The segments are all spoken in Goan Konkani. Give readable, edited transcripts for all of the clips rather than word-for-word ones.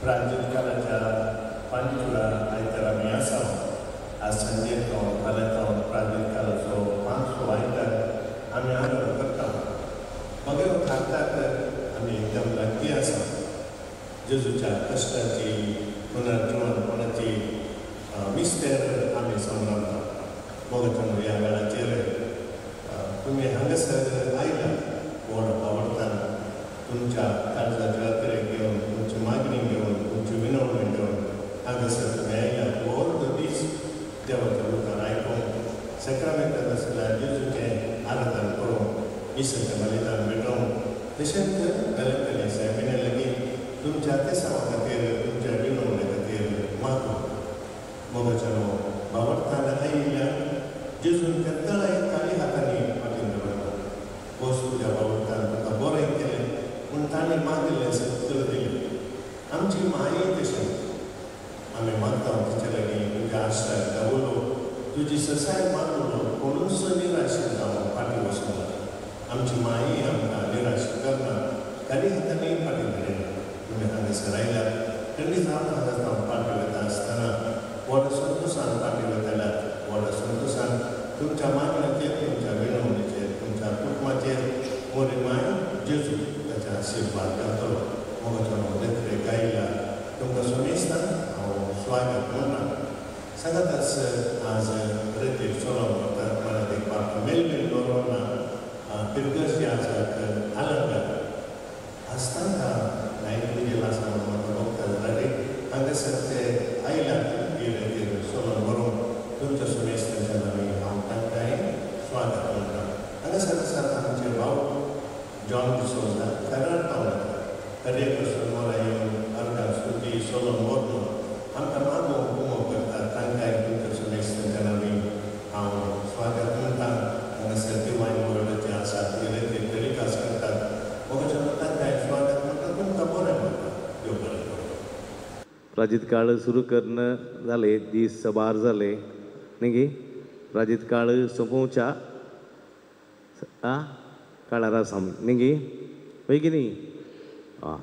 प्राचीन काळाच्या पांचव्या आयतारा आमी आसा. आज सांजे जावन फाल्यां जावन प्राचीन काळाचो पांचवो आयतार आमी आदर करता. मगेर थारतात आमी एकदम लागीं आसा. जेजूच्या कश्टाची पुनर्जिवनपणाची मिस्तेर आमी संभ्रमता. मोगाच्या ह्या वेळाचेर तुमी हांगासर आयला व्हड आवडटान तुमच्या काळजाची अतिरेक घेवन, तुमची मागणी घेवन, तुमची विनवणी घेवन हांगासर तुमी आयला. व्हड दीस देवाच्या उतार आयकून सेक्रामेंटांत आसल्या जेजूचें आराधन करूंक, मिसाच्या बलिदान भेटोवंक, तशेंच वेलंकनी सायबिणी लागीं तुमच्या तेसांवा खातीर, तुमच्या विनवणे खातीर मागूं. मोगाच्या बावडतान आयिल्ल्यान जेजून केन्नाय काळी हातांनी फाटीं दवरना. बस तुज्या बावडतान तुका बरें केलें पूण ताणें मागिल्लें सगळें दिलें. आमची माय तशें आमी मागता तिचे लागीं तुज्या आश्रय दावलो, तुजी ससाय मागलो, कोणूच निराश जावन फाटीं वचना. आमची माई आमकां निराश करना, काली हातांनी फाटीं धाडिना. तुमी हांगासर आयल्यात थंडी जावन हांगा जावन फाटीं वता आसतना व्हड संतोशान फाटीं वतल्यात. व्हड संतोशान तुमच्या मागण्याचेर, तुमच्या विनवणीचेर, तुमच्या कुटुंबाचेर मोरी माय जेजू ताच्या आशिर्वाद घालतलो. मोगाच्या देखरेख आयल्या तुमकां सुमेस्तान हांव स्वागत म्हणटा. सांगाताच आज रेतीर चलोवन वतात मराठी बाप मेलबीन लोरोना पिरगर्जी आसात आलंकार आज तांकां नायक विजेल आसा म्हणून म्हाका भोगता जाल्यार हांगासर ते आयल्यात ही रेतीर चलोवन व्हरूंक तुमच्या सुमेस्तांच्या नांवी हांव तांकांय स्वागत म्हणटा. हांगासर आसात आमचे भाव जॉन डिसोजा फेरार पावला हरेक मोरा येवन अर्गां स्तुती सोलोन व्हरून आमकां मागूंक उमो करतात. तांकांय तुमच्या सुमेस्तांच्या नांवी हांव स्वागत म्हणटा. हांगासर दिवायन वर्ल्डाचे आसात ते रेतीर टेलिकास्ट करतात. मोगाच्या तांकांय स्वागत म्हणटा. तुमकां बरें म्हणटा. देव बरें करूं. प्राचीन काळ सुरू करणं जाले, दीस सबार जाले न्ही गी. प्राचीन काळ सोंपोवच्या काळार आसा न्ही गी, वय की न्ही. आं,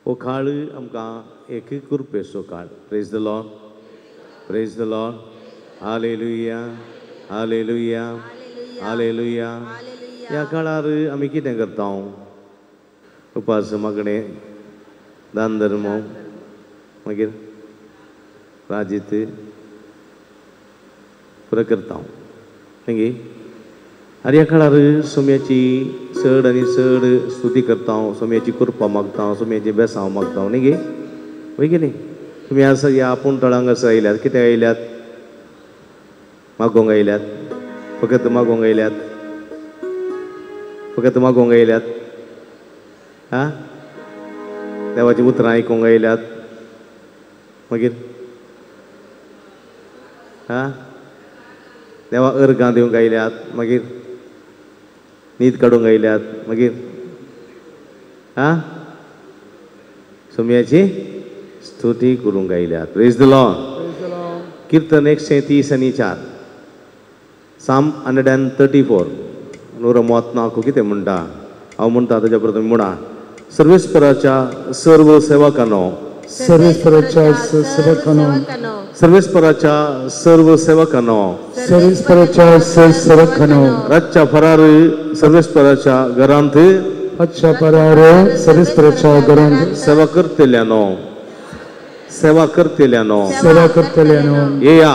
हो काळ आमकां एक कृपेचो काळ. Praise the Lord, praise the Lord. Hallelujah, hallelujah, hallelujah. ह्या काळार आमी कितें करता? उपास, मागणें, दान धर्म, मागीर राजीत पुरो करता न्ही गी. आनी ह्या काळार सोम्याची चड आनी चड स्तुती करता, सोम्याची कृपा मागता, सोम्याची बेसांव मागता न्ही गी, वय की न्ही. तुमी आसा ह्या आपूण तळांक हांगासर आयल्यात, कितें आयल्यात? मागोंक आयल्यात, फकत मागोंक आयल्यात, फकत मागोंक आयल्यात. आं, देवाचीं उतरां आयकूंक आयल्यात. मागीर आं, देवा अर्गां दिवंक आयल्यात. मागीर न्हीद काडूंक आयल्यात. मागीर आं, सोम्याची स्तुती करूंक आयल्यात. Praise the Lord. Kirtan 134, Psalm 134. 134 कितें म्हणटा? हांव म्हणटा ताच्या परत तुमी म्हणा. सर्वेस्पराच्या सर्व सेवकांनो, सर्वेस्पराच्या सेवकांनो, सर्वेस्पराच्या सर्व सेवकांनो, सर्वेस्पराच्या सेवकांनो, रातच्या फरार सर्वेस्पराच्या घरांत, रातच्या फरार सर्वेस्पराच्या घरांत सेवा करतल्यानो, सेवा करतल्यानो, सेवा करतल्यानो, येया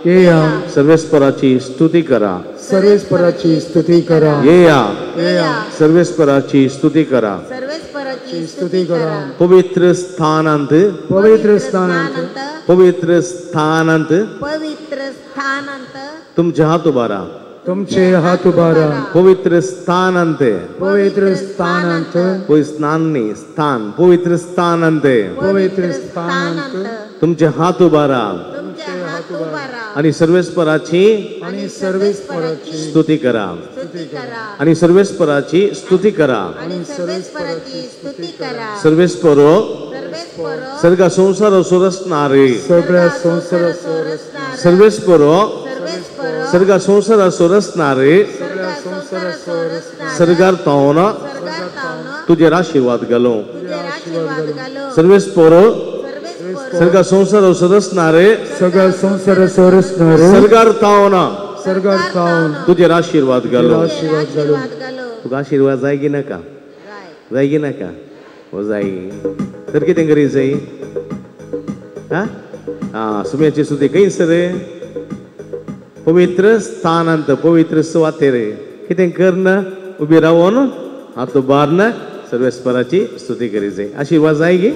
येया सर्वेस्पराची स्तुती करा, सर्वेस्पराची स्तुती करा, येया येया सर्वेस्पराची स्तुती करा, सर्वेस्पराची स्तुती करा. पवित्र स्थानांत, पवित्र स्थानांत, पवित्र स्थानांत, पवित्र स्थानांत तुमचे हात उबारा, तुमचे हात उबारा. पवित्र स्थानांत, पवित्र स्थानांत, पवित्र स्नान न्ही स्थान, पवित्र स्थानांत, पवित्र स्थानांत तुमचे हात उबारा तुमचे हात उबारा आणि सर्वेस्पराची, आणि सर्वेस्पराची स्तुती करा, स्तुती करा आणि सर्वेस्पराची स्तुती करा. आणि सर्वेस्पराची स्तुती करा. सर्वेस्परो सर्वेस्परो सर्गा संसाराचो रचणारे, सगळ्या संसाराचो रचणारे, सर्वेस्परो सर्वेस्परो सर्गा संसाराचो रचणारे, सगळ्या संसाराचो रचणारे, सर्गार तावन सर्गार तावन तुजेर आशिर्वाद घालूं, तुजेर आशीर्वाद घालो. सर्वेस्पोर सर्गा संसार सरसणारे सगळ्या संसार सरसणारे सरकार तावना सरकार तावन तुजेर आशीर्वाद घालो. आशीर्वाद घालो. तुका आशीर्वाद जाय की नाका? जाय की नाका? हो जाय. तर कितें करी जाय? आं, सुम्याची सुती खंय सर? पवित्र स्थानांत, पवित्र सुवातेर कितें करन उबी रावन हात उबारन सर्वेस्पराची स्तुती करी जाय. आशीर्वाद जाय की?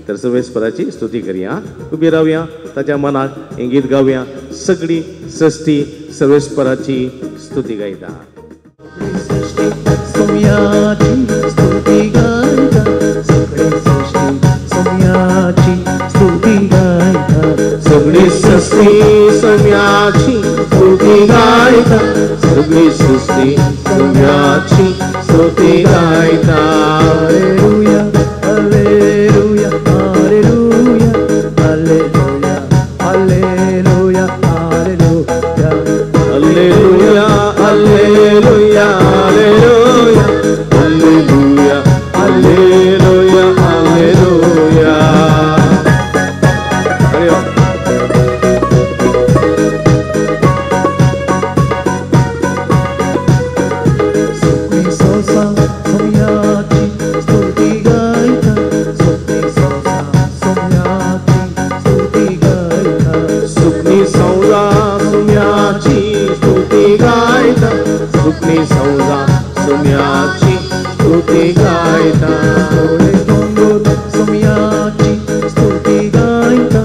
तर सर्वेस्पराची स्तुती करया, उबी रावया, ताच्या मनाक हें गीत गावया. सगळी सृश्टी सर्वेस्पराची स्तुती गायता. सोम्याची स्तुती गायता, सगळी सृष्टी सोम्याची स्तुती गायता, सगळी सृष्टी सोम्याची स्तुती गायता, सगळी सृष्टी सोम्याची स्तुती गायता. Hallelujah hallelujah hallelujah hallelujah hallelujah hallelujah hallelujah hallelujah hallelujah hallelujah hallelujah. Hari Om. सुखी सोसा सोम्याची स्तुती गायता, सुखी सोसा सोम्याची स्तुती गायता, सुखनी सौदा सुम्याची स्तुती गायता, सुखनी सौदा सुम्याची स्तुती गायता. गोडे दोंगोर सोम्याची स्तुती गायता,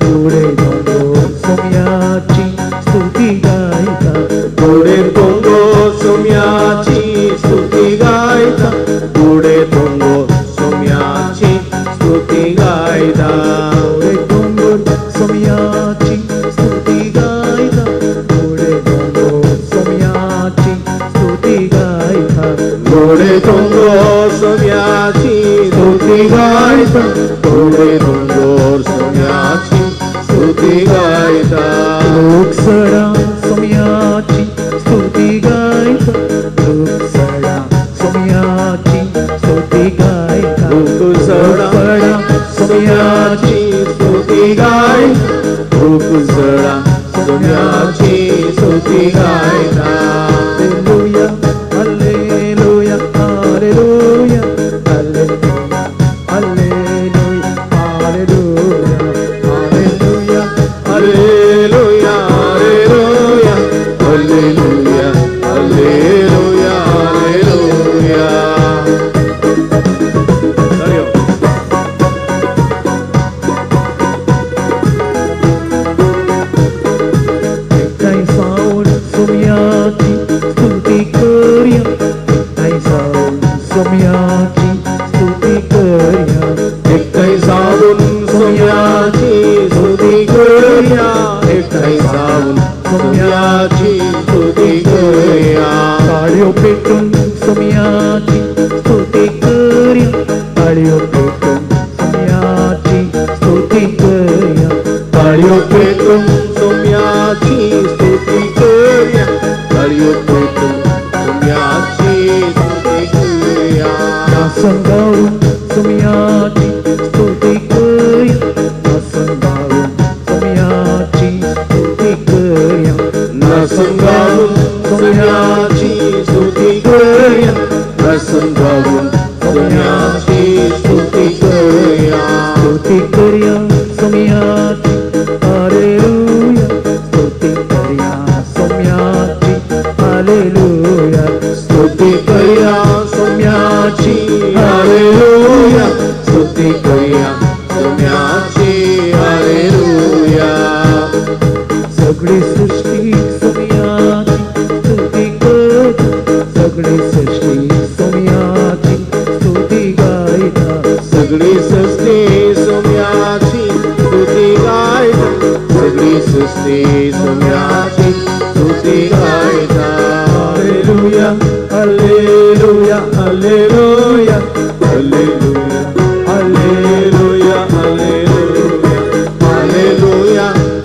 गोडे दोंगोर सोम्याची स्तुती गायता, गोडे तोंगो सुम्याची स्तुती गायता, गोडे तोंगो सुम्याची स्तुती गायता, गोडे दोंगोर सोम्याची स्तुती गायता, गोडे दोंगोर सोम्याची स्तुती गायता, गोडे तोंगो सुम्याची स्तुती गायता, गोडे तोंगो सुम्याची स्तुती गायता. लोकसडा सोम्याची स्तुती गायता, लोकसडा सोम्याची स्तुती गायता, लोकसडा सोम्याची स्तुती गायता, लोकसडा सोम्याची स्तुती गायता. Hallelujah hallelujah hallelujah hallelujah hallelujah hallelujah hallelujah hallelujah hallelujah hallelujah. Hari Om. एकठांय सावन सोम्याची स्तुती करया, एकठांय सावन सोम्याची स्तुती करया, एकठांय सावन सोम्याची स्तुती करया, एकठांय सावन सोम्याची स्तुती करया. ताळयो पेटून सोम्याची स्तुती करया, ताळयो पेटून सोम्याची स्तुती करया, ताळयो पेटून सोम्याची स्तुती करया, ताळयो पेटून सोम्याची स्तुती करया. नासन गाऊन सोम्याची स्तुती करया, नासन गाऊन सोम्याची स्तुती करया, नसन गाऊन सोम्याची स्तुती करया, नसन गाऊन सोम्याची स्तुती करया. स्तुती करया सोम्याची हालेलुया, स्तुती करया सोम्याची हालेलुया, स्तुती करया सोम्याची हालेलुया, स्तुती करया सोम्याची हालेलुया. सगळी सृष्टी सोम्याची स्तुती करता, सगळी सृष्टी सोम्याची स्तुती गायता, सगळी सृष्टी सोम्याची स्तुती गायता, सगळी सृष्टी सोम्याची स्तुती गायता. Hallelujah hallelujah hallelujah hallelujah hallelujah hallelujah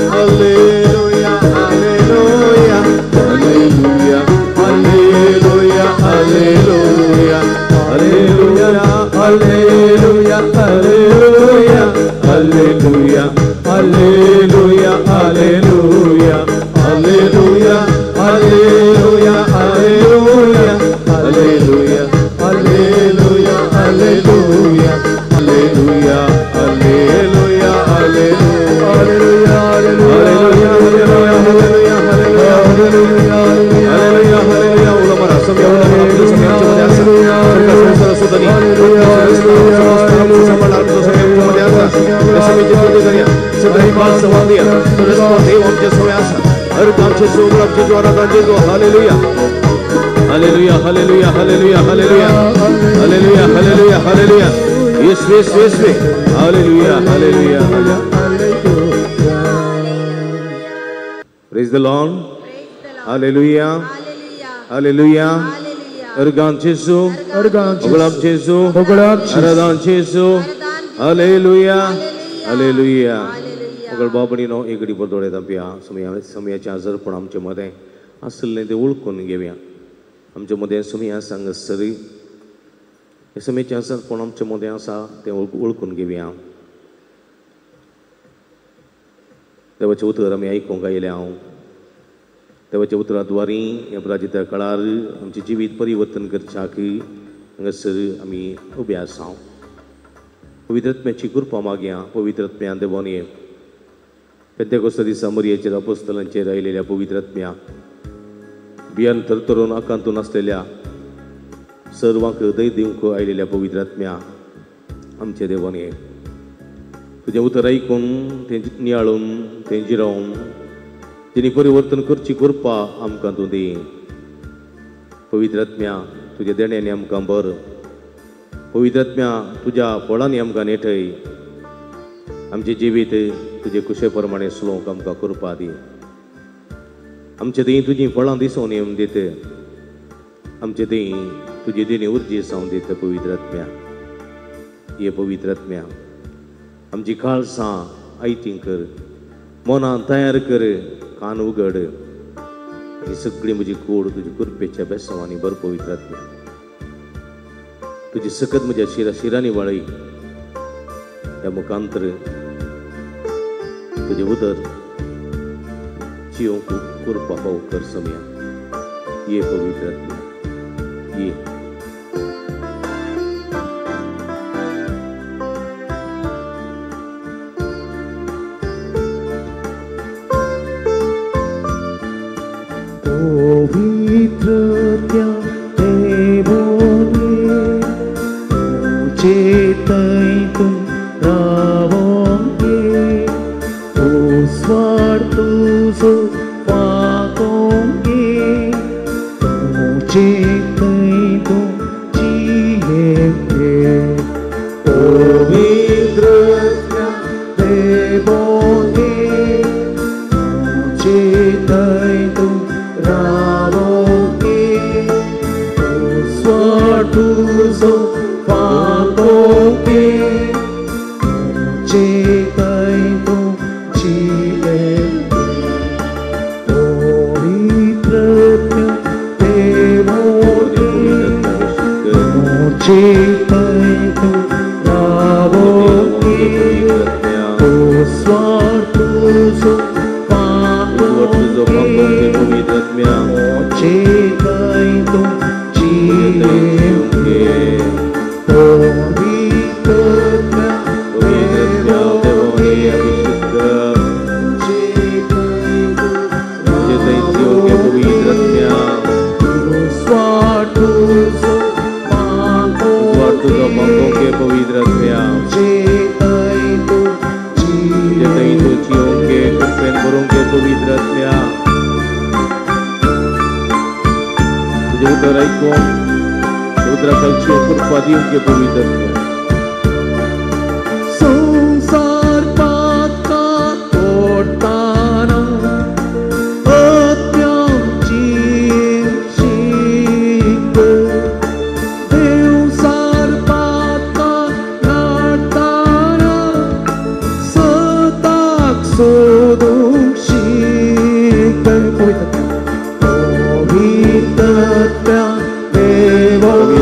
hallelujah hallelujah hallelujah hallelujah hallelujah hallelujah hallelujah Hallelujah, hallelujah, hallelujah, hallelujah, hallelujah, hallelujah, hallelujah, hallelujah, hallelujah, hallelujah, hallelujah, hallelujah, hallelujah, hallelujah, hallelujah, hallelujah, hallelujah, hallelujah. उलमरा समय उलमरा आमचे समय आमच्या मध्ये आसा सरकार संसार समय आमच्या मध्ये आसा समयची स्तुती करूया सगळी पाच संवादिया देव आमच्या समय आसा हर आमचे सोबत आमचे द्वारा जेजू hallelujah hallelujah hallelujah hallelujah hallelujah hallelujah hallelujah hallelujah Yeshu Yeshu Yeshu hallelujah hallelujah. Praise the Lord. Hallelujah hallelujah. Organ जेजू होगळाप जेजू आराधन जेजू हालेलुया हालेलुया. मगळ बाबणीनो एगडी बरदोळे तांपया समय समयाचें आजारपण आमचे मदें आसलें तें वळखून घेवया. आमचे मदें समय हांगासर हे समयाचें आजारपण आमचे मदें आसा तें वळखून घेवया. देवाचें उतर आमी आयकूंक आयल्या हांव देवाच्या उतराद्वारी ह्या प्राजित्या काळार आमचें जिवीत परिवर्तन करच्याक हांगासर आमी उबे आसा. पवित्र आत्म्याची कृपा मागया. पवित्र आत्म्या देवान ये पेंतेकोस्ता दिसा मरियेचेर अपोस्तलांचेर आयलेल्या पवित्र आत्म्या बियान थरथरून आकांतून आसलेल्या सर्वांक दय दिवंक आयलेल्या पवित्र आत्म्या आमचे देवान ये तुजें उतर आयकून तें नियाळून तें जिरोवन तेणी परिवर्तन करची कृपा आमकां तूं दी. पवित्र आत्म्या तुज्या देण्यांनी आमकां बर. पवित्र आत्म्या तुज्या फळांनी आमकां नेटय. आमचें जिवीत तुजे कुशे प्रमाणे चलोवंक आमकां कृपा दी. आमचे थंय तुजीं फळां दिसून येवन दित. आमचे थंय तुजी देणी उर्जी जावन दित. पवित्र आत्म्या ये पवित्र आत्म्या आमची काळसां आयतीं कर, मनां तयार कर, कान उगड आनी सगळी म्हजी कूड तुजी कृपेच्या बेसांवांनी भर. पवित्र आत्म्या तुजी सकत म्हज्या शिरा शिरांनी वाळय. ह्या मुखांतर तुजें उदर जियोंक कृपा पाव कर समया. ये पवित्र आत्म्या ये. पवित्रत्या देवोने चेतैतुं रावोंगे स्वार्थुसो पाकोंगे चेतैतुं जियेंगे. पवित्रत्या देवोने चेतैतुं रावोंगे स्वार्थुसो पाकोंगे चेतैतुं जियेंगे. पवित्रत्या देवोने चेतैतुं रावोंगे स्वार्थुसो पाकोंगे चेतैतुं जियेंगे. पवित्रत्या देवोने चेतैतुं रावोंगे स्वार्थुसो पाकोंगे चेतैतुं जियेंगे. पवित्र आत्म्या तुजें उतर आयकून उतरा खालची कृपा दिवंक पवित्र आत्म्या. संसार पातका तोडताना आत्म्याची शीक देवसार पातका नाडताना सताक सोदूंक शीक. पवित्रत्या देवोने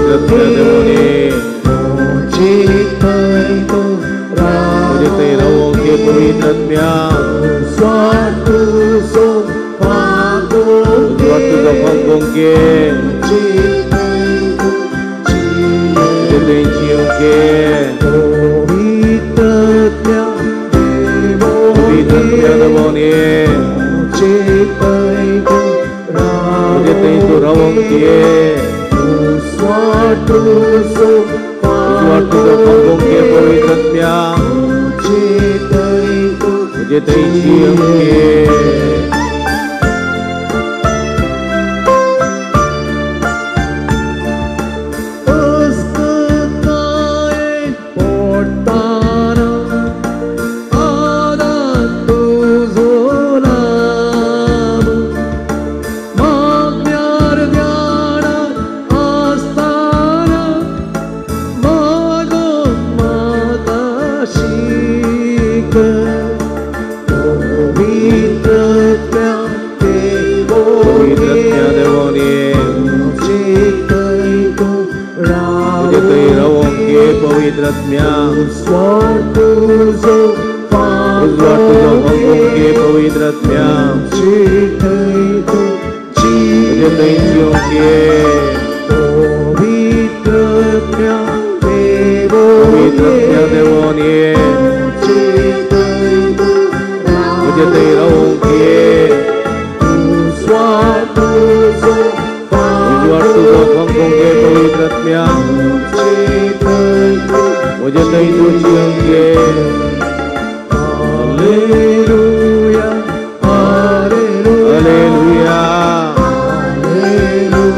म्हजे थंयची अंके. अस्कतायेन पडटाना आदान तुजो लाभ मागण्यार ध्यानान आसताना मागून म्हाका शीक. पवित्रत्या पवित्रत्म्या देवोन ये, तुजे थंय तूं म्हजे थंय रावोंक ये पवित्रत्म्या. उजवाड तुजो उजवाड तुजो फांकूंक ये पवित्रत्म्या. तुजे थंय तूं म्हजे थंय जिवंक ये. पवित्रत्या पवित्रत्म्या देवोन ये, तुजे थंय तूं म्हजे थंय रावोंक ये. उजवाड तुजो उजवाड तुजो फांकूंक ये पवित्रत्म्या. तुजे थंय तूं म्हजे थंय तूं जिवंक ये. Hallelujah, hallelujah, hallelujah,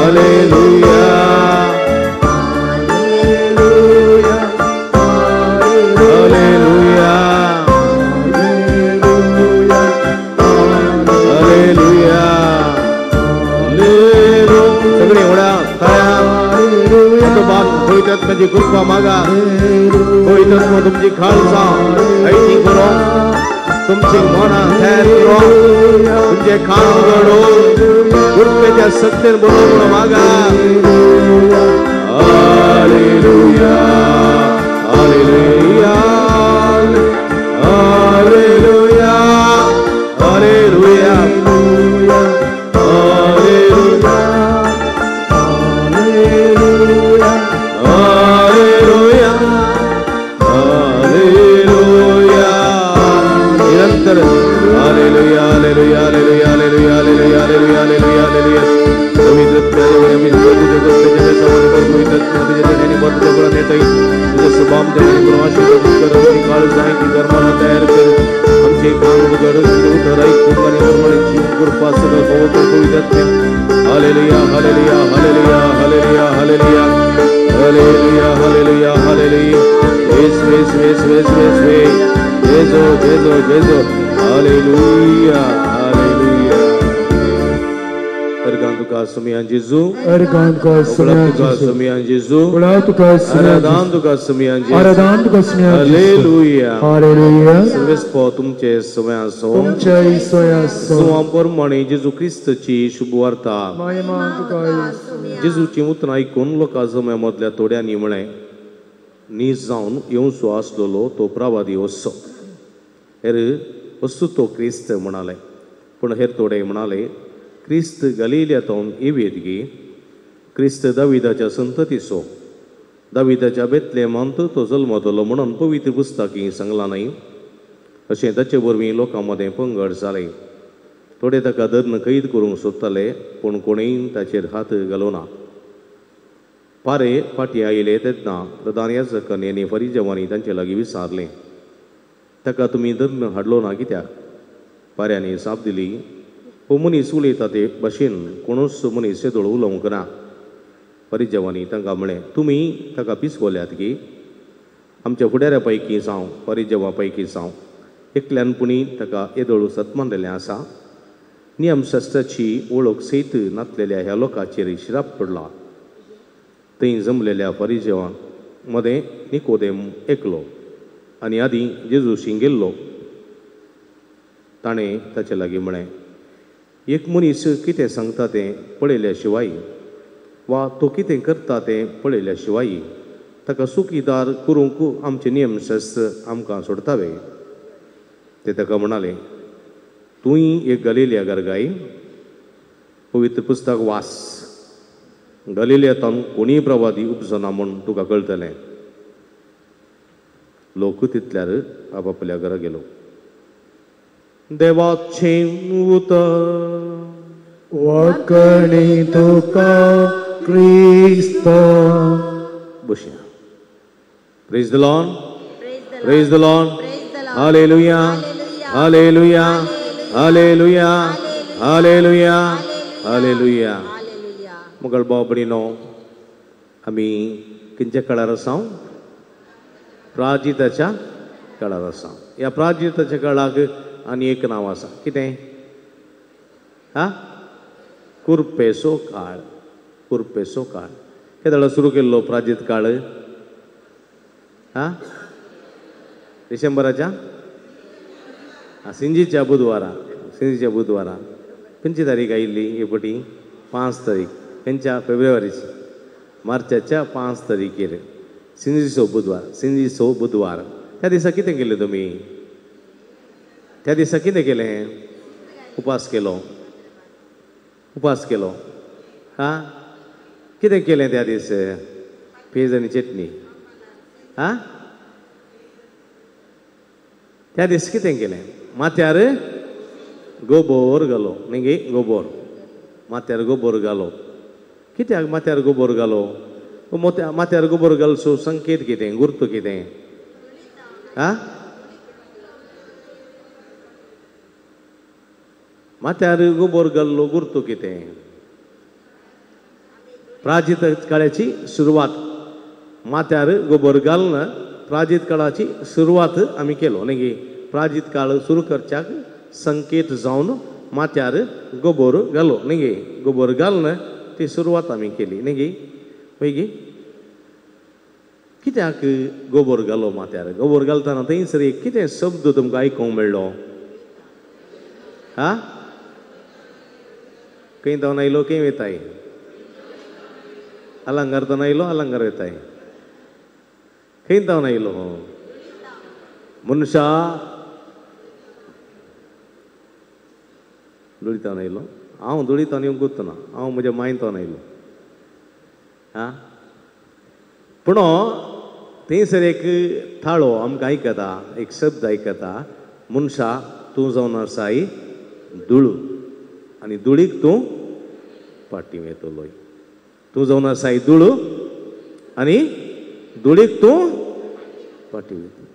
hallelujah, hallelujah, hallelujah, hallelujah, hallelujah, hallelujah. सगळे व्हडा ताळ्या आतोबान पवित्रात्म्याची कृपा मागा. पवित्रात्मा तुमची खाल जावं ऐती करो, तुमची मनां तयार करो, तुमचे कान उगडो, कृपेच्या सत्तेन बरोबर म्हणून मागा. Hallelujah, hallelujah, hallelujah, hallelujah, hallelujah, hallelujah, hallelujah. निरंतर hallelujah, hallelujah, hallelujah, hallelujah, hallelujah, hallelujah, hallelujah, hallelujah. पवित्रत्म्या देवने आम्ही तुझ्या तुझ्या कृपेच्या बेतावर पवित्रत्म्या तुझ्या धन्याने भर तुझ्या बळाने येतई. तुझ्या स्वभाव देवाने करून आशीर्वाद कर. आमची काळ जाय ती धर्माला तयार कर. आमचे कान उघड, उतर ऐकून आणि प्रमाणे जीवन कृपा सगळं फावो कर पवित्रत्म्या. Hallelujah, hallelujah, hallelujah, hallelujah, hallelujah, hallelujah, hallelujah, hallelujah. Yesu, Yesu, Yesu, Yesu, Yesu, जेजो, जेजो, जेजो. हालेलुया, हालेलुया. अर्गान तुका सुमयान जेजू, अर्गान तुका उगडाप सुमयान तुका जेजू, सुमयान जेजू, उगडाप तुका सुमयान आराधान जेजू, तुका सुमयान जेजू. आराधान तुका सुमयान जेजू. हालेलुया. हालेलुया. सर्वेस्पो तुमचे समय आसो, तुमच्या सोय आसो. जुवां प्रमाणे जेजू क्रिस्तची शुभवार्ता. महिमा तुका येसू. जेजूची उतरां आयकून लोकां जम्या मदल्या थोड्यांनी म्हळें, नीज जावन येवचो आसलेलो तो प्रवादी वचचो. हेर वस्तू तो क्रिस्त म्हणाले. पूण हेर थोडे म्हणाले, क्रिस्त गलिलियांतून येवयेत गी. क्रिस्त दाविदाच्या संततीचो, दाविदाच्या बेतलेमांत तो जल्मतलो म्हणून पवित्र पुस्तकी सांगलां न्हय. अशें ताचे वरवीं लोकां मदें पंगड जालें. थोडे ताका धरून कैद करूंक सोदताले, पूण कोणेय ताचेर हात घालो ना. पारे फाटीं आयले तेन्ना प्रधान याजकांनी आनी फरिजवांनी तांचे लागीं विचारलें, ताका तुमी धरून हाडलो ना कित्याक? पाऱ्यांनी जाप दिली, हो मनीस उलयता ते भाशेन कोणूच मनीस येदोळ उलोवंक ना. परिजवांनी तांकां म्हळें, तुमी ताका पिसवल्यात की? आमच्या फुडाऱ्या पैकी जावं परिजवा पैकी जावं एकल्यान पुणी ताका येदोळ सत्मानलेलें आसा. नियमशास्त्राची वळख सयत नातलेल्या ह्या लोकांचेर शिराप पडला. थंय जमलेल्या परिजवां मदें निकोदेम एकलो आनी आदीं जेजूशी गेल्लो. ताणें ताचे लागीं म्हळें, एक मनीस कितें सांगता तें पळयल्या शिवाय वा तो कितें करता तें पळयल्या शिवाय ताका सुखीदार करूंक आमचें नियमशास्त्र आमकां सोडटावे. ते ताका म्हणाले, तूंय एक गलिलिया गरगाय, पवित्र पुस्तक वास, गलिलियांतून कोणीय प्रवादी उपजना म्हूण तुका कळटलें. लोक तितल्यार आपापल्या घरा गेलो. देवाचें उतर. वखणी तुका क्रिस्ता. बसया. Praise the Lord. Praise the Lord. Hallelujah, hallelujah, hallelujah, hallelujah, hallelujah. Mughal भाव भयणीनो, आमी खंयच्या काळार आसा? प्राजिताच्या काळार आसा. ह्या प्राजिताच्या काळाक आनी एक नांव आसा, कितें? हा, कुर्पेसो काळ. कुर्पेसो काळ केदळा सुरू केल्लो प्राजीत काळ? हा, डिसेंबराच्या सिंजीच्या बुधवारा. सिंजीच्या बुधवारा खंयची तारीख आयिल्ली हे पटी? 5 तारीख. खंयच्या? फेब्रुवारीची, मार्चाच्या 5 तारखेर सिंजीचो बुधवार. सिंजीचो बुधवार त्या दिसा कितें केलें तुमी? त्या दिसा कितें केलें? उपास केलो. उपास केलो. हा, कितें केलें त्या दीस? पेज आनी चटणी. हा, त्या दीस कितें केलें? माथ्यार गोबोर घालो. न्ही गे, गोबोर माथ्यार गोबोर घालो. कित्याक माथ्यार गोबोर घालो? माथ्यार गोबोर घालचो संकेत कितें, गुर्त कितें? हा, माथ्यार गोबोर घाल्लो गुर्त कितें? प्राजित काळाची सुरवात. माथ्यार गोबोर घालून प्राजित काळाची सुरवात आमी केलो न्ही गे. प्राजित काळ सुरू करच्याक संकेत जावन माथ्यार गोबोर घालो न्ही गे. गोबोर घालून ती सुरवात आमी केली न्ही गे. पळय गे, कित्याक गोबोर घालो माथ्यार? गोबोर घालतना थंयसर एक कितें शब्द तुमकां आयकूंक मेळ्ळो? हा, खंय धांवन आयलो, खंय वयताय? अलंगार तावन आयलो, अलंगार वयताय. खंय धांवन आयलो? मनशा धुळीतावन आयलो. हांव धुळीतावन येवंक ना, हांव म्हज्या मायन तावन आयलो. हा, पूण थंयसर एक थाळो आमकां आयकता, एक शब्द आयकता, मनशा तूं जावन आसाय धुळू आनी धुळीक तूं फाटीं वयतलोय. तूं जावन आसाय धुळू आनी धुळीक तूं फाटीं वयतलो.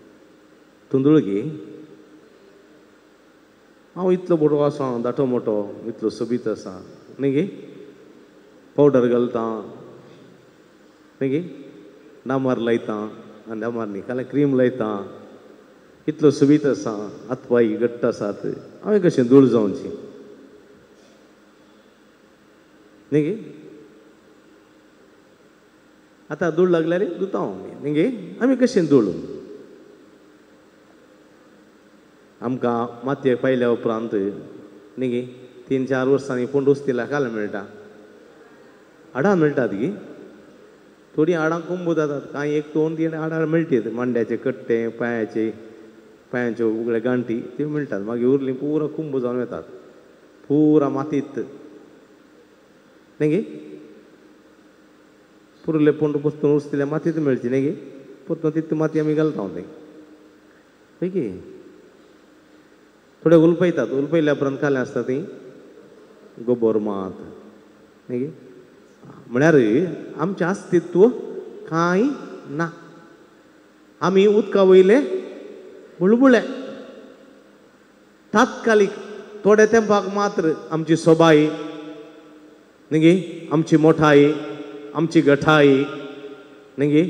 तूं धुळ गे? हांव इतलो बरो आसा, दाटो मोटो, इतलो सोबीत आसा न्ही गे. पावडर घालता न्ही गे, डांबर लायता, डांबर न्ही काल्यार क्रीम लायता, इतलो सोबीत आसा, हातपाय घट्ट आसात, हांवें कशें धूळ जावची न्ही गे. आतां धूळ लागल्यार धुता हांव न्ही गे. आमी कशें धूळ? आमकां मातयेक पायल्या उपरांत न्ही गे 3-4 वर्सांनी पूण उस्तिला काल मेळटा, हाडां मेळटात गी. थोडीं हाडां कुंब जातात, कांय 1 2 3 हाडां मेळटात. मांड्याचे कट्टे, पांयाचे, पांयांच्यो उगळे गांठी त्यो मेळटात. मागीर उरलीं पुरा कुंब जावन वतात, पुरा मातीत न्ही गे. पुरले पूण पुस्तून उस्तिल्या मातीत मेळची न्ही गे. परतून तितली माती आमी घालता थंय. पळय की थोडे उलपयतात, उलपयल्या उपरांत कालें आसता ती गोबोर मात न्ही गे. म्हळ्यार आमचें अस्तित्व कांय ना. आमी उदका वयले बुळबुळे. तात्कालीक थोड्या तेंपाक मात्र आमची सोबाय न्ही गे, आमची मोठाय, आमची गठाय न्ही गे,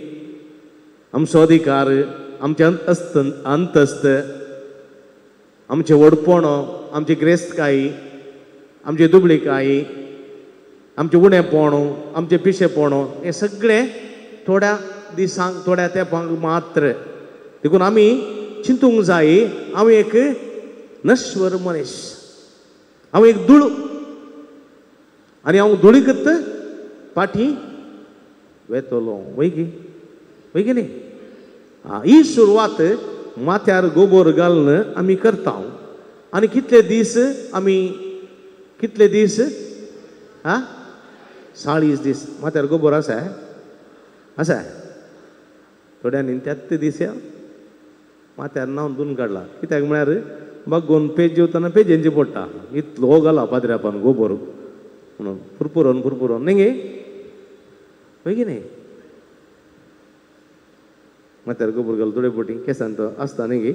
आमचो अधिकार, आमचें अंतस्त, आमचें व्हडपण, आमची ग्रेस्तकाय, आमची दुबळीकाय, आमचें उणेपण, आमचें पिशेपण, हें सगळें थोड्या दिसांक, थोड्या तेंपांक मात्र. देखून आमी चिंतूंक जाय, हांव एक नश्वर मनीस, हांव एक धूळ आनी हांव धुळीकत फाटीं वेतलो. वय गी, वय गी न्ही? ही सुरवात माथ्यार गोबोर घालून आमी करता. आनी कितले दीस आमी, कितले दीस? हा, 40 दीस माथ्यार गोबोर आसा, आसा. थोड्यांनी त्याच दीस माथ्यार न्हांवन धुवन काडला. कित्याक म्हळ्यार बागोवन पेज जेवतना पेजेंची पडटा, इतलो घाला पाद्र्यापान गोबोर म्हणून फुरफुरोन फुरफुरोन न्ही गे, हय की न्ही? माथ्यार गोबोर घाल थोडे फावटी केंसान तो आसता न्ही गे,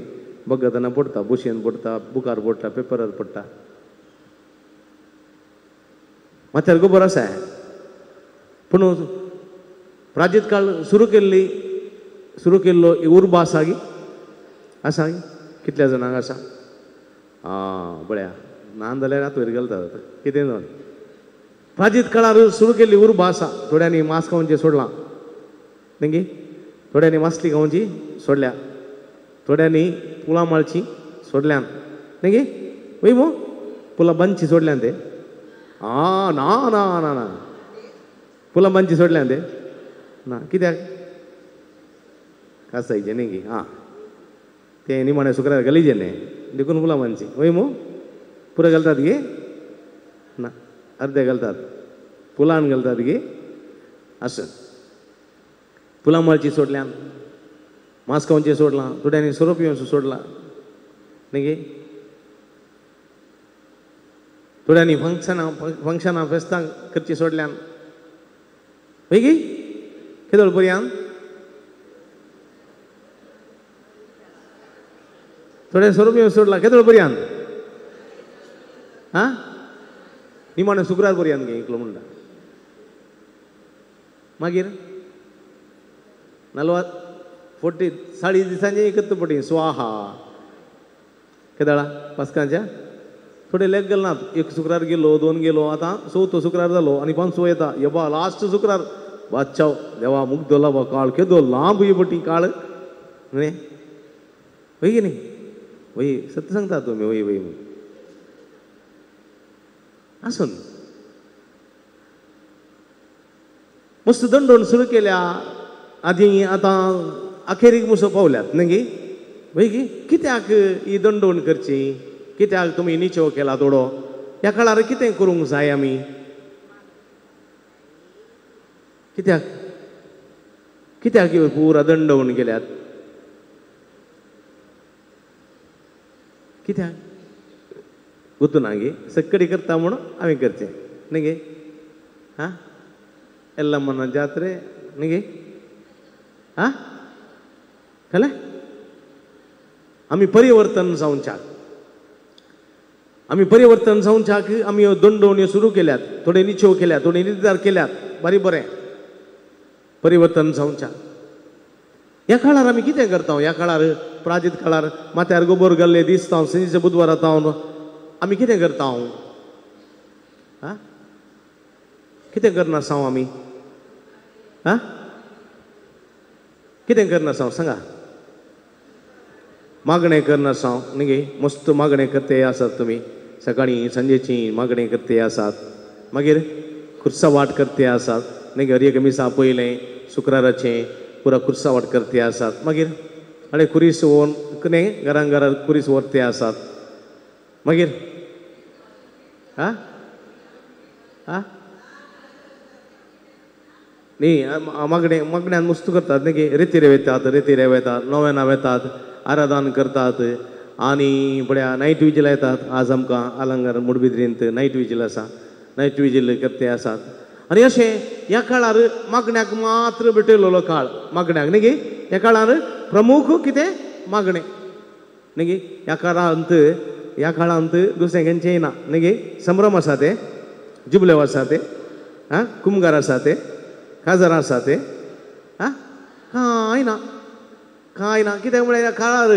बगतना पडटा, बुशेन पडटा, बुकार पडटा, पेपरार पडटा. माथ्यार गोबोर आसा. पूण प्राजीत काळ सुरू केल्ली, सुरू केल्लो उर्बा आसा गी, आसा गी कितल्या जाणांक आसा? आं पळया, ना जाल्यार आतां वयर घालता कितें जावन. प्राजीत काळार सुरू केल्ली उर्बा आसा. थोड्यांनी मांस खावचें सोडलां न्ही, थोड्यांनी मासली खावची सोडल्या, थोड्यांनी पुलां माळची सोडल्यान न्ही, वय मो पुलां बांदची सोडल्यान ते. आं ना ना ना ना, फुलां बांदची सोडल्यान ते ना, कित्याक कासायचें न्ही गी. आं तें निमाणें शुक्रार गलीजें न्ही, देखून फुलां बांदची वय मो. पुरो घालतात गे ना, अर्दे घालतात, फुलान घालतात गे. आसूं, फुलां माळची सोडल्यान, मांस खावचें सोडलां, थोड्यांनी सोरो पिवचो सोडला न्ही गे, थोड्यांनी फंक्शनां फंक्शनां फेस्तां करचीं सोडल्यान वय गी. केदोळ पर्यान थोड्यांनी सोरो पिवचो सोडला, केदोळ पर्यान? आं निमाणें शुक्रार पर्यान गे एकलो म्हणटा. मागीर नलवा 40 40 दिसांचे एकत्र पटी स्वाहा केदळा पास्कांच्या. थोडे लेग गेल नात, एक शुक्रार गेलो, दोन गेलो, आतां चवथो शुक्रार जालो आनी पांचवो येता. येबा लास्ट शुक्रार, वाचाव देवा मुग्दोला बा काळ केदो लांब ही पटी काळ न्ही, वय की न्ही? वय सत्य सांगता तुमी, वय वय आसून मस्त दंडोवन सुरू केल्या आदी आतां अखेरीक मुसो पावल्यात न्ही गी, वय गी. कित्याक ही दंडोवन करची? कित्याक तुमी निचो केला थोडो? ह्या काळार कितें करूंक जाय आमी? कित्याक कित्याक पुरा दंडवून गेल्यात? कित्याक गुतू ना गे, सक्कडी करता म्हणून आमी करचें न्ही गे. आं एल्लम्मा जात्रे न्ही गे. आं कळ्ळें? आमी परिवर्तन जावच्याक, आमी परिवर्तन जावच्याक आमी ह्यो दंडोवण्यो सुरू केल्यात, थोडे निचेव केल्यात, थोडे निर्धार केल्यात. बारी बरें परिवर्तन जावच्याक. ह्या काळार आमी कितें करता? ह्या काळार प्राजीत काळार माथ्यार गोबोर घाल्ले दिसता, संजेच्या बुधवारा तावन आमी कितें करता? आं कितें करना साव आमी? आं कितें करना साव सांगा? मागणें करना साव न्ही गे. मस्त मागणें करते आसात तुमी, सकाळीं सांजेची मागणें करते आसात, मागीर खुर्सा वाट करते आसात न्ही गे. हर एक मिसा पयलें शुक्राराचें पुरा खुर्सा वाट करते आसात, मागीर आनी खुरीस व्हरून न्ही घरान घरान खुरीस व्हरते आसात. मागीर आं आं न्ही मागणें मागण्यान मस्त करतात न्ही गे. रेतीरे वेतात, रेतीरे वेतात, नोवेनां वेतात, आराधन करतात आनी पळया नायट विजील येतात. आज आमकां आलंगार मुडबिद्रींत नायट विजील आसा, नायट विजील करते आसात. आनी अशें ह्या काळार मागण्याक मात्र भेटयलेलो काळ मागण्याक न्ही गे. ह्या काळार प्रमुख कितें मागणें न्ही गे. ह्या काळांत, ह्या काळांत दुसरें खंयचेंय ना न्ही गे. संभ्रम आसा ते, जुबलेव आसा ते, आं कुमगार आसा ते, काजरां आसा ते, आं कांय ना, कांय ना. कित्याक म्हळ्यार ह्या काळार,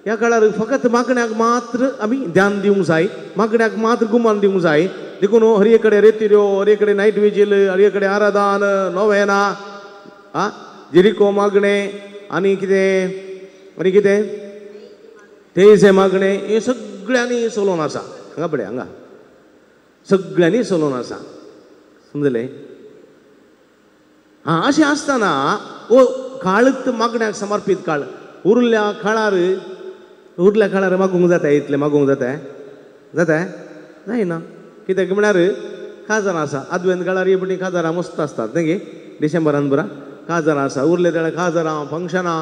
ह्या काळार फकत मागण्याक मात्र आमी ध्यान दिवंक जाय, मागण्याक मात्र गुमान दिवंक जाय. देखून हर एक कडेन रेतिऱ्यो, हर एक कडेन नायट विजील, हर एक कडेन आराधन, नोवेना, आं जेरिको मागणें आनी कितें आनी कितें तेजे मागणें, हें सगळ्यांनी चलोवन आसा. हांगा पळय, हांगा सगळ्यांनी चलोवन आसा, समजलें? हां अशें आसतना ओ काळच मागण्याक समर्पीत काळ. उरल्या काळार, उरल्या काळार मागूंक जाता? इतलें मागूंक जाता? जाता जायना. कित्याक म्हळ्यार काजारां आसा. आदवेंत काळार ही पटी काजारां मस्त आसतात न्ही गे. डिसेंबरान पुरा काजारां आसा, उरले जाल्यार काजारां फंक्शनां,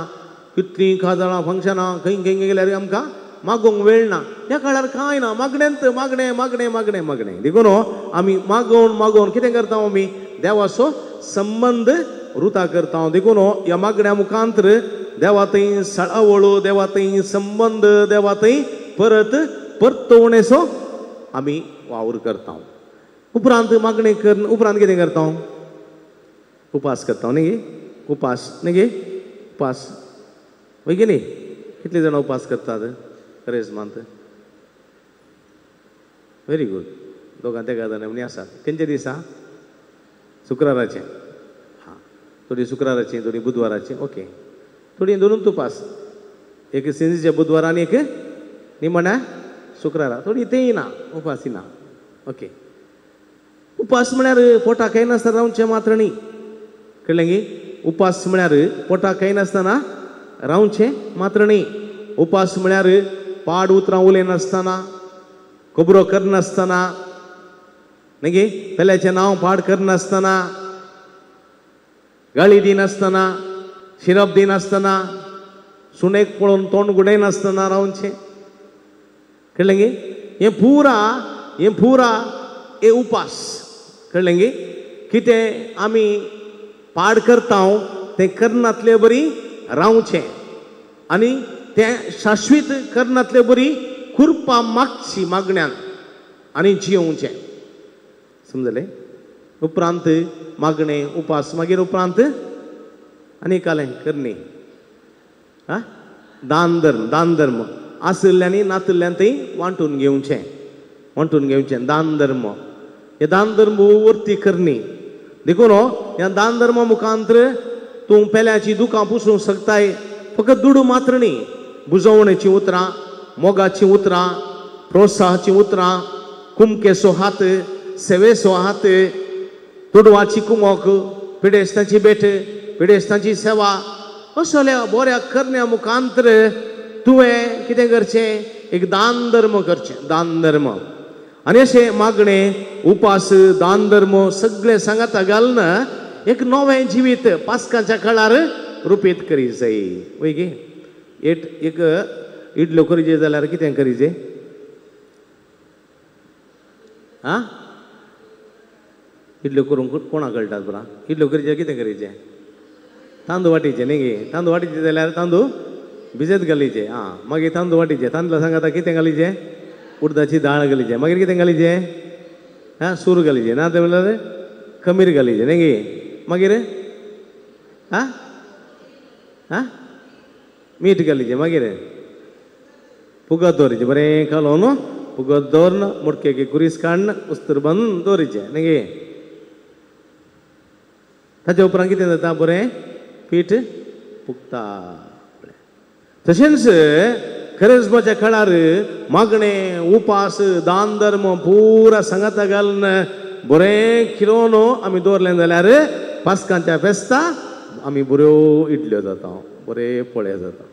कितलीं काजारां फंक्शनां, खंय खंय गेल्यार आमकां मागूंक वेळ ना. ह्या काळार कांय ना, मागण्यांत मागणें मागणें मागणें मागणें. देखून आमी मागोवन मागोवन कितें करता आमी? देवाचो संबंद रुता करता. देखून ह्या मागण्या मुखांतर देवा थंय सळावळो, देवा थंय संबंद, देवा थंय परत परतवणेचो आमी वावर करता. उपरांत मागणें कर, उपरांत कितें करता? उपास करता न्ही गे, उपास न्ही गे, उपास वय गे न्ही? कितले जाणां उपास करतात करेजमांत? व्हेरी गूड, दोगां तेगां जाणां म्हणी आसात. खंयच्या दिसा? शुक्राराचें. हां, थोडी शुक्राराचें, थोडी बुधवाराचें. ओके, थोडी दोनूच उपास, एक सिंजीच्या बुधवारा आनी एक निमण्या शुक्रारा. थोडी तेय ना, उपास ना. ओके, उपास म्हळ्यार पोटाक खायनासतना रावचें मात्र न्ही, कळ्ळें गे? उपास म्हळ्यार पोटाक खायनासतना रावचें मात्र न्ही. उपास म्हळ्यार पाड उतरां उलयनासतना, खबरो करनासतना न्ही गे, पेल्याचें नांव पाड करनासतना, गाळी दिनासतना, शिरप दिनासतना, सुनेक पळोवन तोंड गुडयनासतना रावचें, कळ्ळें गे? हें पुरा, हें पुरा हे उपास, कळ्ळें गे? कितें आमी पाड करता तें करनातले बरी रावचें आनी तें शाश्वीत करनातले बरी कुरपा मागची मागण्यान आनी जियोवचें, समजलें? उपरांत मागणें, उपास, मागीर उपरांत आनी कालें करणी, आं, दान धर्म. दान धर्म आशिल्ल्यांनी नातिल्ल्यान थंय वांटून घेवचें, वांटून घेवचें. दान धर्म, हे दान धर्म वर्ती करणी. देखून ह्या दान धर्मा मुखांतर तूं पेल्याची दुकां पुसूंक शकताय. फकत दुडू मात्र न्ही, बुजवणेचीं उतरां, मोगाचीं उतरां, प्रोत्साहाचीं उतरां, कुमकेचो हात, सेवेचो हात, तुडवाची कुमोक, पिडेस्तांची भेट, पिडेस्तांची सेवा, असल्या बऱ्या करण्या मुखांतर तुवें कितें करचें? एक दान धर्म करचें, दान धर्म. आनी अशें मागणें, उपास, दान धर्म सगळें सांगाता घालून एक नवें जिवीत पास्काच्या काळार रुपीत करी जाय. वय गे? एक इडल्यो करीजे जाल्यार कितें करीजे? आं, इडल्यो करूंक कोणाक कळटात बरा? इडल्यो करीजे कितें करीचे? तांदूळ वाटीचे न्ही गे? तांदूळ वाटीचे जाल्यार तांदूळ भिजत घालीचे. आं, मागीर तांदूळ वाटीचे, तांदळा सांगाता कितें घालीचे? उडदाची दाळ घालीचे. मागीर कितें घालीचे? आं, सूर घालीचे, ना म्हणल्यार खमीर घालीचे न्ही गे? मागीर आं आं मीठ घालीचे. मागीर फुगत दवरीचे, बरें कालोवन फुगत दवरून मुडकेक कुरीस काडून उस्तर बांदून दवरीचे न्ही गे? ताच्या उपरांत कितें जाता? बरें पीठ फुगता. तशेंच करेजमाच्या काळार मागणें, उपास, दान धर्म पुरा सांगाता घालून बरें किरोवन आमी दवरलें जाल्यार पास्कांच्या फेस्ता आमी बऱ्यो इडल्यो जाता, बरे पोळे जाता.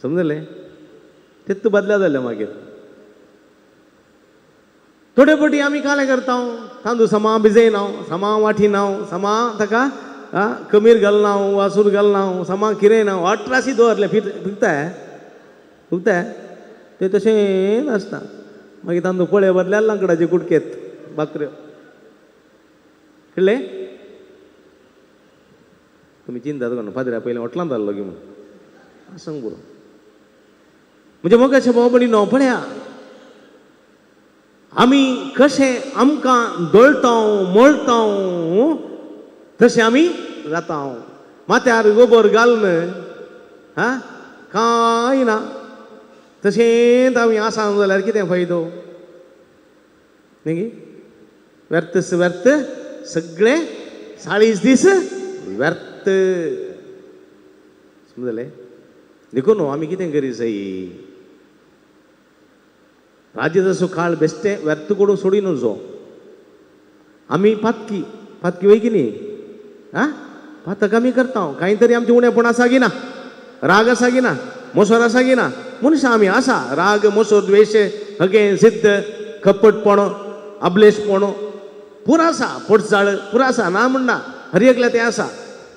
समजलें? तेत्त बदल्या जालें. मागीर थोडे फावटी आमी कालें करता, तांदूळ समा भिजयना, समा वांटिना, समा ताका कमीर घालना, वासूर घालना, समा किरेना, अठराशी दवरलें पीठ फुगताय फुगताय तें तशेंच आसता. मागीर तांदूळ पोळे बदल्यार लांकडाचे कुडकेत भाकऱ्यो. कळ्ळें? तुमी चिंता करून फादरा पयलीं हॉटलांत जाल्लो की म्हूण आसूंक पुरो. म्हणजे मोगाचे भाव भयणीनो, पळया आमी कशें आमकां दळटा मळटा तशें आमी जाता. माथ्यार गोबर घालून आं कांय ना, तशेंच आमी आसा जाल्यार कितें फायदो न्ही गे? व्यर्थ व्यर्थ सगळें 40 दीस व्यर्थ. समजलें? देखून आमी कितें करी जाय? राज्याचो काळ बेश्टें व्यर्थ करून सोडी नजो. आमी पातकी, पातकी वय की न्ही? आं, पातक आमी करता. कांय तरी आमचें उणेपण आसा की ना? राग आसा की ना? मोसोर आसा की ना? मनशां आमी आसा. राग, मोसोर, द्वेश, हगें, सिद्ध, कपटपण, अबलेशपण पुरो आसा, पोटचाळ पुरो आसा, ना म्हणना, हर एकल्या तें आसा.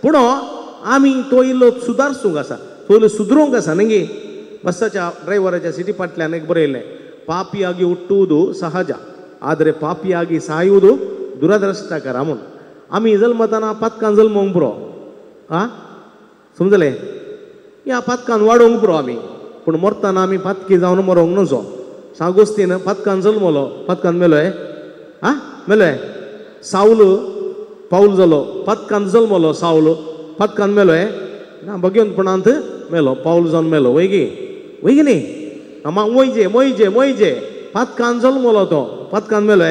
पूण आमी तो इल्लो सुदारसूंक आसा, तो इल्लो सुदरूंक आसा न्ही गे? बसाच्या ड्रायव्हराच्या सिटी फाटल्यान एक बरयलें, ಪಾಪಿಯಾಗಿ ಹುಟ್ಟುವುದು ಸಹಜ, ಆದರೆ ಪಾಪಿಯಾಗಿ ಸಾಯುವುದು ದುರದೃಷ್ಟಕರ म्हूण. आमी जल्मतना पातकान जल्मोंक पुरो, आं समजलें? ह्या पातकान वाडोवंक पुरो आमी, पूण मरतना आमी पातकी जावन मरोंक नजो. सागोस्तीन पातकान जल्मलो, पातकान मेलो आं मेलो. सावल पावल जालो, पातकान जल्मलो सावल, पातकान मेलो ना, भगवंतपणांत मेलो, पावल जावन मेलो. वय गी वय गी न्ही? वयजे मोयजे मोयजे पातकान जल्मलो तो, पातकान मेलो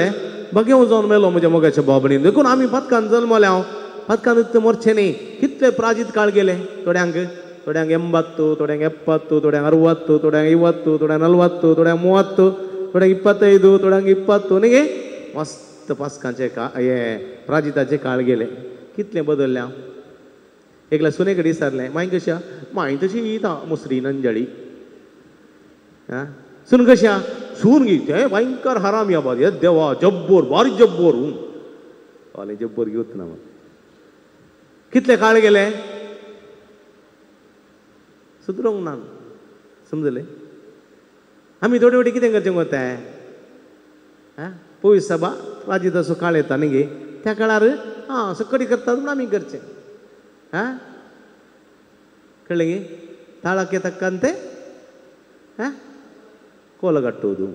भगेव जावन मेलो म्हज्या मोगाच्या बाबणीन. देखून आमी पातकान जल्मले हांव, पातकान इतलें मरचें न्ही. कितले प्राजीत काळ गेले, थोड्यांक थोड्यांक 80, थोड्यांक 70, थोड्यांक 60, थोड्यांक 20, थोड्यांक 40, थोड्यांक 30, थोड्यांक 25, थोड्यांक 20 न्ही गे. मस्त पासकांचे का हे प्राजिताचे काळ गेले. कितलें बदललें हांव. एकल्या सुने कडेन विचारलें, मागीर कशा? मागीर तशी येता मुसरी नंजळी. आं सून कशा? सून गी तें भयंकर हराम या बारी देवा, जब्बोर बारीक जब्बोर. हय जब्बोर घेवत ना. कितले काळ गेले सुदरूंक ना. समजलें? आमी थोडे थोडे कितें करचें वता आं पयस सभा प्राजिताचो काळ येता न्ही गे, त्या काळार आं सकडी करतात म्हूण आमी करचें. आं कळ्ळें गे? ताळाक तक्कंते आं ಕೋಲಗಟ್ಟುವುದು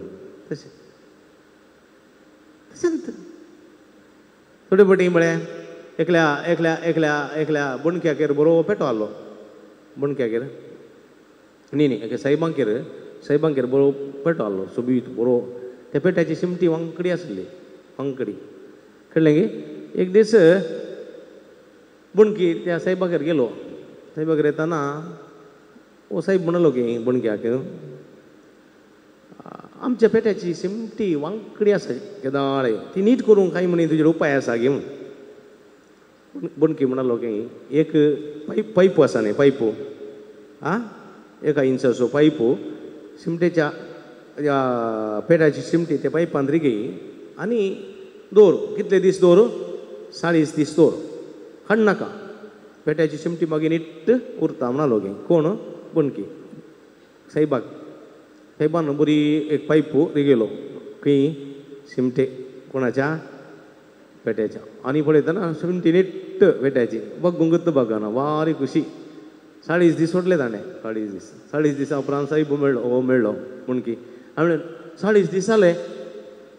तशें तशेंच. थोडे फावटी म्हळें एकल्या एकल्या एकल्या एकल्या बोणक्याकेर बरो पेटो आहलो, बोणक्याकेर न्ही न्ही एका सायबांकेर, सायबांकेर बरो पेटो आहलो सोबीत बरो. त्या पेट्याची शिमटी वांकडी आसली, वांकडी. कळ्ळें गे? एक दीस बोणकी त्या सायबागेर गेलो. सायबागेर येताना ओ सायब म्हणलो की बोणक्याक, आमच्या पेट्याची शिमटी वांकडी आसा केदाळे, ती नीट करूंक कांय म्हणी तुजेर उपाय आसा गे म्हूण. बोणकी म्हणलो की एक पायप पायप आसा न्ही, पायपो आं 1 इंचाचो पायपो शिमटेच्या पेट्याची शिमटी त्या पायपान रिगय आनी दवर. कितले दीस दवर? 40 दीस दवर, काडनाका. पेट्याची शिमटी मागीर नीट उरता म्हणलो गे. कोण? बोणकी सायबाक. सायबान बरी एक पायप रिगयलो खंय शिमटे कोणाच्या पेट्याच्या, आनी पळयतना शिमटी नीट पेट्याची बघूंकच बघना, वारी खुशी. 40 दीस सोडले ताणें. 40 दीस, 40 दिसां उपरांत सायब मेळ्ळो, हो मेळ्ळो बोणकी. हांवें 40 दीस जाले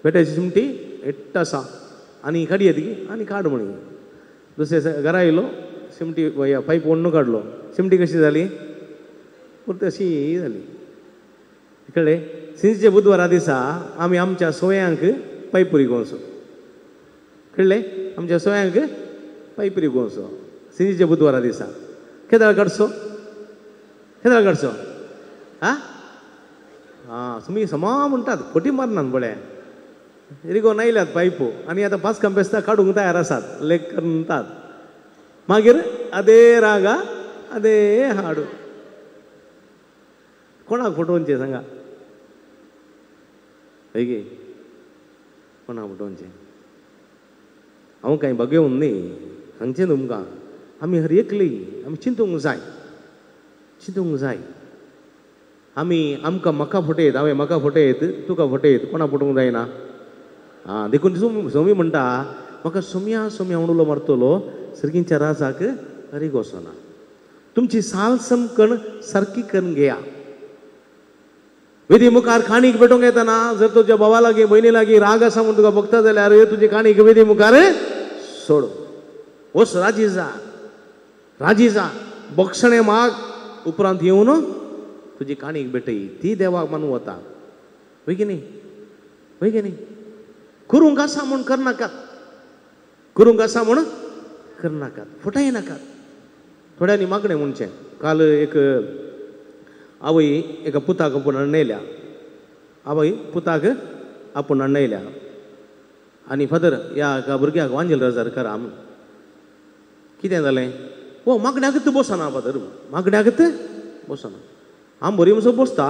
पेट्याची शिमटी नीट आसा आनी काडयेत गी आनी काड म्हणी. दुसरे घरा येयलो, शिमटी पायप ओडून काडलो, शिमटी कशी जाली? परत अशी जाली. कळ्ळें? सिंचे बुधवारा दिसा आमी आमच्या सोयांक पायप रिगोवचो. कळ्ळें? आमच्या सोयांक पायप रिगोवचो सिंचे बुधवारा दिसा. केदाळ काडचो? केदाळ काडचो? आं आं तुमी समा म्हणटात, खोटी मारनात पळय. रिगोवन आयल्यात पायपो आनी आतां पासकां बेस्ता काडूंक तयार आसात, लेख करतात. मागीर अदे रागा अदे हाडू. कोणाक फटोवचें सांगा? हय गे, कोणाक फटोवचें? हांव कांय बगेवन न्ही सांगचें तुमकां. आमी हर एकली आमी चिंतूंक जाय, चिंतूंक जाय. आमी आमकां म्हाका फटयत, हांवें म्हाका फटयत, तुका फटयत, कोणाक फटोवंक जायना. आं देखून सोमी म्हणटा म्हाका सोमया सोमया म्हणून उलो मारतलो, सर्गींच्या राजाक हरीक वचना. तुमची साल समकण सारकी करून घेया. वेदी मुखार काणीक भेटोवंक येताना जर तुज्या भावा लागीं भयणी लागीं राग आसा म्हूण तुका भोगता जाल्यार तुजी काणीक वेदी मुखार सोड, वच राजी जा, राजी जा, बक्षणें माग, उपरांत येवन तुजी काणीक भेटय, ती देवाक मानून वता. वय की न्ही? वय की न्ही? करूंक आसा म्हूण करनाकात, करूंक आसा म्हूण करनाकात, फटय नाकात. थोड्यांनी मागणें म्हणचें. काल एक आवय एका पुताक आपूण अण्णयल्या, आवय पुताक आपूण अण्णयल्या आनी फादर ह्या एका भुरग्याक वांजेल रजार करा म्हूण. कितें जालें? हो मागण्याकच बसना फादर, मागण्याकच बसना. आम बरी म्हणसर बसता,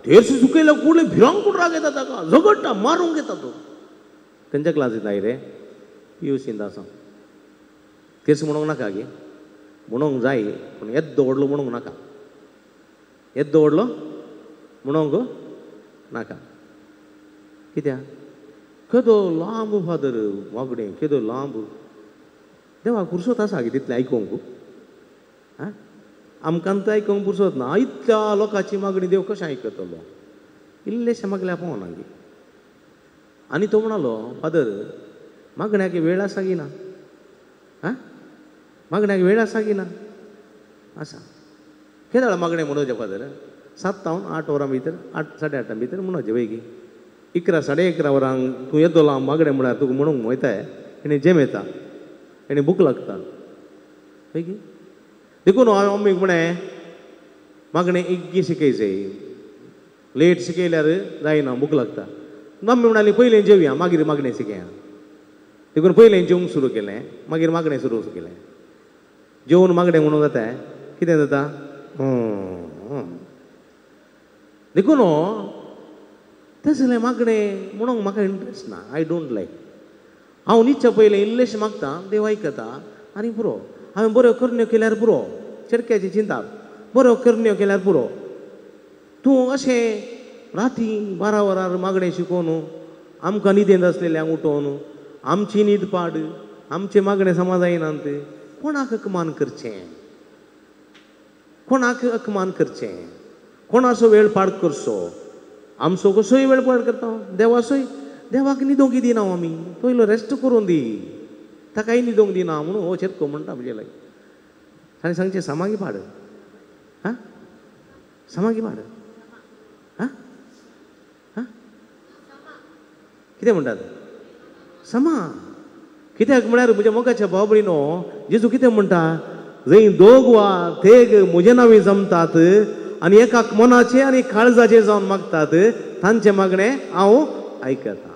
तेरशी चुकयल्या कुडले भिरांकूट राग येता ताका, झगडटा, मारूंक येता तो. खंयच्या क्लासींत I रे? पी यू सींत आसा. तेरशी म्हणूंक नाका गे, म्हणूंक जाय पूण येद्दो व्हडलो म्हणूंक नाका, येद्दो व्हडलो म्हणूंक नाका. कित्याक? केदो लांब फादर वागडें, केदो लांब. देवाक फुरसत आसा गे तितलें आयकूंक. आं आमकां तर आयकूंक पुरसत ना. इतल्या लोकांची मागणी देव कशें आयकतलो? इल्लेशें मागल्यार पावना गी. आनी तो म्हणालो, फादर मागण्याक वेळ आसा की ना? आं मागण्याक वेळ आसा की ना? आसा. केदळ मागणें म्हणोवचें फादर? 7 जावन 8 वरां भितर, 8 8:30 भितर म्हणोवचें वय. 11 11:30 वरांक तूं येतलो मागणें म्हळ्यार तुका म्हणूंक वयताय, हेणी जेम येता, हेणी भूक लागता वय. देखून हांवें मम्मीक म्हळें मागणें इग्गी शिकयचें, लेट शिकयल्यार जायना, भूक लागता. मम्मी म्हणाली पयलें जेवया मागीर मागणें शिकया. देखून पयलें जेवंक सुरू केलें, मागीर मागणें सुरू केलें. जेवन मागणें म्हणून जाता कितें जाता? देखून तसलें मागणें म्हणूंक म्हाका इंट्रस्ट ना. I don't like. हांव न्हिदच्या पयलें इल्लेशें मागता, देव आयकता आनी पुरो. हांवें बऱ्यो करण्यो केल्यार पुरो, चेडक्याची चिंता, बऱ्यो करण्यो केल्यार पुरो. तूं अशें राती 12 वरार मागणें शिकोवन आमकां न्हिदेंत आसलेल्यांक उठोवन आमची न्हीद पाड, आमचें मागणें समा जायनात. कोणाक अकमान करचें? कोणाक अकमान करचें? कोणाचो वेळ पाड करचो? आमचो कसोय वेळ पाड करता, देवाचोय. देवाक न्हिदोंक दिना आमी, पयलो रेस्ट करून दी, ताकाय न्हिदोंक दिना म्हणून हो चेरको म्हणटा म्हजे लागीं. ताणें सांगचें सामागी पाड, आं सामागी पाड, आं आं कितें म्हणटात समा. कित्याक म्हळ्यार म्हज्या मोगाच्या भाव भयणीनो, जेजू कितें म्हणटा, जंय दोग वा तेग म्हजे नांवी जमतात आनी एकाक मनाचे आनी काळजाचे जावन मागतात, तांचें मागणें हांव आयकता.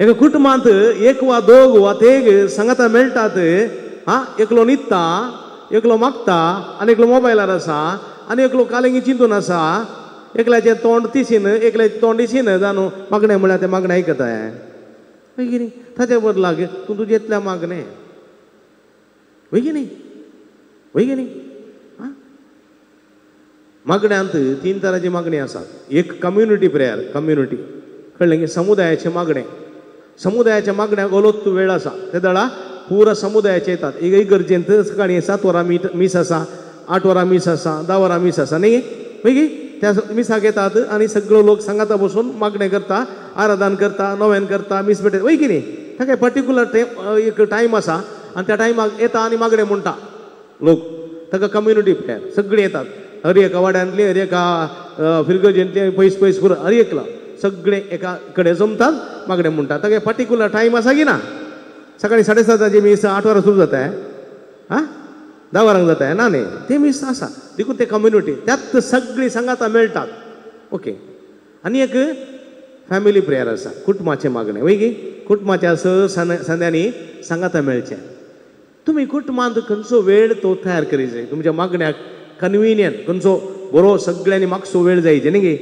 एका कुटुंबांत एक वा दोग वा तेग सांगाता मेळटात. आं एकलो न्हिदता, एकलो मागता आनी एकलो मोबायलार आसा आनी एकलो कालेंगी चिंतून आसा. एकल्याचें तोंड तिशीन, एकल्याचें तोंड दिशीन जाणू मागणें म्हळ्यार तें मागणें आयकता. वय कितें ताच्या बदलाक तूं तुजें मागणें वय की न्ही? वय की न्ही? आं मागण्यांत 3 तरांची मागणी आसात. एक कम्युनिटी प्रेयर, कम्युनिटी कळ्ळें की समुदायाचें मागणें. समुदायाच्या मागण्याक ओलोत वेळ आसा, ते दळा पुरा समुदायाचे येतात. इगर्जेंत सकाळीं 7 वरां मीस आसा, 8 वरां मीस आसा, 10 वरां मीस आसा न्ही? मागीर त्या मिसाक येतात आनी सगळो लोक सांगाता बसून मागणें करता, आराधन करता, नोवेन करता, मीस भेटयता वय की न्ही? ताका पर्टिक्युलर एक टायम आसा आनी त्या टायमाक येता आनी मागणें म्हणटा लोक. ताका कम्युनिटी प्रेयर सगळीं येतात, हर एका वाड्यांतली, हर एका फिरगर्जेंतली, पयस पयस पुरो हर एकला सगळे एका कडेन जमतात, मागणें म्हणटात. ताका पर्टिक्युलर टायम आसा की ना? सकाळीं 7:30 मीस 8 वरां सुरू जाता, आं 10 वरांक जाता ना न्ही? तें मीस आसा. देखून ते कम्युनिटी त्यात सगळीं सांगाता मेळटात. ओके. आनी एक फॅमिली प्रेयर आसा, कुटुंबाचें मागणें वय की? कुटुंबाच्या स संद्यांनी सांगाता मेळचें. तुमी कुटुंबांत खंयचो वेळ तो तयार करी जाय तुमच्या मागण्याक कन्विनियंट, खंयचो बरो सगळ्यांनी मागचो वेळ जायचे न्ही की?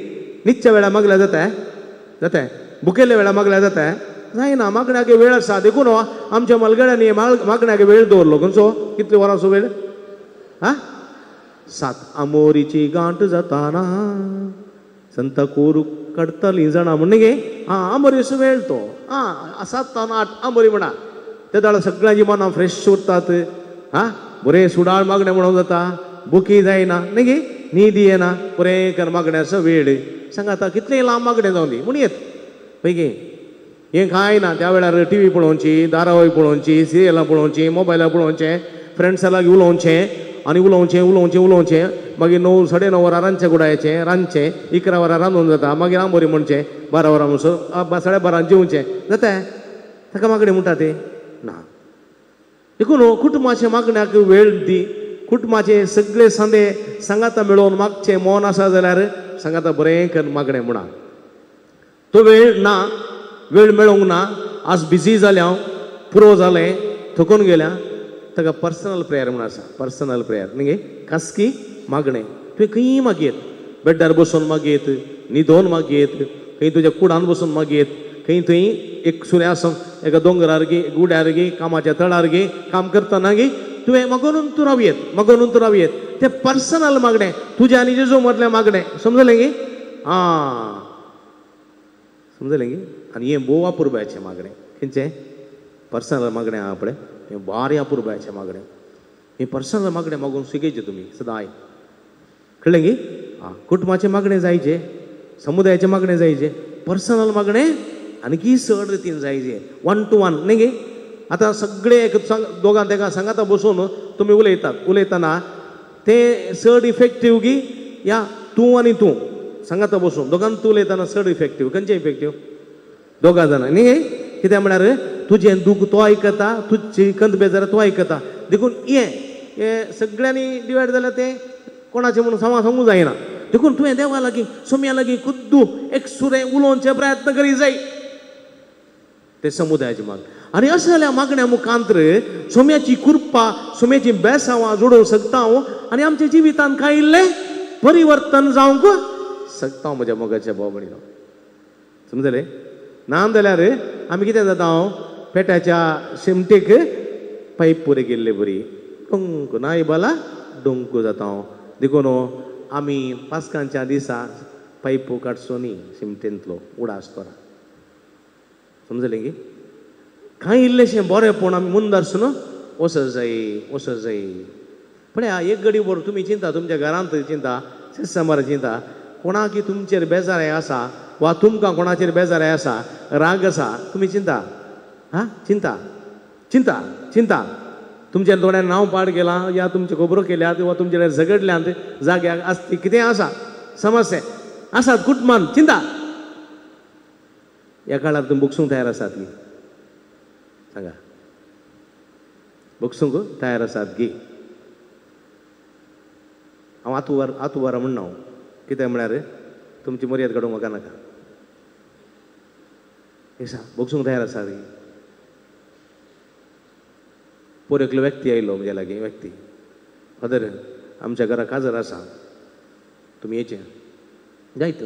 न्हिदच्या वेळार मागल्यार जाता? जाता. भुकेल्ल्या वेळार मागल्यार जाता? जायना. मागण्याक वेळ आसा. देखून आमच्या मलगड्यांनी मागण्याक वेळ दवरलो. खंयचो? कितले वरांचो वेळ? आं 7. आमोरीची गांठ जाताना संता कोरू काडटाली जाणा म्हण न्ही? आं आमोरीचो वेळ तो. आं 7 आनी 8 आमोरी म्हणा. ते दाडा सगळ्यांची मनां फ्रेश उरतात. आं बरें सुडाळ मागणें म्हणूंक जाता, बुकी जायना न्ही गे, न्हीद येना, बरें कर मागण्याचो वेळ सांगाता. कितलें लांब मागणें जावं दी म्हूण येत पळय गे. हें कांय ना, त्या वेळार टी व्ही पळोवची, धारावाही पळोवची, सिरियलां पळोवचीं, मोबायलार पळोवचें, फ्रेंड्सां लागीं उलोवचें आनी उलोवचें उलोवचें उलोवचें. मागीर 9 9:30 वरां रांदचें कुडायचें, रांदचें 11 वरां रांदून जाता, मागीर आंबोरी म्हणचें, 12 वरां म्हणसर 12:30 जेवचें जाता. ताका मागणें म्हणटा तें ना. देखून कुटुंबाच्या मागण्याक वेळ दी. कुटुंबाचे सगळे सांदे सांगाता मेळोवन मागचें मन आसा जाल्यार सांगाता बरें कर मागणें म्हणा. तो वेळ ना, वेळ मेळोंक ना, आज बिजी जालें हांव, पुरो जालें, थकून गेल्या. ताका पर्सनल प्रेयर म्हूण आसा. पर्सनल प्रेयर न्ही, खासगी मागणें. तुवें खंयी मागयेत, बेड्डार बसून मागयेत, न्हिदोन मागयेत, खंय तुज्या कुडान बसून मागयेत, खंय थंय एक सुर्या आसून एका दोंगरार गी, गुड्यार गी, कामाच्या तळार गी, काम करतना गी तुवें मागोवन तूं रावयेत, मागोवन तूं रावयेत. तें पर्सनल मागणें, तुज्या आनी जेजू मदलें मागणें. समजलें गी? आं समजलें गी? आनी हें भोव अपुरबायेचें मागणें. खंयचें? पर्सनल मागणें आहा पळय, हें भारी अपुरबायेचें मागणें. हे पर्सनल मागणें मागून शिकयचें तुमी सदांय, कळ्ळें गी? आं, कुटुंबाचें मागणें जायचें, समुदायाचें मागणें जायचें, पर्सनल मागणें आनीकी चड रितीन जायचें, 1 to 1 न्ही गे? आतां सगळे एक दोगां तेगां सांगाता बसून तुमी उलयतात, उलयतना तें चड इफेक्टीव गी या तूं आनी तूं सांगाता बसून दोगान तूं उलयतना चड इफेक्टीव? खंयचें इफेक्टीव? दोगां जाणां न्ही गे? कित्याक म्हळ्यार तुजें दूख तो आयकता, तुजी कंत बेजार तो आयकता, देखून हें हें सगळ्यांनी डिवायड जाल्यार तें कोणाचें म्हणून सांगू सांगूंक जायना. देखून तुवें देवा लागीं सोम्या लागीं खुद्दू एक सुरें उलोवचे प्रयत्न करी जाय ते समुदायाचे माग. आनी असल्या मागण्या मुखांतर सोम्याची कृपा, सोम्याची बेसांवां जोडोवंक शकता हांव आनी आमच्या जिवितांत कांय इल्लें परिवर्तन जावंक शकता म्हज्या मोगाच्या भाव भयणीनो. समजलें? ना जाल्यार आमी कितें जाता, हांव पेट्याच्या शिमटेक पायप पुरे गेल्ले बरी डोंक नाय बाला डोंक जाता हांव. देखून आमी पास्कांच्या दिसा पायप काडचो न्ही शिमटेंतलो, उडास करा. समजलें की? कांय इल्लेशें बरेंपण आमी मुंदारसून वचत जाय, वचत जाय. पळया एक घडी बरो तुमी चिंता, तुमच्या घरांत चिंता, सिस्टमार चिंता, कोणाकी तुमचेर बेजाराय आसा वा तुमकां कोणाचेर बेजाराय आसा, राग आसा, तुमी चिंता, हां, चिंता चिंता चिंता तुमच्या दोळ्यान नांव पाड केलां या तुमच्यो खबरो केल्यात वा तुमचे झगडल्यांत जाग्याक आसती कितें आसा समस्या आसात कुटुंबान, चिंता. ह्या काळार तुमी बगसूंक तयार आसात गी? सांगा, बगसूंक तयार आसात गी? हांव आतुवार आतुवार म्हणना हांव, कितें म्हळ्यार तुमची मर्याद काडूंक म्हाका नाका. एक बगसूंक तयार आसात गी? पोर एकलो व्यक्ती आयलो म्हज्या लागीं, व्यक्ती, फादर आमच्या घरा काजार आसा, तुमी येचे जायत.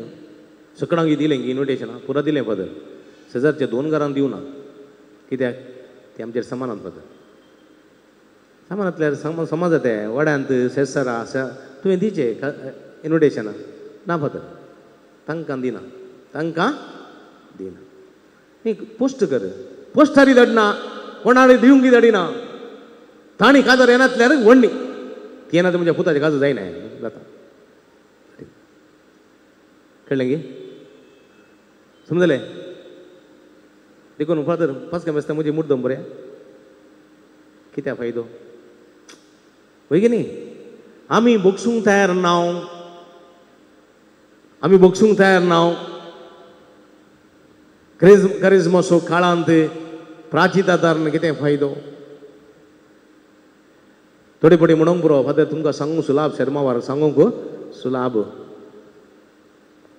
सकडांक दिलें की इन्विटेशनां पुरा दिलें फादर, शेजारच्या 2 घरांक दिवना, कित्याक ते आमचेर समानांत फादर, समानांतल्यार समाज जाता वाड्यांत शेजारा आसा, तुवें दिचें इन्विटेशनां ना फादर, तांकां दिना, तांकां दिना. न्ही पोस्ट कर, पोस्टारी धाडना, कोणाक दिवंक धाडिना, तांणी काजार येनातल्यार व्हडली ती येना, म्हज्या पुताचें काजार जायना जाता. कळ्ळें गी? समजलें? देखून फादर पास्का बेसता म्हजी मुद्दम बरें कित्याक फायदो वय की न्ही? आमी बगसूंक तयार ना, आमी बगसूंक तयार ना. करिज्माचो काळांत प्राचितादारान कितें फायदो? थोडे पटी म्हणूंक पुरो फादर तुमकां सांगूंक सुलाभ, शेर्मावार सांगूंक सुलाभ,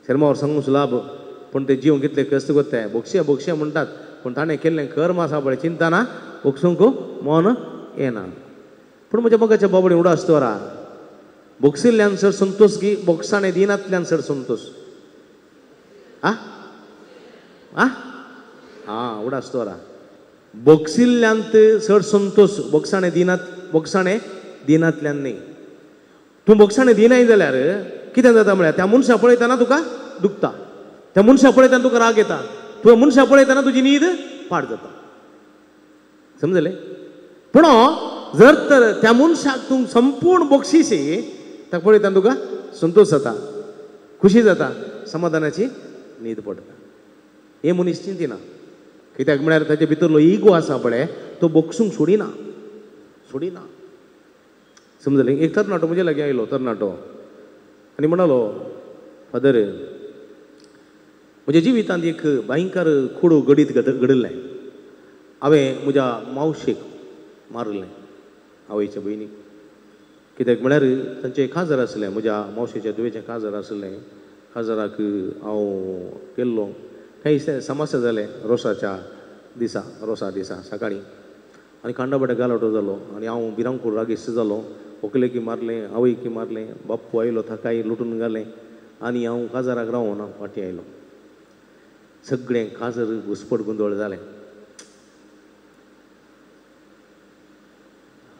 शेर्मावार सांगूंक सुलाभ, पूण ते जीव कितले कश्ट करताय, बक्षे बक्षे म्हणटात, पूण ताणें केल्लें कर्म आसा पळय चिंतना बक्षूंक मन येना. पूण म्हज्या मोगाच्या बाबडी उडास दवरा, बक्षिल्ल्यान सर संतोष की बक्षाणे दिनांतल्यान सर संतोष? आ आ आं, उडास दवरा, बक्षिल्ल्यांत चड संतोष, बक्षाणे दिनात, बक्षाणे दिनांतल्यान न्ही. तूं बक्षाणे दिनाय जाल्यार कितें जाता म्हळ्यार त्या मनशा पळयतना तुका दुखता, त्या मनशा पळयतना तुका राग येता, तुवें मनशा पळयतना तुजी न्हीद पाड जाता. समजलें? पूण जर तर त्या मनशाक तूं संपूर्ण बक्षीस ताका पळयतना तुका संतोष जाता, खुशी जाता, समाधानाची न्हीद पडटा. हे मनीस चिंतिना, कित्याक म्हळ्यार ताचे भितरलो इगो आसा पळय तो बक्षूंक सोडिना, सोडिना. समजलें? एक तरणाटो म्हजे लागीं आयलो, तरणाटो, आनी म्हणालो, फादर म्हज्या जिवितांत एक भयंकर कुडो घडीत घडिल्लें, हांवें म्हज्या मावशेक मारलें, आवयच्या भयणीक. कित्याक म्हळ्यार तांचें काजार आसलें, म्हज्या मावशेच्या धुवेचें काजार आसलें, काजाराक हांव गेल्लो, कांय समस्या जालें रोसाच्या दिसा, रोसा दिसा सकाळीं, आनी कांडाबाटे गालाटो जालो आनी हांव भिरांकूळ रागेस्त जालो, व्हंकलेकी मारलें, आवयकी मारलें, बाप्पू आयलो ताकाय लुटून घालें आनी हांव काजाराक रावना फाटीं आयलो. सगळें काजर घुसपट गोंदळ जालें.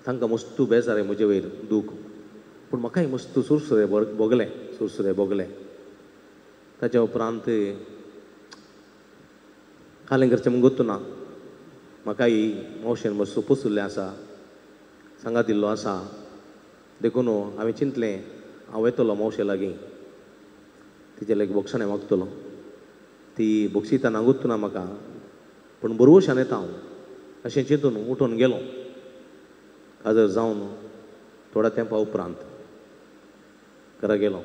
तांकां मस्तू बेजार म्हजे वयर दूख, पूण म्हाकाय मस्तू सुरसुरे भोगलें, सुरसुरे भोगलें. ताच्या उपरांत कालें करचें म्हूण गोत्तू ना, म्हाकाय मावशेन मस्त पोसुल्लें आसा. सांगात दिल्लो आसा. देखून हांवें चिंतलें हांव येतलो मावशे लागीं, तिचे लागीं बोगसाणें मागतलो. ती बोगसिता नागूत ना म्हाका, पूण बरवशान येता हांव अशें चिंतून उठून गेलो. काजर जावन थोड्या तेंपा उपरांत घरा गेलो.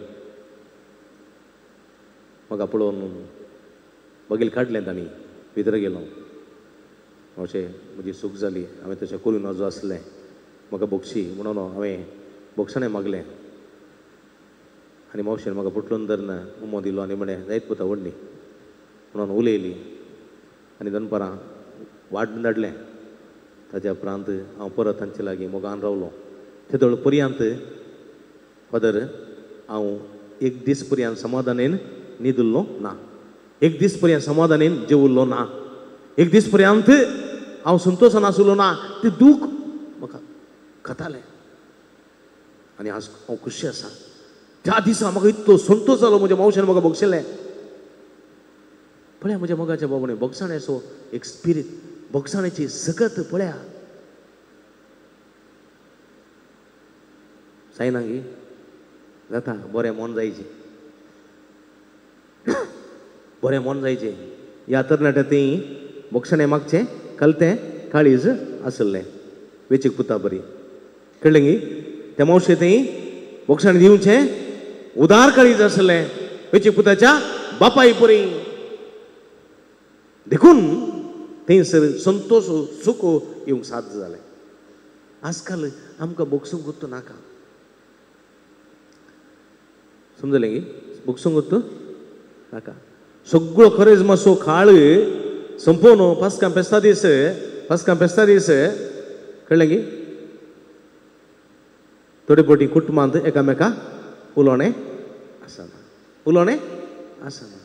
म्हाका पळोवन बगील काडलें तांणी, भितर गेलो. मावशे म्हजी चूक जाली, हांवें तशें करूं नजो आसलें, म्हाका बोगशी म्हणून हांवें बोगसाणें मागलें. आनी मावशेन म्हाका पुटलून धरून उमो दिलो आनी म्हणलें जायत पुता व्हडली म्हणून उलयली आनी दनपारां वाट धाडलें. ताच्या उपरांत हांव परत तांचे लागीं मोगान रावलो. तेदोळ पर्यंत फादर हांव एक दीस पर्यंत समाधानेन न्हिदलो ना, एक दीस पर्यंत समाधानेन जेवल्लो ना, एक दीस पर्यंत हांव संतोशान आसलो ना. तें दूख म्हाका खातालें आनी आज हांव खुशी आसा. त्या दिसा म्हाका इतलो संतोश जालो, म्हज्या मावशेन म्हाका बक्षिल्लें. पळया म्हज्या मोगाच्या बाबूने बक्षाण्याचो एक स्पिरीट, बक्षाण्याची सकत पळया. जायना गी जाता, बरें मन जायचें, बरें मन जायचें. ह्या तरणाट्या ती बक्षाणें मागचें कलतें काळीज आसलें वेचीक पुता बरी कळ्ळें गी. त्या मावशे ती बक्षाणें दिवचें उदार काळीज आसलें वेचीक पुताच्या बापाय परी. देखून थंयसर संतोश सुख येवंक साध्य जालें. आजकाल आमकां बोगसूंक गुत्तो नाका, समजलें गी? बोगसूंक गुत्तो नाका. सगळो खरेज मातसो काळ संपोवन पास्कां फेस्ता दीस, पास्कां फेस्ता दीस कळ्ळें गी, थोडे फावटी कुटुंबांत एकामेका उलोवणें आसना, उलोवणें आसना.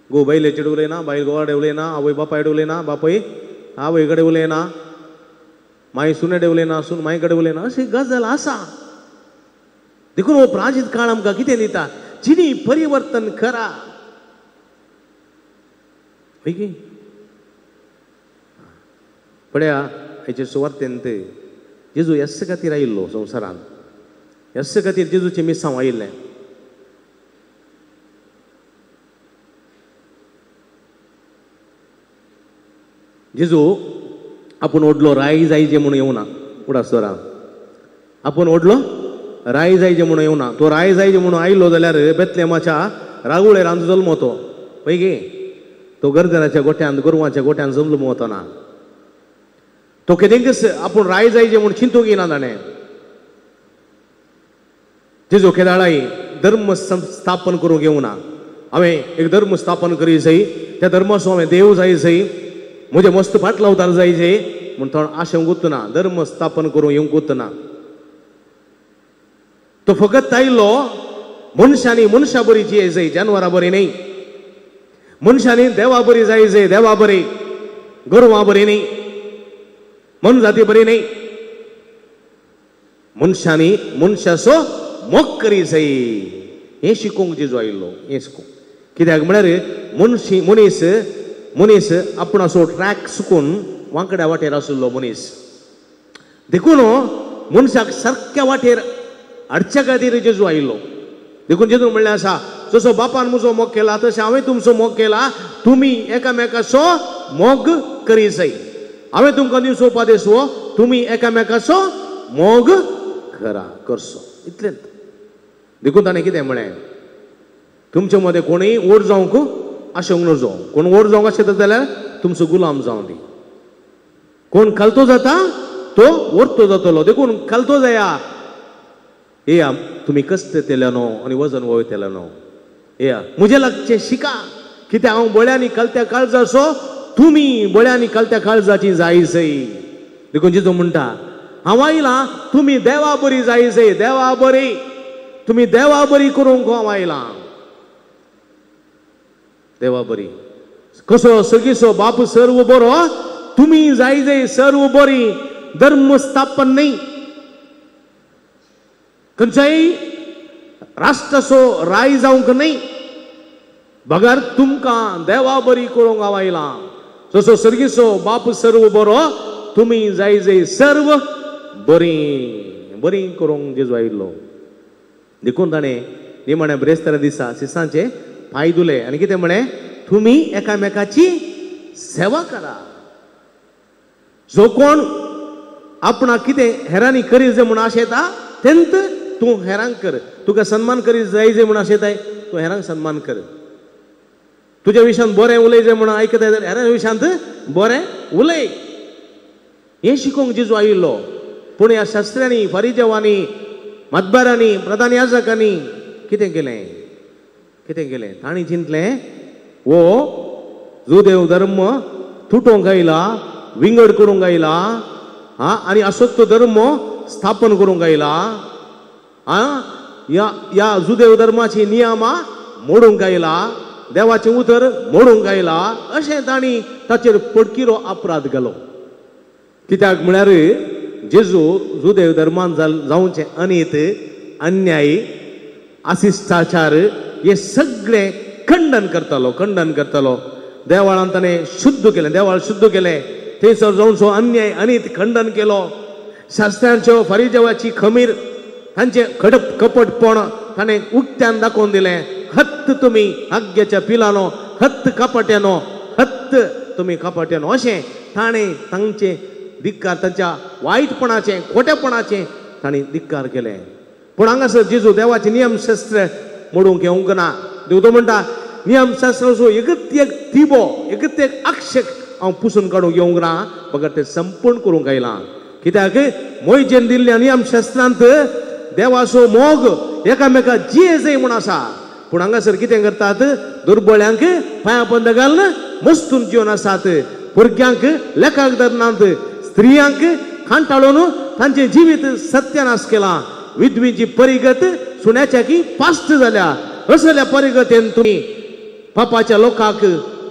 घोव बायलेचेर उलयना, बायल घोवा उलयना, आवय बापाय उलयना, बापूय आवय कडेन उलयना, माय सुने उलयना, सून माय कडेन उलयना, अशी गजाल आसा. देखून हो प्राचीन काळ आमकां कितें दिता? जिणी परिवर्तन करा. हय की पळया हेचे सुवार्तेंत जेजू ह्याच खातीर आयिल्लो संवसारांत, ह्याच खातीर जेजूचें मिसांव आयिल्लें. जेजू आपूण ओडलो राय जायचे म्हणून येवना, उडास दवरा, आपूण ओडलो राय जायचे म्हणून येवना. तो राय जायचे म्हणून आयलो जाल्यार बेतलेमाच्या रागुळेरांत जल्मो तो, पळय गे, तो गर्दनाच्या गोठ्यांत गोरवांच्या गोठ्यांत जल्मो वतना तो केदेंकच आपूण राय जायचे म्हणून चिंतूंक येना ताणें. जेजू केदाळाय धर्म स्थापन करूंक येवना. हांवें एक धर्म स्थापन करी जाय, त्या धर्माचो हांवें देव जाय जाय, म्हजें मस्त फाटलावतार जाय जाय म्हूण तो आशेवंक वतना, धर्म स्थापन करूंक येवंक वतना. तो फकत आयलो मनशांनी मनशा बरी जिये जाय, जानवरां बरी न्ही. मनशांनी देवा बरी जाय जाय, देवा बरी, गोरवां बरी न्ही, मनजाती बरी न्ही. मनशांनी मनशाचो मोग करी जाय हें शिकोवंक जेजू आयिल्लो, हें शिकोवंक. कित्याक म्हळ्यार मनशी मनीस मनीस आपणाचो ट्रॅक चुकून वांकड्या वाटेर आशिल्लो मनीस. देखून मनशाक सारक्या वाटेर हाडच्या खातीर जेजू आयिल्लो. देखून जेजू म्हणलें आसा, जसो बापान म्हजो मोग केला तशें हांवें तुमचो मोग केला, तुमी एकामेकाचो मोग करी जाय. हांवें तुमकां दिवचो उपादेश हो, तुमी एकामेकाचो मोग करा करचो, इतलेंच. देखून ताणें कितें म्हळें, तुमचे मदें कोणूय व्हड जावंक आशेवंक नजो, कोण व्हड जावंक आशेता जाल्यार तुमचो गुलाम जावं दी. कोण खालतो जाता तो व्हरतो जातलो. देखून खालतो जाया, येया तुमी कश्ट येतले न्हू आनी वजन वयतले न्हू, येया म्हजे लागचें शिका, कित्याक हांव बळ्यांनी खालत्या काळजाचो, तुमी बळ्यांनी खालत्या काळजाची जाय जाय. देखून जेजू म्हणटा, हांव आयलां तुमी देवा बरी जाय जाय, देवा बरी, तुमी देवा बरी करूंक हांव आयलां. देवा बरी कसो सगीसो बाप सर्व बरो, तुमी जाय जाय सर्व बरी. धर्म स्थापन न्ही, खंयच्याय राष्ट्राचो राय जावंक न्ही, बगर तुमकां देवा बरी करूंक हांव आयलां. जसो सर्गीचो बाप सर्व बरो, तुमी जाय जाय सर्व बरीं बरीं करूंक जेजू आयिल्लो. देखून ताणें निमाण्या ब्रेस्तारा दिसा शिसांचे पांय धुले आनी कितें म्हळें, तुमी एकामेकाची सेवा करा. जो कोण आपणाक कितें हेरांनी करीत जाय म्हूण आशेता तेंत तूं हेरांक कर. तुका सन्मान करीत जाय जाय म्हूण आशेताय तूं हेरांक सन्मान कर. तुज्या विशयांत बरें उलय जाय म्हूण आयकताय जाल्यार हेरां विशयांत बरें उलय. हें शिकोवंक जेजू आयिल्लो. पूण ह्या शास्त्र्यांनी, फारिजेवांनी, मतबारांनी, प्रधान याजकांनी कितें केलें, कितें केलें? तांणी चिंतलें हो जुदेव धर्म तुटोवंक आयला, विंगड करूंक आयला, आं, आनी असत्य धर्म स्थापन करूंक आयला, आं, ह्या जुदेव धर्माची नियमां मोडूंक आयला, देवाचें उतर मोडूंक आयला, अशें तांणी ताचेर पडकिरो अपराध घालो. कित्याक म्हळ्यार जेजू जुदेव धर्मान जावचें अनीत, अन्याय, अशिश्टाचार हे सगळें खंडन करतालो, खंडन करतालो. देवळान ताणें शुद्ध केलें, देवाळ शुद्ध केलें, थंयसर जावचो अन्याय अनीत खंडन केलो. शास्त्रांच्यो फारिजेवाची खमीर, तांचें खडप कपटपण ताणें उक्त्यान दाखोवन दिलें. हत्त तुमी आग्याच्या पिलानो, हत्त कपाट्यानो, हत्त तुमी कपाट्यानो, अशें ताणें तांचें धिक्कार, तांच्या वायटपणाचें, खोटेपणाचें ताणें धिक्कार केलें. पूण हांगासर जेजू देवाचें नियमशास्त्र मोडूंक येवंक ना. देव तो म्हणटा नियमशास्त्राचो एकच एक तिबो, एकच एक आक्षेप हांव पुसून काडूंक येवंक ना, बगर तें संपूर्ण करूंक आयलां. कित्याक मोयजेन दिल्ल्या नियमशास्त्रांत देवाचो मोग एकामेका जिये जाय म्हूण आसा. पूण हांगासर कितें करतात, दुर्बळ्यांक पांया बंद घालून मस्तून जिवन आसात, भुरग्यांक लेखाक धरनात, स्त्रियांक कांटाळून तांचें जिवीत सत्यानाश केलां. विधवींची परिगत सुण्याच्या की पास्ट जाल्या. असल्या परिगतेन तुमी पापाच्या लोकांक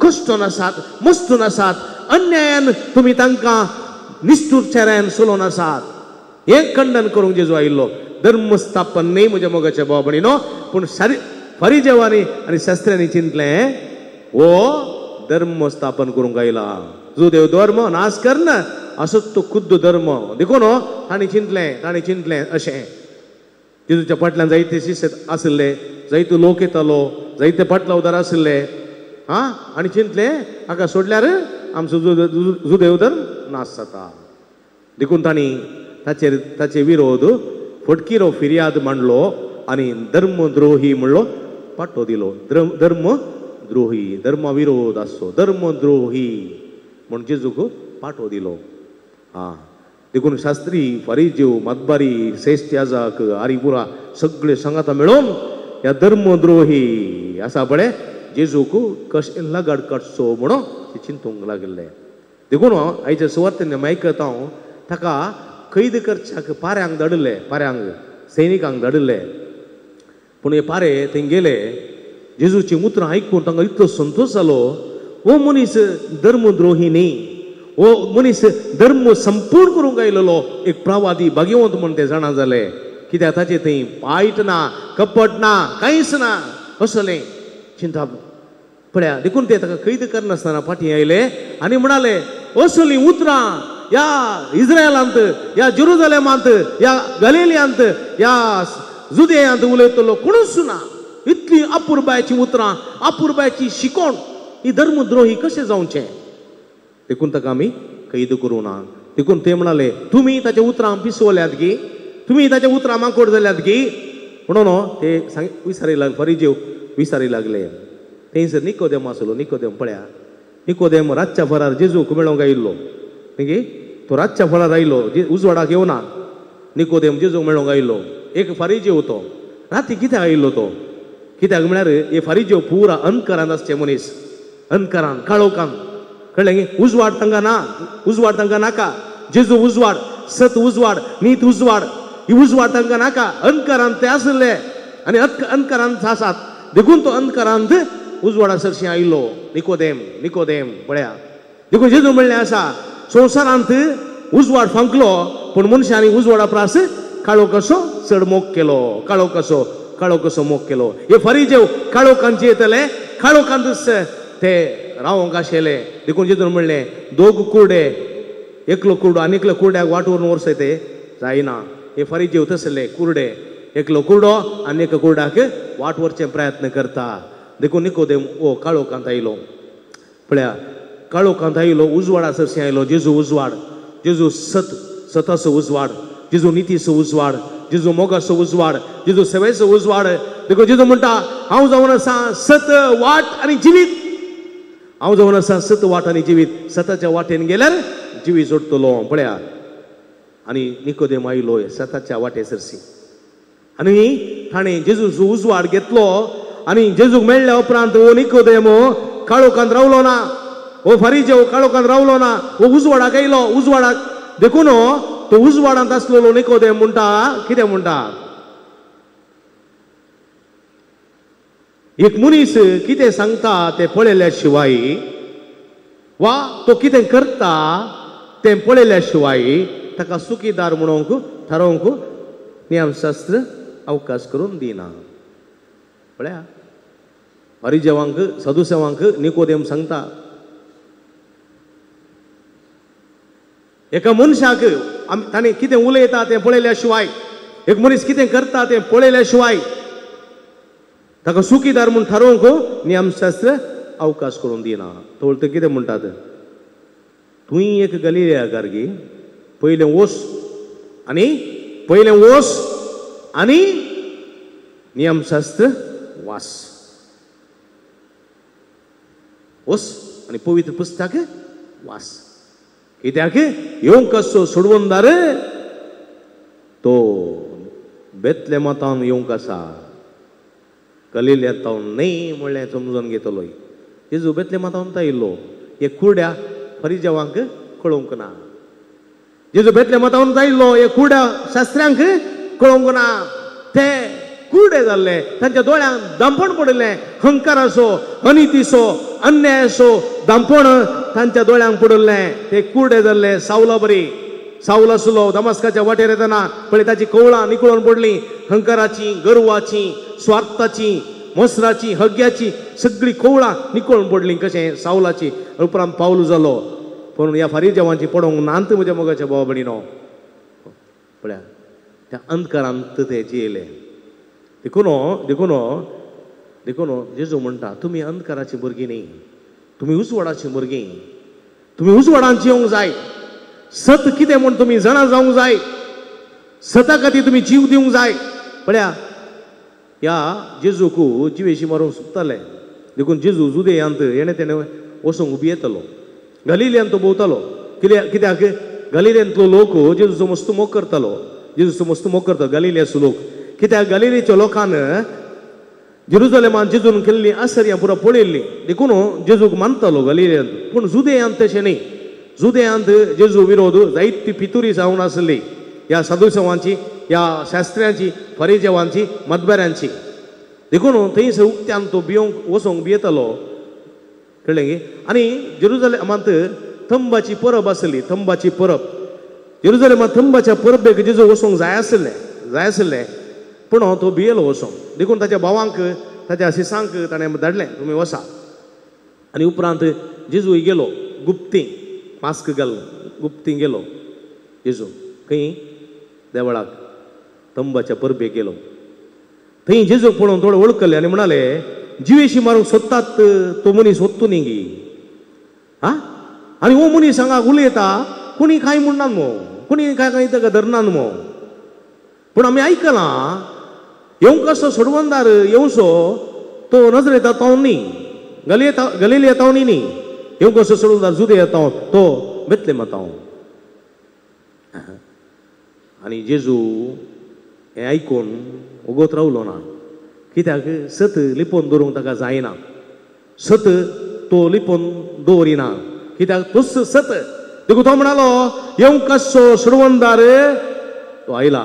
कश्टून आसात, मस्तून आसात, अन्यायान तुमी तांकां निश्ठूर चेऱ्यान चलोवन आसात. हें खंडन करूंक जेजू आयिल्लो. धर्म स्थापन न्हय म्हज्या मोगाच्या भाव भयणीनो, पूण फारिजेवांनी आनी शास्त्र्यांनी चिंतलें हो धर्म स्थापन करूंक आयला, जुदेव धर्म नाश करना असोच तो खुद्द धर्म. देखून तांणी चिंतलें, तांणी चिंतलें अशें. जेजूच्या फाटल्यान जायते शिष्य आशिल्ले, जायतो लोक येतालो, जायते फाटलावदार आशिल्ले, आं, आनी चिंतलें हाका सोडल्यार आमचो जुदेव धर्म नाश जाता. देखून तांणी ताचेर ताचे विरोध फटकिरो फिर्याद मांडलो आनी धर्मद्रोही म्हणलो पाटो दिलो. धर्मद्रोही, धर्म विरोध आसचो, धर्मद्रोही म्हूण जेजूक पाटो दिलो. आं, देखून शास्त्री, फारिजेव, मतबारी, श्रेश्ठ याजक, आरिपुरा सगळे सांगाता मेळोवन ह्या धर्मद्रोही आसा पळय जेजूक कशें लगाड काडचो म्हणून ते चिंतूंक लागिल्ले. देखून आयच्या सुवातेन आयकत हांव ताका कैद करच्याक पाऱ्यांक धाडिल्ले, पाऱ्यांक, सैनिकांक धाडिल्ले. पूण हे पारे थंय गेले, जेजूचीं उतरां आयकून तांकां इतलो संतोश जालो, हो मनीस धर्मद्रोही न्ही, हो मनीस धर्म संपूर्ण करूंक आयलेलो एक प्रवादी, भाग्यवंत म्हूण ते जाणा जाले. कित्याक ताचें थंय वायट ना, कपट ना, कांयच ना असलें चिंता पळया. देखून ते ताका कैद करनासतना फाटीं आयले आनी म्हणाले असलीं उतरां ह्या इस्रायलांत, ह्या जेरुजलेमांत, ह्या गलिलियांत, ह्या जुदेयांत उलयतलो कोणूच ना. इतली अपुरबायची उतरां, अपुरबायची शिकोण, ही धर्मद्रोही कशें जावचें? देखून ताका आमी कैद करूं ना. देखून ते म्हणाले तुमी ताच्या उतरां पिसवल्यात की, तुमी ताच्या उतरां माकोड जाल्यात की म्हणून ते सांग विसारी लागले, फारिजेव विसारी लागले. थंयसर निकोदेम आसलो. निकोदेम पळया, निकोदेम रातच्या फरार जेजूक मेळोवंक आयिल्लो. न्ही, तो रातच्या फरार आयलो, उजवाडाक येवना. निकोदेम जेजूक मेळोवंक आयिल्लो, एक फारिजेव तो. राती कित्याक आयिल्लो तो? कित्याक म्हळ्यार हे फारिजेव पुरा अंधकारान आसचे मनीस, अंधकारान, काळोखान, कळ्ळें न्ही? उजवाड तांकां ना, उजवाड तांकां नाका. जेजू उजवाड, सत उजवाड, नीत उजवाड, ही उजवाड तांकां नाका. अंधकारान ते आशिल्ले आनी अंधकारान आसात. देखून तो अंधकारांत उजवाडा सरशी आयिल्लो निकोदेम. निकोदेम पळया, देखून जेजू म्हणलें आसा संवसारांत उजवाड फांकलो, पूण मनशांनी उजवाडा प्रास काळो कसो चड मोग केलो, काळो कसो, काळो कसो मोग केलो. हे फारिजेव काळोखांत येतले, काळोखांतच ते रावोंक आशिल्ले. देखून जेजून म्हणलें दोग कुर्डे, एकलो कुर्डो आनी एकलो कुर्ड्याक वाट व्हरून वर्सयते जायना. हे फारीजेव तसले कुरडे, एकलो कुरडो आनी एका कुरडाक वाट व्हरचे प्रयत्न करता. देखून निकोदेम हो काळोखांत आयलो. पळया काळोखांत आयलो, उजवाडा सरशी आयलो. जेजू उजवाड, जेजू सत, सताचो उजवाड, जेजू नितीचो उजवाड, जेजू मोगाचो उजवाड, जेजू सेवेचो उजवाड. देखून जेजू म्हणटा हांव जावन आसा सत, वाट आनी जिवीत. हांव जावन आसा सत, वाट आनी जिवीत. सताच्या वाटेन गेल्यार जिवीत जोडटलो. पळया आनी निकोदेम आयलो सताच्या वाटे सरशी आनी ताणें जेजूचो उजवाड घेतलो. आनी जेजूक मेळ्ळ्या उपरांत हो निकोदेम काळोखांत रावलो ना, हो फारीजेव काळोखांत रावलो ना, हो उजवाडाक आयलो. उजवाडाक देखून तो उजवाडांत आसलेलो निकोदेम म्हणटा कितें म्हणटा, एक मनीस कितें सांगता तें पळयल्या शिवाय वा तो कितें करता तें पळयल्या शिवाय ताका चुकीदार म्हणूंक थारोवंक नियमशास्त्र अवकाश करून दिना. पळया फारीजेवांक सदुसेवांक निकोदेम सांगता एका मनशाक ताणें कितें उलयता तें पळयल्या शिवाय, एक मनीस कितें करता तें पळयल्या शिवाय ताका चुकीदार म्हूण थारोवंक नियमशास्त्र अवकाश करून दिना. तो उलट कितें म्हणटात, तुंय एक गलिलियाकार गी, पयलें वोस आनी पयलें वोस आनी नियमशास्त्र वास, वोस आनी पवित्र पुस्तक वास. कित्याक येवंक आसचो सोडवणदार तो बेतलेमातावन येवंक आसा, गलिलियांतावन न्हय म्हणलें समजून घेतलो. जेजू बेतलेमातावन आयिल्लो हे कुरड्या फरिजेवांक कळोवंक ना. जेजू बेतलेमातावन आयिल्लो हे कुरड्या शास्त्र्यांक कळोवंक ना. ते कुरडे जाल्ले, तांच्या दोळ्यांक दांपण पडिल्लें, हंकाराचो, अनितीचो, अन्यायाचो दांपण तांच्या दोळ्यांक पडिल्लें. ते कुरडे जाल्ले. सावला बरी सावल आसलो दमास्काच्या वाटेर येतना पळय ताची कवळां निकळून पडलीं. हंकाराची, गर्वाची, स्वार्थाची, मोसराची, हग्याची सगळीं कवळां निकळून पडलीं. कशें सावलाची. उपरांत पावल जालो. पूण ह्या फारीजेवांची पडोवंक नात म्हज्या मोगाच्या भावा भयणीनो. पळया त्या अंधकारांत ते जियेले. देखून देखून देखून जेजू म्हणटा तुमी अंधकाराची भुरगीं न्ही, तुमी उजवाडाची भुरगीं. तुमी उजवाडान जिवंक जाय. सत कितें म्हूण तुमी जाणा जावंक जाय. सता खातीर तुमी जीव दिवंक जाय. पळया ह्या जेजूक जिवेशी मारूंक सोदताले. देखून जेजू जुदेयांत हेणें तेणें वचूंक भियेतालो. गलिलियांत तो भोंवतालो. कित्याक गलिलियांतलो लोक जेजूचो मस्त मोग करतालो. जेजूचो मस्त मोग करता गलिलियाचो लोक. कित्याक गलिलीच्या लोकान जेरुजलेमान जेजून केल्ली आसर्यां पुरो पळयल्ली. देखून जेजूक मानतालो गलिलियांत. पूण जुदेयांत तशें न्ही. जुदेयांत जेजू विरोध जायती पितुरी जावन आसली ह्या साधुसेवांची, ह्या शास्त्र्यांची, फरिजेवांची, मदबऱ्यांची. देखून थंयसर उक्त्यान तो भिवंक वचोंक भियेतालो. कळ्ळें गी. आनी जेरुजलेमांत थंबाची परब आसली. थंबाची परब जेरुजलेमांत थंबाच्या परबेक जेजू वचोंक जाय आसलें, जाय आसलें. पूण तो भियेलो वचोंक. देखून ताच्या भावांक, ताच्या शिसांक ताणें धाडलें तुमी वसा. आनी उपरांत जेजूय गेलो गुप्ती, मास्क घालून गुप्ती गेलो जेजू खंय देवळाक तंबाच्या परबेक गेलो. थंय जेजूक पळोवन थोडे वळखले आनी म्हणाले जिवेशी मारूंक सोदतात तो मनीस सोदतो न्ही गी. आं, आनी हो मनीस हांगा उलयता, कोणी कांय म्हणनात मो, कोणी कांय कांय ताका धरनात मो. पूण आमी आयकलां येवंक असो सोडवणदार येवचो तो नजरेता तो न्ही, गलिलिया न्ही न्ही, येवंक असो सोडवणदार जुदे येता तो बेतलेमाता. आनी जेजू हें आयकून उगोत रावलो ना. कित्याक सत लिपोवन दवरूंक ताका जायना. सत तो लिपोवन दवरिना. कित्याक तोच सत. देखून तो म्हणालो येवंक असो सोडवणदार तो आयला.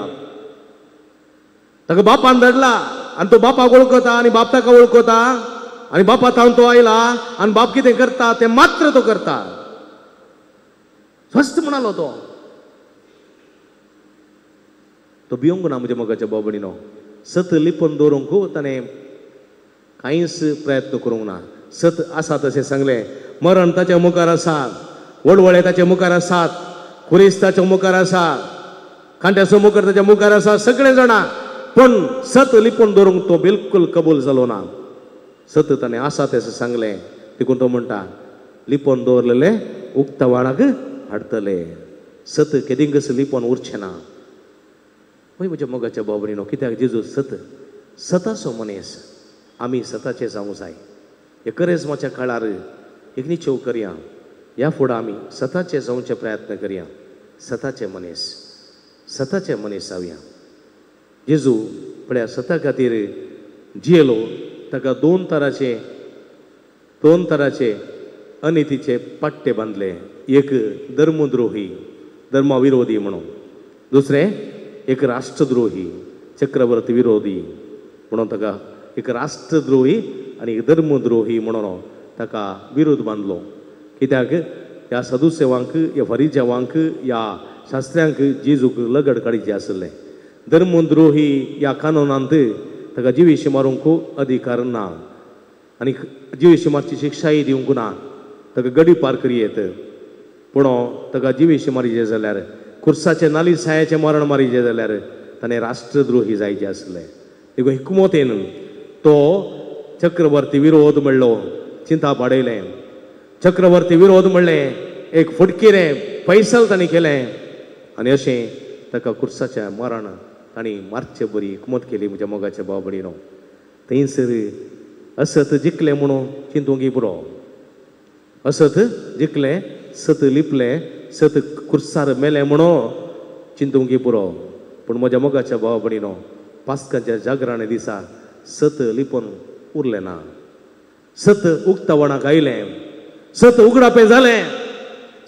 ताका बापान धाडला आनी तो बापाक वळखता आनी बाप ताका वळखता आनी बापा थावन तो आयला आनी बाप कितें करता तें मात्र तो करता. स्वस्थ म्हणालो तो. तो भिवंक ना म्हज्या मोगाच्या भाव भयणीनो. सत लिपोवन दवरूंक ताणें कांयच प्रयत्न करूंक ना. सत आसा तशें सांगलें. मरण ताच्या मुखार आसा, वळवळे ताच्या मुखार आसात, खुरीस ताच्या मुखार आसा. कांट्याचो मुखार ताच्या मुखार आसा सगळे जाणा, पूण सत लिपून दवरूंक तो बिलकूल कबूल जालो ना. सत ताणें आसा तें सांगलें, देखून तो म्हणटा लिपोवन दवरलेले उक्तावणाक हाडटले. सत केदींकच लिपोवन उरचें ना. पळय म्हज्या मोगाच्या बाबरीनो, कित्याक जेजू सत सताचो मनीस. आमी सताचें जावंक जाय. हे करेजमाच्या काळार एक निचेव करया, ह्या फुडें आमी सताचें जावचे प्रयत्न करया. सताचे मनीस, सताचे मनीस जावया. जेजू पळया सता खातीर जियेलो. ताका दोन तराचे अनितीचे पट्टे बांदले. एक धर्मद्रोही, धर्मविरोधी म्हणून, दुसरें एक राष्ट्रद्रोही, चक्रवर्ती विरोधी म्हणून. ताका एक राष्ट्रद्रोही आनी एक धर्मद्रोही म्हणून ताका विरोध बांदलो. कित्याक ह्या सदुसेवांक, ह्या फरिजेवांक, ह्या शास्त्र्यांक जेजूक लगड काडीचे आशिल्लें. धर्मद्रोही ह्या कानूनांत ताका जिवीशी मारूंक अधिकार ना आनी जिवीशी मारची शिक्षाय दिवंक ना. ताका गडी पार करयेत, पूण ताका जिवीशी मारीचे जाल्यार, खुर्साचें नाली सायाचें मरण मारीचें जाल्यार ताणें राष्ट्रद्रोही जायचे आसलें. देखून हिकमतेन तो चक्रवर्ती विरोध म्हणलो, चिंता पाडयलें. चक्रवर्ती विरोध म्हणलें, एक फटकिरें फैसल ताणें केलें आनी अशें ताका खुर्साचें मरण तांणी मारचे बरी हिकमत केली. म्हज्या मोगाच्या भाव भयणीनो, थंयसर असत जिखलें म्हणून चिंतूंक पुरो. असत जिखलें, सत लिपलें, सत खुर्सार मेलें म्हणून चिंतूंक पुरो. पूण म्हज्या मोगाच्या भाव भयणीनो, पास्काच्या जागराणे दिसा सत लिपून उरलें ना. सत उक्तावणाक आयलें, सत उगडापें जालें.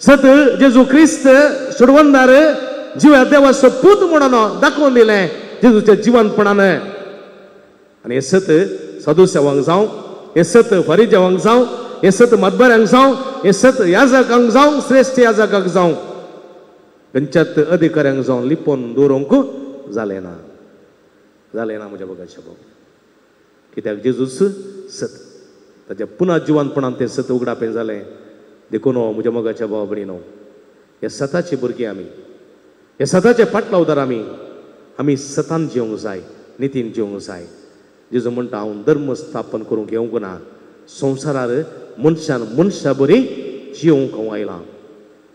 सत जेजू क्रिस्त सोडवणदार जिव्या देवाचो पूत म्हणून दाखोवन दिलें जेजूच्या जिवनपणान. आनी हें सत सदुसेवांक जावं, हें सत फरिजेवांक जावं, हें सत मदबऱ्यांक जावं, हें सत याजकांक जावं, श्रेश्ठ याजकांक जावं, खंयच्याच अधिकाऱ्यांक जावं लिपोवन दवरूंक जालें ना. जालें ना म्हज्या मोगाच्या भाव. कित्याक जेजूच सत, ताच्या पुनः जिवनपणान तें सत उगडापें जालें. देखून म्हज्या मोगाच्या भाव भयणीनो, ह्या सताची भुरगीं आमी, ह्या सताचे पाटलावदार आमी. आमी सतान जिवंक जाय, नितीन जिवंक जाय. जेजू म्हणटा हांव धर्म स्थापन करूंक येवंक ना, संवसारार मनशान मनशा बरी जिवंक हांव आयलां,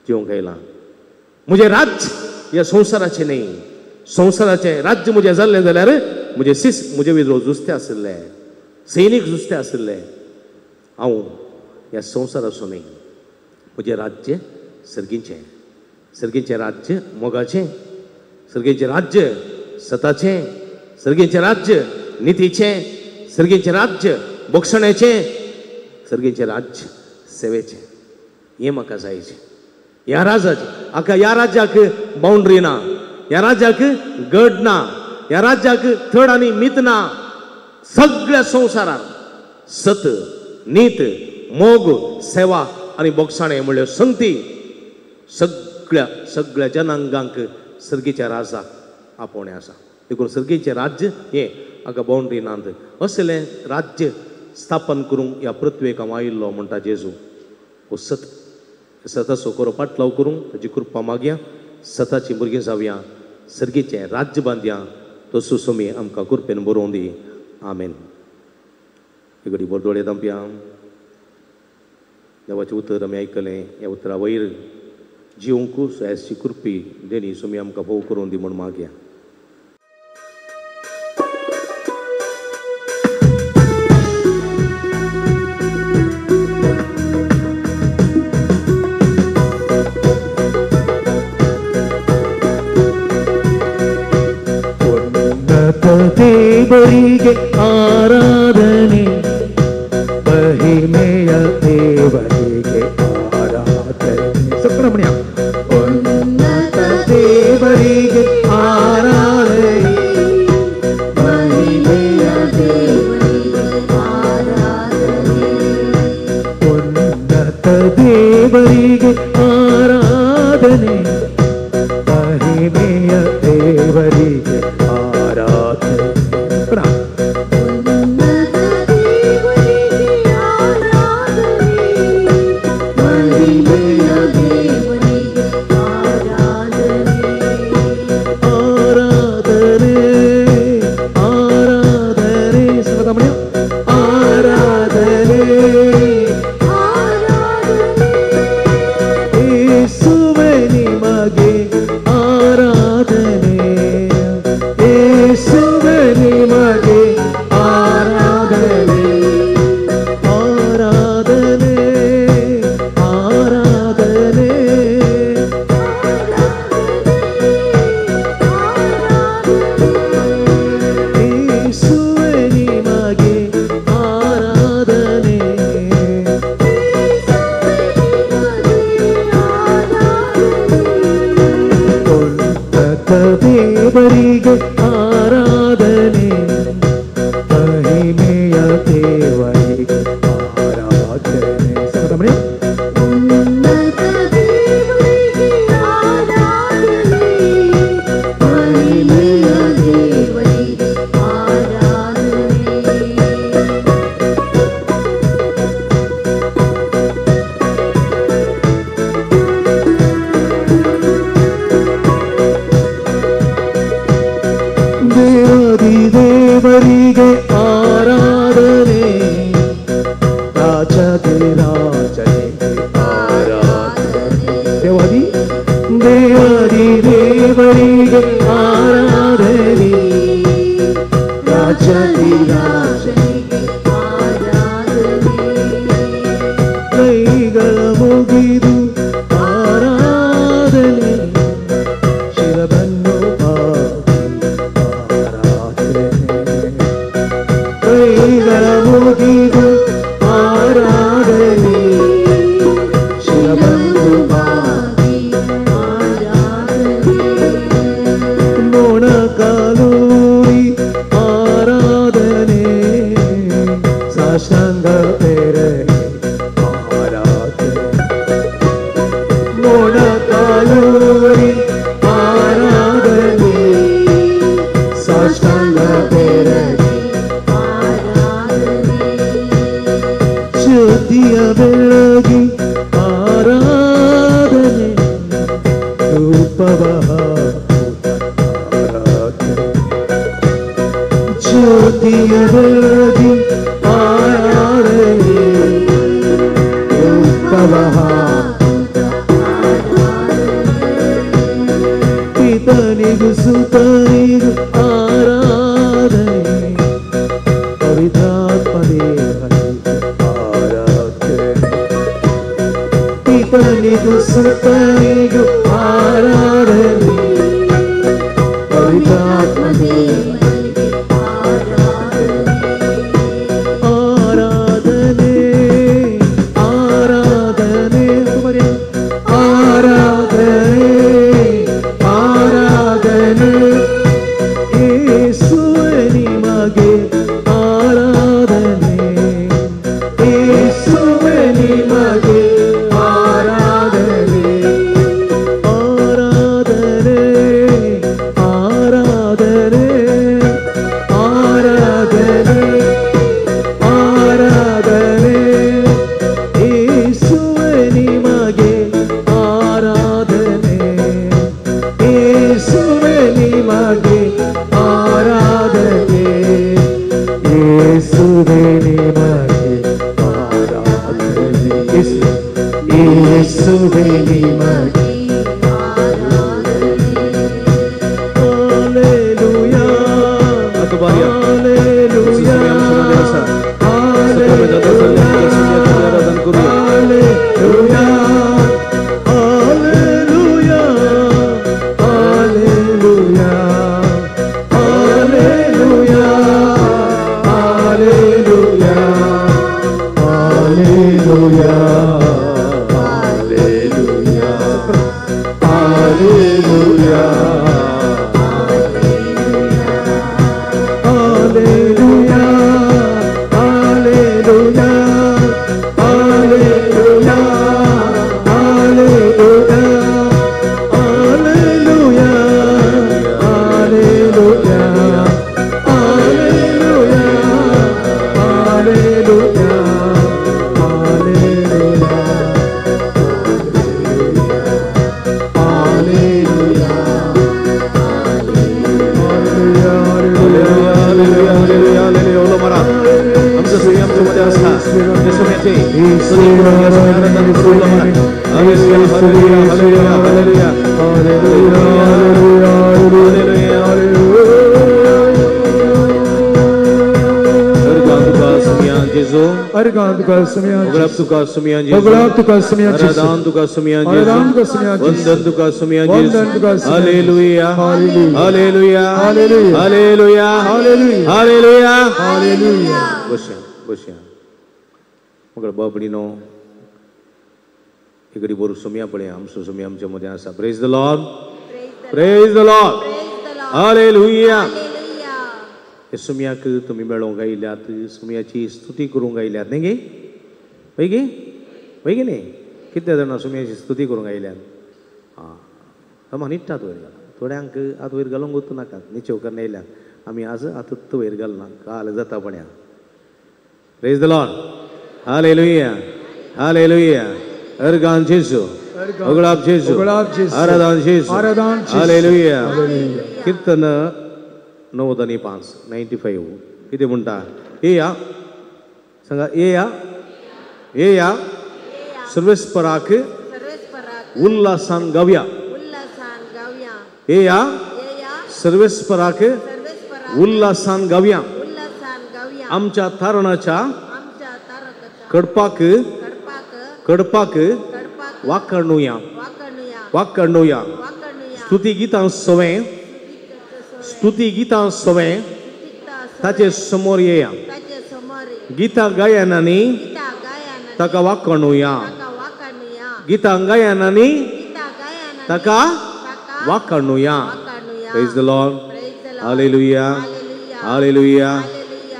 जिवंक आयलां. म्हजें राज्य ह्या संवसाराचें न्ही. संवसाराचें राज्य म्हजें जाल्लें जाल्यार म्हजे सीस म्हजे विरोध झुजते आशिल्ले, सैनीक झुजते आशिल्ले. हांव ह्या संवसाराचो न्ही. म्हजें राज्य सर्गीचें, सर्गीचें राज्य मोगाचें, सर्गीचें राज्य सताचें, सर्गीचें राज्य नितीचें, सर्गीचें राज्य बक्षण्याचें, सर्गीचें राज्य सेवेचें. हें म्हाका जायचें. ह्या राजाचें, हाका ह्या राज्याक बाउंड्री ना, ह्या राज्याक गड ना, ह्या राज्याक थड आनी मीत ना. सगळ्या संवसारार सत, नीत, मोग, सेवा आनी बोगसाणें म्हणल्यो संगती सगळ्या सगळ्या जनांगांक सर्गीच्या राजाक आपोवणें आसा. देखून सर्गीचें राज्य हें हाका बाउंड्री नात. असलें राज्य स्थापन करूंक ह्या पृथ्वेक हांव आयिल्लो म्हणटा जेजू. हो सत, सताचो खरो पाटलाव करूंक ताची कृपा मागया. सताची भुरगीं जावया, सर्गीचें राज्य बांदया. तसो सोमी आमकां कृपेन बरोवन दी. आमेन. घडी बोरदोळे दामप्या देवाचें उतर आमी आयकलें. ह्या उतरा वयर जिवंक सुयाची कृपी देणी सोमी आमकां भोव करून दी म्हूण मागया. ದೇವರಿಗೆ ಆರಾಧನೆ, ಮಹಿಮೆಯ ದೇವರಿಗೆ ಆರಾಧನೆ. ಸುಬ್ರಹ್ಮಣ್ಯ. ಉನ್ನತ ದೇವರಿಗೆ ಆರಾಧನೆ, ಮಹಿಮೆಯ ದೇವರಿಗೆ ಆರಾಧನೆ. ಉನ್ನತ ದೇವರಿಗೆ ಆರಾಧನೆ, ಮಹಿಮೆಯ ದೇವರಿಗೆ ಆರಾಧನೆ. ಉನ್ನತ ಆರಾಧನೆ, ಮಹಿಮೆಯ ದೇವರಿಗೆ ಆರಾಧನೆ. ಸಕತಮಣಿ ಉನ್ನತ ದೇವರಿಗೆ ಆರಾಧನೆ, ಮಹಿಮೆಯ ದೇವರಿಗೆ ಆರಾಧನೆ. ದೇವಾದಿ ದೇವರಿಗೆ ಆರಾಧನೆ, ರಾಜಾಧಿರಾಜನಿಗೆ ಆರಾಧನೆ. ದೇವಾದಿ ದೇವಾದಿ ದೇವರಿಗೆ ಆರಾಧನೆ, ರಾಜಾಧಿರಾಜನಿಗೆ ಆರಾಧನೆ. ಕೈಗಳ ಮುಗಿದು ಆರಾಧನೆ, ಶಿರವನ್ನು ಬಾಗಿ ಆರಾಧನೆ. ಕೈಗಳ ಮುಗಿದು ಆರಾಧನೆ, ಶಿರವನ್ನು ಬಾಗಿ ಆರಾಧನೆ. ಮೊಣಕಾಲೂರಿ ಆರಾಧನೆ, ಸಾಷ್ಟಾಂಗ ಪೆರಗಿ ಆರಾಧನೆ. ಮೊಣಕಾಲೂರಿ ಆರಾಧನೆ, ಸಾಷ್ಟಾಂಗ ಪೆರಗಿ ಆರಾಧನೆ. ಶುದ್ಧಿಯ ಬೆಳಗಿ ಆರಾಧನೆ, ಧೂಪವ ಹಾಕುತ್ತ ಆರಾಧನೆ. ಜ್ಯೋತಿಯ ಬೆಳಗಿ ಆರಾಧನೆ, ಧೂಪವ ಹಾಕುತ್ತ ಪಿತನಿಗೂ ಸುತನಿಗೂ ಆರಾಧನೆ, ಪವಿತ್ರಾತ್ಮ ದೇವನಿಗೆ ಆರಾಧನೆ. ಪಿತನಿಗೂ ಸುತನಿಗೂ ಆರಾಧನೆ, ಪವಿತ್ರಾತ್ಮ ದೇವರಿಗೆ ಆರಾಧನೆ. ಆರಾಧನೆ, ಆರಾಧನೆ, ಆರಾಧನೆ, ಆರಾಧನೆ, ಯೇಸುವೆ ನಿಮಗೆ ಆರಾಧನೆ, ಯೇಸುವೆ ನಿಮಗೆ ಆರಾಧನೆ. ಆರಾಧನೆ, ಆರಾಧನೆ, ಆರಾಧನೆ, ಆರಾಧನೆ, ಯೇಸುವೆ ನಿಮಗೆ ಆರಾಧನೆ, ಯೇಸುವೆ ನಿಮಗೆ ಆರಾಧನೆ, ಯೇಸುವೆ ನಿಮಗೆ ಆರಾಧನೆ, ಯೇಸುವೆ ನಿಮಗೆ ಹಾಲೆಲೂಯಾ, ಹಾಲೆಲೂಯಾ, ಹಾಲೆಲೂಯಾ, ಹಾಲೆಲೂಯಾ, ಹಾಲೆಲೂಯಾ, ಹಾಲೆಲೂಯಾ, ಹಾಲೆಲೂಯಾ, ಹಾಲೆಲೂಯಾ, ಹಾಲೆಲೂಯಾ, ಹಾಲೆಲೂಯಾ, ಹಾಲೆಲೂಯಾ, ಹಾಲೆಲೂಯಾ, ಹಾಲೆಲೂಯಾ, ಹಾಲೆಲೂಯಾ, ಹಾಲೆಲೂಯಾ, ಹಾಲೆಲೂಯಾ, ಹಾಲೆಲೂಯಾ, ಹಾಲೆಲೂಯಾ, ಹಾಲೆಲೂಯಾ. मगर बाबडीनो एक घडी बोरू सुमया पळया आमचो सुमया आमच्या मदें आसा. Praise the Lord, praise the Lord, hallelujah. हे सुमयाक तुमी मेळोवंक आयल्यात, सुमयाची स्तुती करूंक आयल्यात न्ही गे? वय गे? वय गे न्ही? कितले जाणां सुमयाची स्तुती करूंक आयल्यात? आं, आमी निट्टात वयर घाला. थोड्यांक आतां वयर घालूंक वचूं नाकात, निचेव करून येयल्यात. आमी आज आतां वयर घालना, काल जाता पण्या. Praise the Lord. Hallelujah. Hallelujah. Organ जेजू, उगडाप जेजू, आराधन जेजू, हालेलुया. कीर्तन 95, 95 कितें म्हणटा? येया सांगा, येया येया सर्वेस्पराक उल्हासान गावया. येया सर्वेस्पराक उल्हासान गावया. आमच्या तारणाच्या कडपाक कडपाक वाकणुया वाकणुया. स्तुती गितां सवें, स्तुती गितां सवें ताचे समोर येया. गीतां गायनांनी ताका वाकणुया. गीतां गायनांनी ताका वाकणुया. Praise the Lord. Hallelujah. Hallelujah.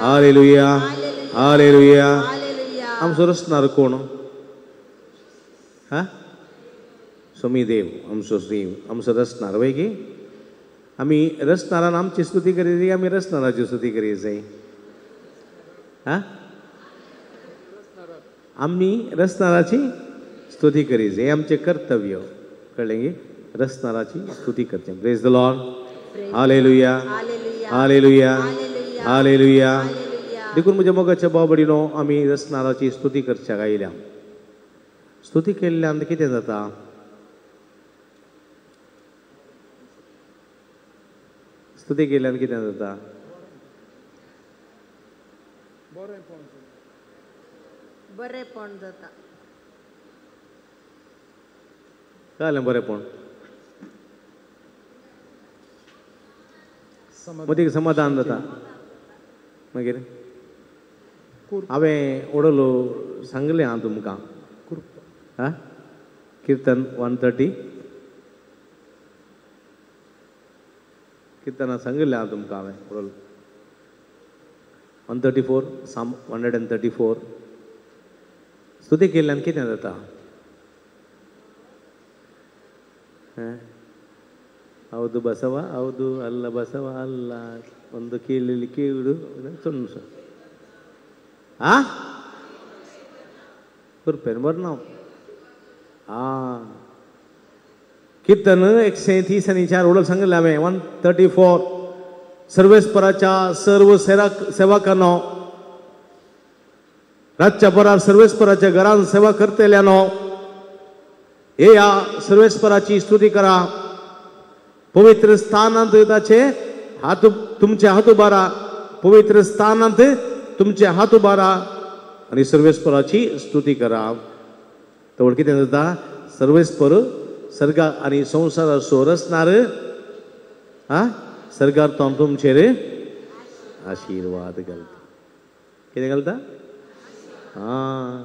Hallelujah. Hallelujah. आमचो रचणार कोण? हा, स्वामी देव आमचो श्री आमचो रचणार. वय की आमी रचणारान आमची स्तुती करी जाय, आमी रचणाराची स्तुती करी जाय. हा, आमी रचणाराची स्तुती करी जाय, आमचें कर्तव्य. कळ्ळें की? रचणाराची स्तुती करचें. Praise the Lord. Hallelujah. Hallelujah. Hallelujah. देखून म्हज्या मोगाच्या भाव भयणीनो, आमी रचणाराची स्तुती करच्याक आयल्या. स्तुती केल्ल्यान कितें जाता? स्तुती केल्ल्यान कितें जाता? बरेपण जाता. कळ्ळें? बरेपण मदीं समाधान जाता. मागीर हांवें ओडलो सांगलें हांव तुमकां. हा, कीर्तन 130 कीर्तनां सांगिल्लें हांव तुमकां. हांवें ओडलो 134, साम 134. स्तुती केल्ल्यान कितें जाता? ಹೌದು ಬಸವ, ಹೌದು ಅಲ್ಲ ಬಸವ ಅಲ್ಲ, ಒಂದು ಕೀಳಲ್ಲಿ ಕೀಳು ಸುಣ್ಣು. ಆ ಕುರ್ಪೇನು ಬರ್ ನಾವು. ಆ कीर्तन 134 उडल सांगितलं हांवें. 134. सर्वेस्पराच्या सर्व सेवकांनो, रातच्या बरार सर्वेस्पराच्या घरान सेवा करतल्यानो, येया सर्वेस्पराची स्तुती करा. पवित्र स्थानांत ताचे हात तुमचे हात उबारा. पवित्र स्थानांत तुमचे हात उबारा आनी सर्वेस्पराची स्तुती करा. तर कितें जाता? सर्वेस्पर सर्गा आनी संवसाराचो रचणार, हा, सर्गार तो तुमचेर आशिर्वाद घालता. कितें घालता? आं,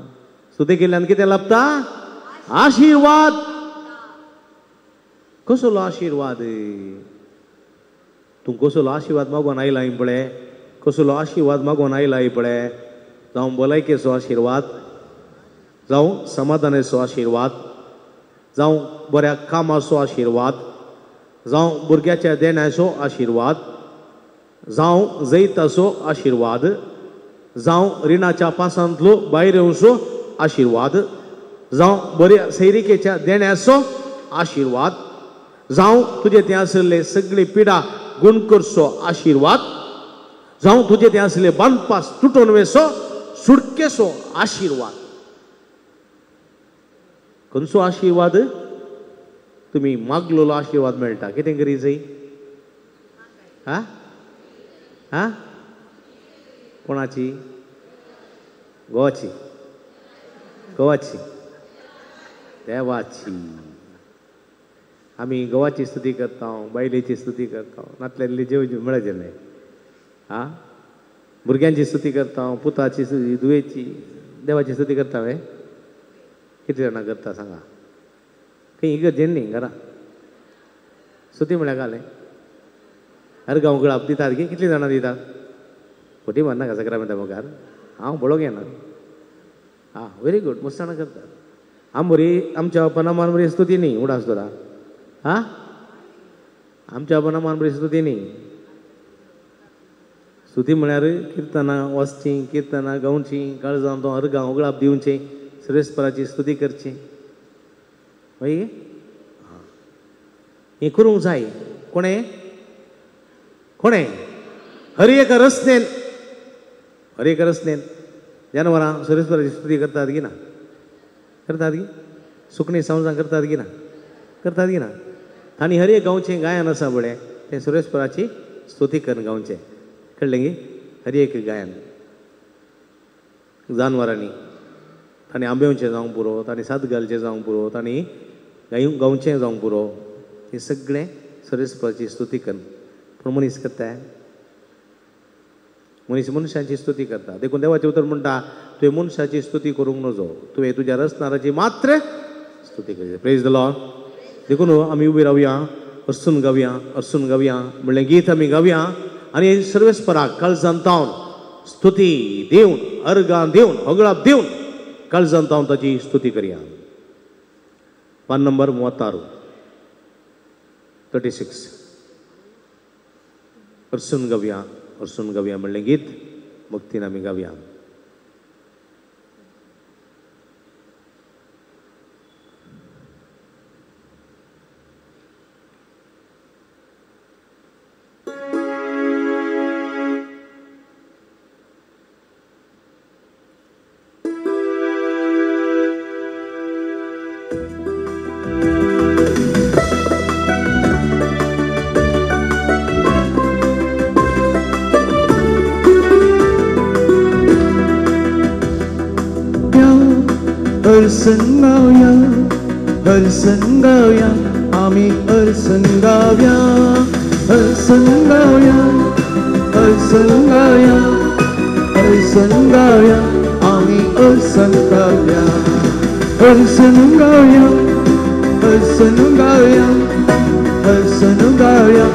स्तुती केल्ल्यान कितें लाभता? आशिर्वाद. कसलो आशिर्वाद? तूं कसलो आशिर्वाद मागून आयला पळय? कसलो आशिर्वाद मागून आयला पळय? जावं भलायकेचो आशिर्वाद, जावं समाधानाचो आशिर्वाद, जावं बऱ्या कामाचो आशिर्वाद, जावं भुरग्याच्या देण्याचो आशिर्वाद, जावं जैताचो आशिर्वाद, जावं रिणाच्या पासांतलो भायर येवचो आशिर्वाद, जावं बऱ्या सैरिकेच्या देण्याचो आशिर्वाद, जावं तुजे थंय आशिल्ले सगळी पिडा गुण करचो आशिर्वाद, जावं तुजे थंय आशिल्ले बांदपास तुटोन वेसो सुटकेचो आशिर्वाद. खंयचो आशिर्वाद? तुमी मागलेलो आशिर्वाद मेळटा. कितें करी जाय? हा हा, कोणाची? गोवाची. गोवाची, देवाची. आमी गोवाची स्तुती करता, बायलेची स्तुती करता, नातल्यांनी जेव मेळचें न्हय. आं, भुरग्यांची स्तुती करता, पुताची स्तुती, धुवेची, देवाची स्तुती करता वे? कितले जाणां करता सांगा? खंय इगर्जेन न्ही, घरा स्तुती म्हळ्यार घालें. अर्गां उगडाप दितात गे? कितलीं जाणां दितात? फटी मारनाका सक्रामेंता मुखार, हांव पळोवंक येना. आं व्हेरी गूड, मस्ताणां करतात. आम बरी आमच्या पनामान बरी स्तुती न्ही उडास दवरा. आं आमच्या पनामान बरी स्तुती न्ही. स्तुती म्हळ्यार किर्तनां वाचचीं, किर्तनां गावचीं, काळजान तो अर्गां उगळाप दिवचें, सर्वेस्पराची स्तुती करची. मागीर हें करूंक जाय. कोणें कोणें हर एका रचनेन, हर एका रचनेन जानवरां सर्वेस्पराची स्तुती करतात की ना? करतात की? सुकणीं सवजां करतात की ना? करतात की ना? आनी हर एक गांवचें गायन आसा पळय तें सर्वेस्पराची स्तुती करून गावचें. कळ्ळें की? हर एक गायन जानवरांनी तांणी आंबेवचें जावंक पुरो, तांणी साद घालचें जावंक पुरो, तांणी गावचें जावंक पुरो, हें सगळें सर्वेस्पराची स्तुती करून. पूण मनीस करता, मनीस मनशाची स्तुती करता. देखून देवाचें उतर म्हणटा, तुवें मनशाची स्तुती करूंक नजो, तुवें तुज्या रचणाराची मात्र स्तुती करची. Praise the Lord. देखून आमी उबी रावया, अर्सून गावया, अर्सून गावया म्हणलें गीत आमी गावया आनी सर्वेस्पराक काळजान तावन स्तुती दिवन, अर्गां दिवन, होगळाप दिवन काळजान तावन ताची स्तुती करया. पान नंबर 36, 36. अर्सून गावया, अर्सून गावया म्हणलें गीत भक्तीन आमी गावया. हरसन गावया, हरसन गावया, आमी हरसन गावया, हरसन गावया, हरसन गावया, हरसन गावया, आमी हरसन गावया, हरसन गावया, हरसन गावया, हरसन गावया,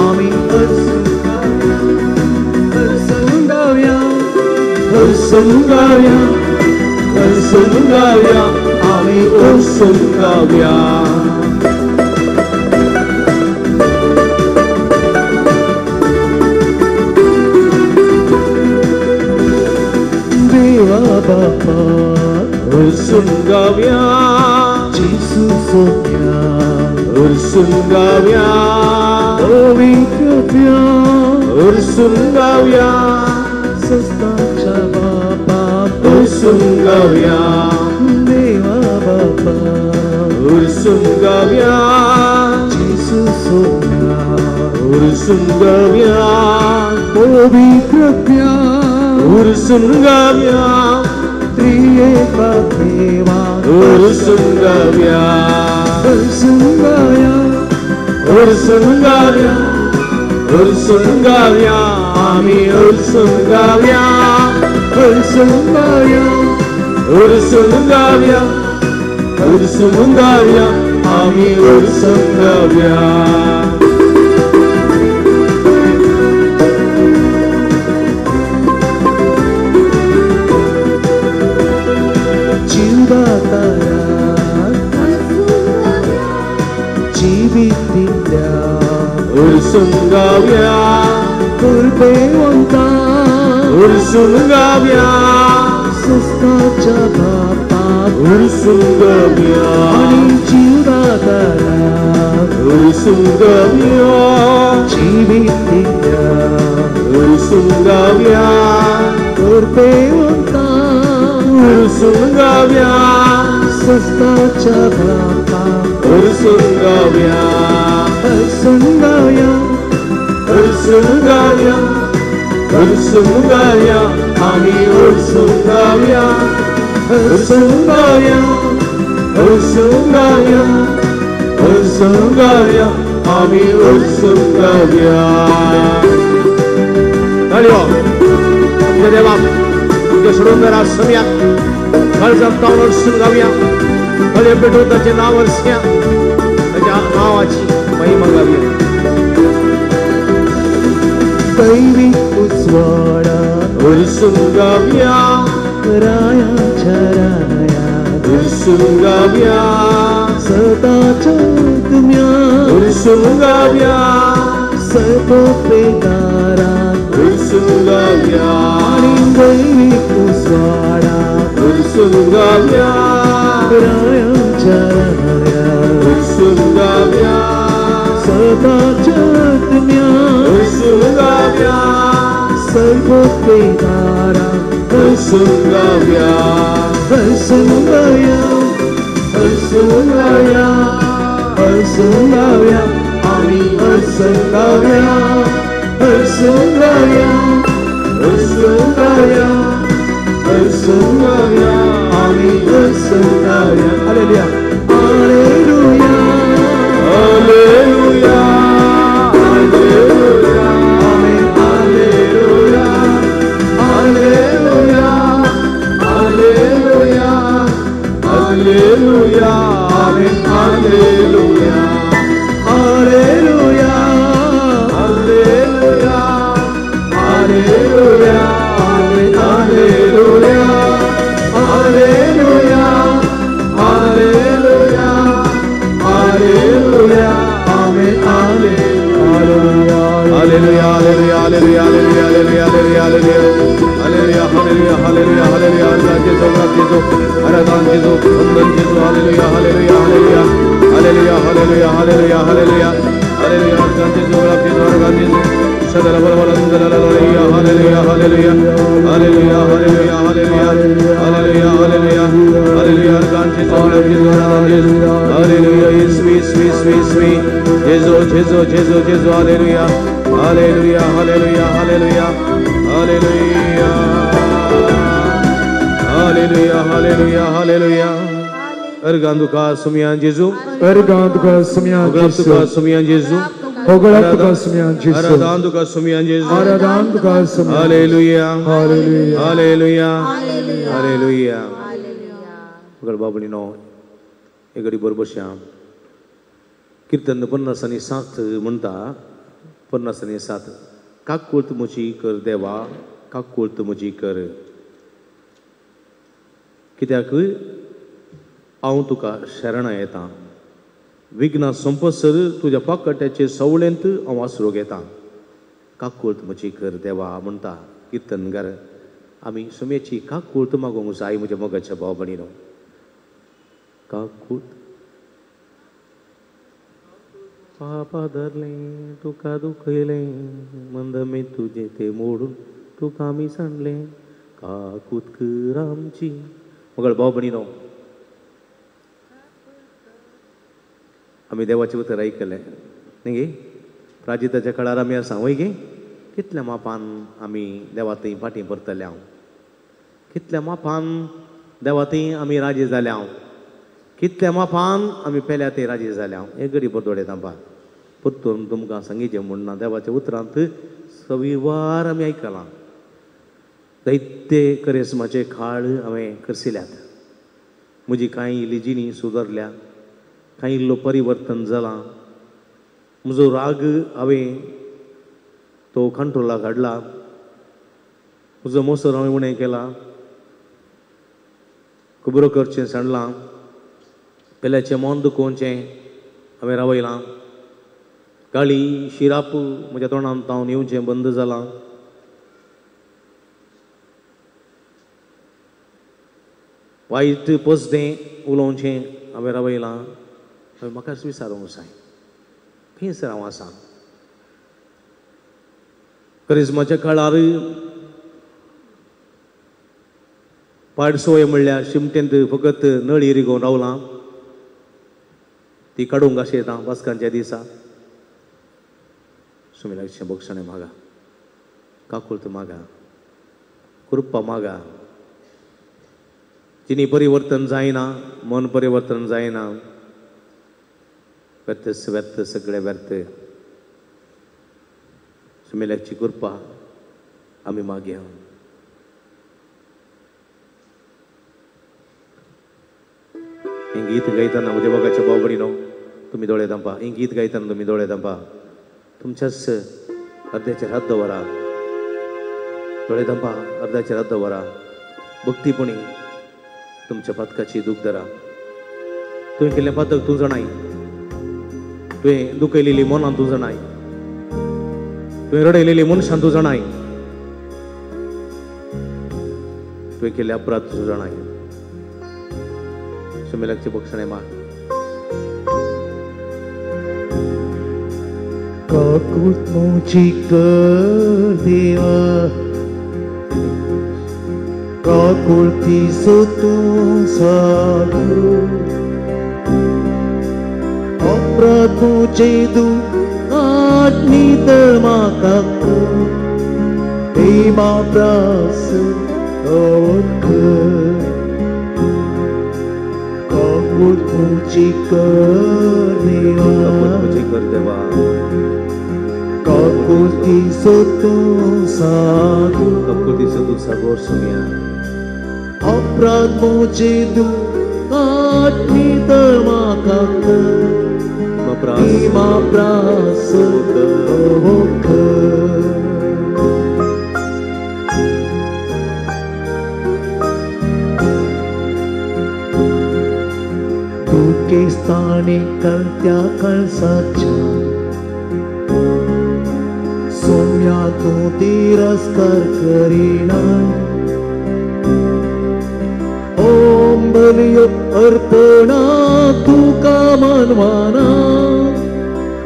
आमी हरसन गावया, हरसन गावया, हरसन गावया, हरसन गावया, आमी हरसन गावया. देवा बापा हरसन गावया, जेसू सोम्या हरसन गावया, पवित्र प्या हरसन गावया, सस्ताच्या बापा हरसून गावया, देवा बापा हरसून गावया, जेसू सोम्या हरसून गावया, पवित्र प्या हरसून गावया, त्रिएका देवा हरसून गावया, हरसून गावया, हरसून गावया, हरसून गावया, आमी हरसून गावया, हरसन गावया, हरसन गावया, हरसन गावया, आमी हरसन गावया. जीवदाताया जिवीत दिल्या हरसन गावया, कृपेवंता हरसून गावया, सस्ताच्या बापा हरसून गावया, आनी जीवदाताया हरसून गावया, जिवीत दिल्या हरसून गावया, कृपेवंता हरसून गावया, सस्ताच्या बापा हरसून गावया, हरसून गावया, हरसून गावया, हरसून गावया, आमी हरसून गावया, हरसून गावया, हरसून गावया, हरसून गावया, आमी हरसून गावया. ताळयो आमच्या देवाक, तुमच्या सोडून समया काळजांत तावन हरसून गावया, कळे पेटून ताचें नांव हरसया, ताच्या नांवाची महिमा गावया. दैवी उजवाडा भरसून गावया रायाच्या राया भरसून गावया सदाच्या आत्म्या भरसून गावया सर्वोपेदारा भरसून गावया आणि दैविक उजवाडा भरसून गावया रायाच्या राया भरसून गावया सदाच्या आत्म्या भरसून गावया सर्वोपेदारा भरसून गावया भरसून गावया भरसून गावया भरसून गावया आम्ही भरसून गावया भरसून गावया भरसून गावया भरसून गावया आम्ही भरसून गावया. Hallelujah hallelujah hallelujah hallelujah आमेन hallelujah hallelujah hallelujah hallelujah amen hallelujah हालेलुया हालेलुया हालेलुया आमेन हालेलुया हालेलुया हालेलुया hallelujah amen hallelujah hallelujah hallelujah hallelujah hallelujah hallelujah hallelujah hallelujah hallelujah hallelujah Gesù Gesù आराधना जेजू वंदन जेजू hallelujah hallelujah hallelujah hallelujah hallelujah hallelujah hallelujah hallelujah आराधना जेजू जेजू आराधना जेजू सदा बल बल hallelujah hallelujah hallelujah hallelujah hallelujah hallelujah hallelujah hallelujah hallelujah आराधना जेजू जेजू आराधना जेजू हालेलुया येसू येसू येसू येसू जेजू जेजू जेजू जेजू hallelujah hallelujah hallelujah hallelujah hallelujah hallelujah hallelujah hallelujah. Organ तुका सुमियान जेजू अर्गान तुका सुमियान होगळाप तुका सुमियान जेजू होगळाप तुका सुमियान जेजू आराधान तुका सुमियान जेजू आराधान तुका सुमियान. हालेलुया हालेलुया हालेलुया हालेलुया. होगळ बाबणीनो एक घडी बरोबर श्याम कीर्तन 57 म्हणटा 57 काकूळत म्हजी कर देवा काकूळत म्हजी कर कित्याक हांव तुका शरणा येता विघ्नां सोंपसर तुज्या पाकट्याचे सवळेंत हांव आसरो घेता काकूळत म्हजी कर देवा म्हणटा कीर्तनकार. आमी सुमेची काकूळत मागूंक जाय म्हज्या मोगाच्या भाव भयणीनो. काकूळत पापा धरलें तुका दुखयलें मंदमे तुजें तें मोडून तुका आमी सांडलें काकूत कर आमची. मगळ भाव भयणीनो आमी देवाचें उतर आयकलें न्ही गे प्राजिताच्या काळार आमी आसा वय गे कितल्या मापान आमी देवा थंय फाटीं परतल्या हांव कितल्या मापान देवा थंय आमी राजी जाल्या हांव कितल्या मापान आमी पेल्या थंय राजी जाल्या हांव. हे गरीब दोळे तांबा परतून तुमकां सांगीचें म्हूण ना देवाच्या उतरांत सविवार आमी आयकलां जायते करेस्माचे खाळ हांवें करसिल्यात म्हजी कांय इल्ली जिणी सुदारल्या कांय इल्लो परिवर्तन जालां म्हजो राग हांवें तो कंट्रोलाक हाडला म्हजो मोसर हांवें उणें केला खबरो करचें सांडलां पेल्याचें मन दुखोवचें हांवें रावयलां गाळी शिराप म्हज्या तोंडांत तावन येवचें बंद जालां वायट पसदें उलोवचें हांवें रावयलां. हांवें म्हाकाच विचारूंक जाय खंयसर हांव आसा. करिज्माच्या काळार पाडसोय म्हणल्यार शिमटेंत फकत नळी रिगोवन रावलां ती काडूंक अशें येता बसकांच्या दिसा सुमिलाचें बक्षणें मागा काकुळत मागा कृपा मागा. जिनी परिवर्तन जायना मन परिवर्तन जायना व्यर्थ व्यर्थ सगळें व्यर्थ. सुमेल्याची कृपा आमी मागया. हें गीत गायतना म्हज्या मोगाच्या भाव भयणीनो तुमी दोळे धांपा. हें गीत गायतना तुमी दोळे धांपा. तुमच्याच अर्द्याचेर हात दवरा. दोळे धांपा, अर्दाचेर अर्द वरा भक्तीपणी तुमच्या पातकाची दूख धरा. तुवें केल्लें पातक तूं जाणाय, तुवें दुखयलेली मनान तूं जाणाय, तुवें रडयलेली मनशान तूं जाणाय, तुवें केल्ले अपराध तूं जाणाय. सुमेलाची बक्षणें माग. काकूत म्हजी कर देवा, काकुळतीचो तूं सागो, अपराध म्हजे दुखाट नितळ म्हाका कर, प्रेमा प्रास कर. काकूत म्हजी कर देवा, काकूत म्हजी कर देवा, काकुळतीचो तूं सागो, काकुळतीचो तूं सागोर सुमया, अपराध म्हजे दुखाट नितळ म्हाका कर, प्रेमा प्रास कर. दुखेस्ताने कलत्या कळसाच्या सोम्या तूं तिरस्कार करिना, ओम बलियो अर्पणा तुका मानवाना,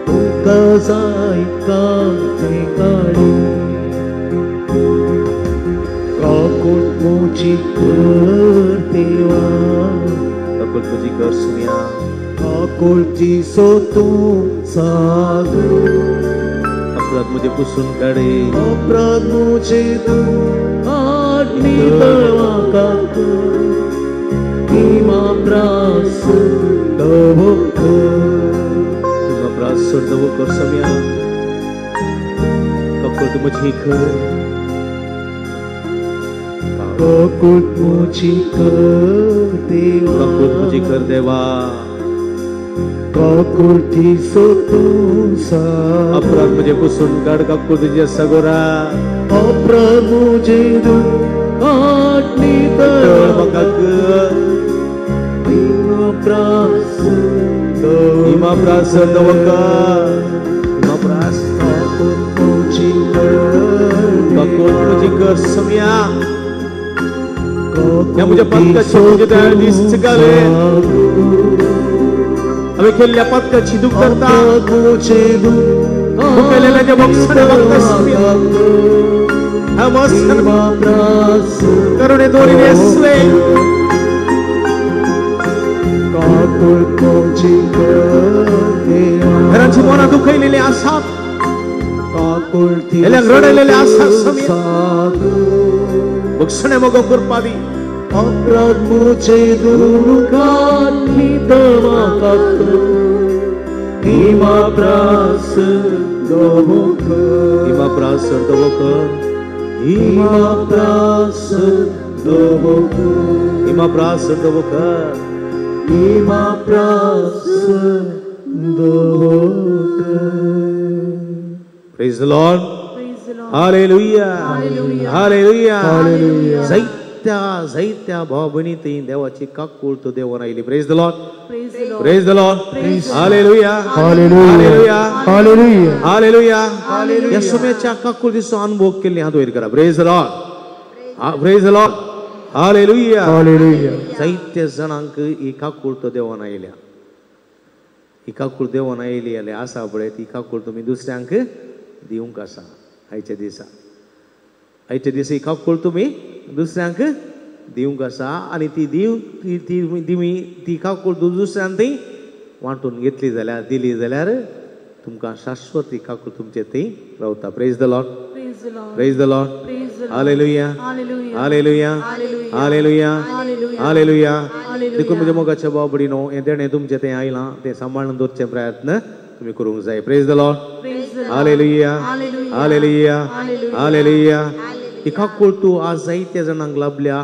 तुका जाय कांते काडू. काकूत म्हजी कर देवा, काकूत म्हजी कर सुमया, काकुळतीचो तूं सागो, अपराध म्हजे पुसून काडे, अपराध म्हजे दुखाट नितळ म्हाका कर, प्रेमा प्रास दवो कर, प्रेमा प्रास दवो कर सुमया, काकूत म्हजी कर, काकूत म्हजी कर देवा, काकूत म्हजी कर देवा, काकुळतीचो तूं सागो, अपराध म्हजे पुसून काड, काकुळतीचे सागोरा, अपराध म्हजे दुखाट नितळ म्हाका कर, प्रेमा प्रास प्रेमा प्रास दवो कर, प्रेमा प्रास काकूत म्हजी कर, काकूत म्हजी कर सुमया. ह्या म्हज्या पातकाची तुजे दयाळ दिस्त घाले, हांवें केल्ल्या पातकाची दूख धरता, दुखयलेल्याच्या बक्षणें मागता सुमया, करुणे दोरी आसले. घरांची मनां दुखयलेली आसात, रडयलेले आसात सुमया, बक्षणें मोगो करपा दी. अपराध म्हजे दुखाट नितळ म्हाका कर, प्रेमा प्रास दवो कर, प्रेमा प्रास दवो कर, प्रेमा प्रास दवो कर, प्रेमा प्रास दवो कर, प्रेमा प्रास दवो कर. Praise the Lord. Hallelujah. Hallelujah. Hallelujah. जायत्या जायत्या भाव भयणी थंय देवाची काकूळ तो देवान आयली. Praise the Lord. Praise the Lord. Hallelujah. Hallelujah. Hallelujah. Hallelujah. ह्या सुम्याच्या काकूळ दिसो अनुभव केल्ले हात वयर करा. Praise the Lord. Praise the Lord. Hallelujah. Hallelujah. जायत्या जाणांक ही काकूळ तो देवान आयल्या. ही काकूळ देवान आयली जाल्यार आसा पळय ती काकूळ तुमी दुसऱ्यांक दिवंक आसा. आयच्या दिसा, आयच्या दिसा ही काकूळ तुमी दुसऱ्यांक दिवंक आसा आनी ती दिव ती ती ती काकूळ दुसऱ्यांक ती वांटून घेतली जाल्यार, दिली जाल्यार तुमकां शाश्वत ही काकूळ तुमचे थंय रावता. Praise the Lord. Praise the Lord. Hallelujah. Hallelujah. Hallelujah. Hallelujah. देखून म्हज्या मोगाच्या भाव भयणीनो, हें देणें तुमचें तें आयलां तें सांबाळून दवरचें प्रयत्न तुमी करूंक जाय. Praise the Lord. Hallelujah. Hallelujah. Hallelujah. ही काकूळ तूं आज जायत्या जाणांक लाभल्या,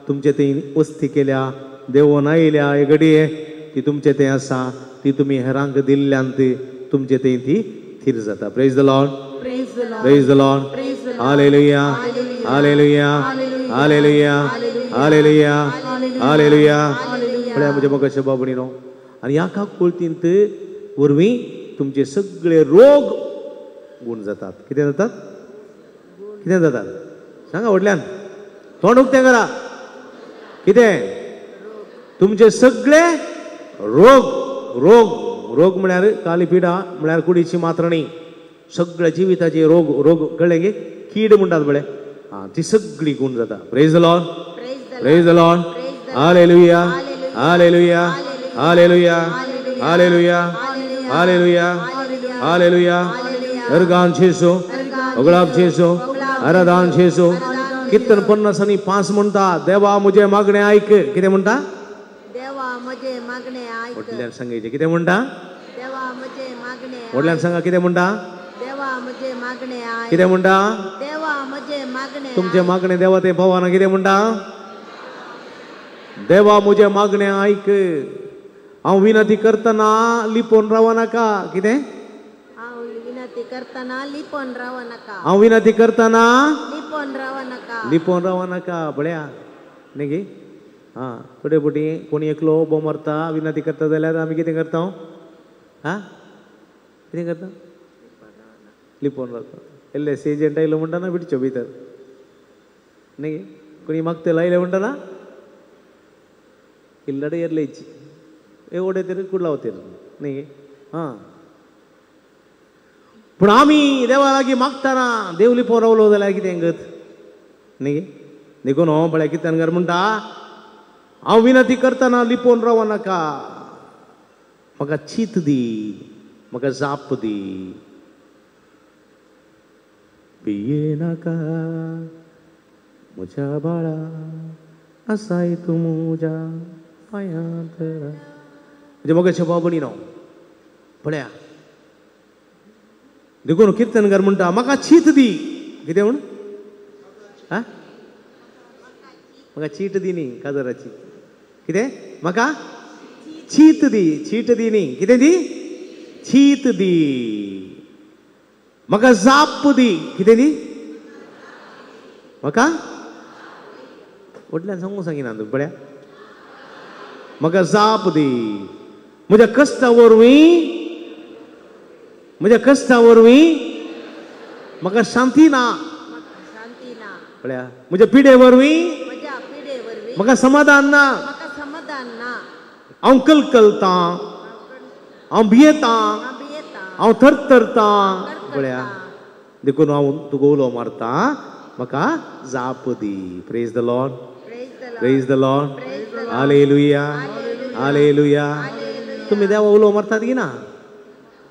तुमचे थंय वस्ती केल्या, देवोन आयल्या हे घडये ती तुमचे थंय आसा, ती तुमी हेरांक दिल्ल्यान ती तुमचे थंय ती थीर जाता. Praise the Lord. Praise the Lord. Hallelujah. Hallelujah हालेलुया हालेलुया हालेलुया. पळया म्हज्या मोगाच्या बाबणीनो, आनी ह्या काकुळतींत वरवीं तुमचे सगळे रोग गुण जातात. कितें जातात? कितें जातात सांगा व्हडल्यान, तोंड उक्तें करा. कितें? तुमचे सगळे रोग. रोग रोग म्हळ्यार काली पिडा म्हळ्यार कुडीची मात्र न्ही, सगळ्या जिविताचे रोग. रोग कळ्ळें की कीड म्हणटात पळय, आं ती सगळी गुण जाता. Praise the Lord, praise the Lord. Hallelujah hallelujah hallelujah hallelujah hallelujah hallelujah. Organ जेजू, ओगळाप जेजू, आराधान जेजू. कीर्तन 55 म्हणटा, देवा म्हजें मागणें आयक. कितें म्हणटा? देवा म्हजें मागणें आयक. व्हडल्यान सांगायचें. कितें म्हणटा? देवा म्हजें मागणें. व्हडल्यान सांगा कितें म्हणटा? देवा म्हजें मागणें आयक. कितें म्हणटा? देवा म्हजें मागणें. तुमचें मागणें देवा तें पावना. कितें म्हणटा? देवा म्हजें मागणें आयक, हांव विनंती करतना लिपोवन रावो नाका. कितें? हांव विनंती करतना लिपोवन रावो नाका. हांव विनंती करतना लिपोवन रावो नाका. लिपोवन रावो नाका. पळया न्ही गे, आं थोडे फावटी कोणी एकलो उबो मारता विनंती करता जाल्यार आमी कितें करता? आं कितें करता? लिपोवन रावता. एल एस एजंट आयलो म्हणटा ना बिडच्यो भितर न्ही गे, कोणी मागतेलो आयले म्हणटा ना इल्लडे एरलेची ओडे कुडला वतेर न्ही. आं पूण आमी देवा लागीं मागतना देव लिपोवन रावलो जाल्यार कितें गत न्ही. देखून हो पळय किर्तनकार म्हणटा, हांव विनंती करतना लिपोवन रावो नाका, म्हाका चीत दी, म्हाका जाप दी. पिये नाका म्हज्या बाळा, आसाय तूं म्हज्या पांयांत. म्हज्या मोगाच्या बाबणी न्हू पळया, देखून किर्तनकार म्हणटा म्हाका चीत दी. कितें म्हण? आं म्हाका चीट दी न्ही काजराची. कितें? म्हाका चीत दी. चीट दी न्ही, कितें दी? चीत दी. म्हाका जाप दी. कितें दी? म्हाका व्हडल्यान सांगूंक सांगिना तुमी. पळया, म्हाका जाप दी म्हज्या कश्टा वरवीं, म्हज्या कश्टा वरवीं म्हाका शांती ना. पळया, म्हज्या पिडे वरवीं म्हाका समाधान ना. हांव कलकलतां, हांव भियेतां, हांव थरथरतां. पळया, देखून हांव तुका उलो मारता, म्हाका जाप दी. Praise the Lord, praise the Lord. Hallelujah hallelujah. तुमी देवा उलो मारतात की ना?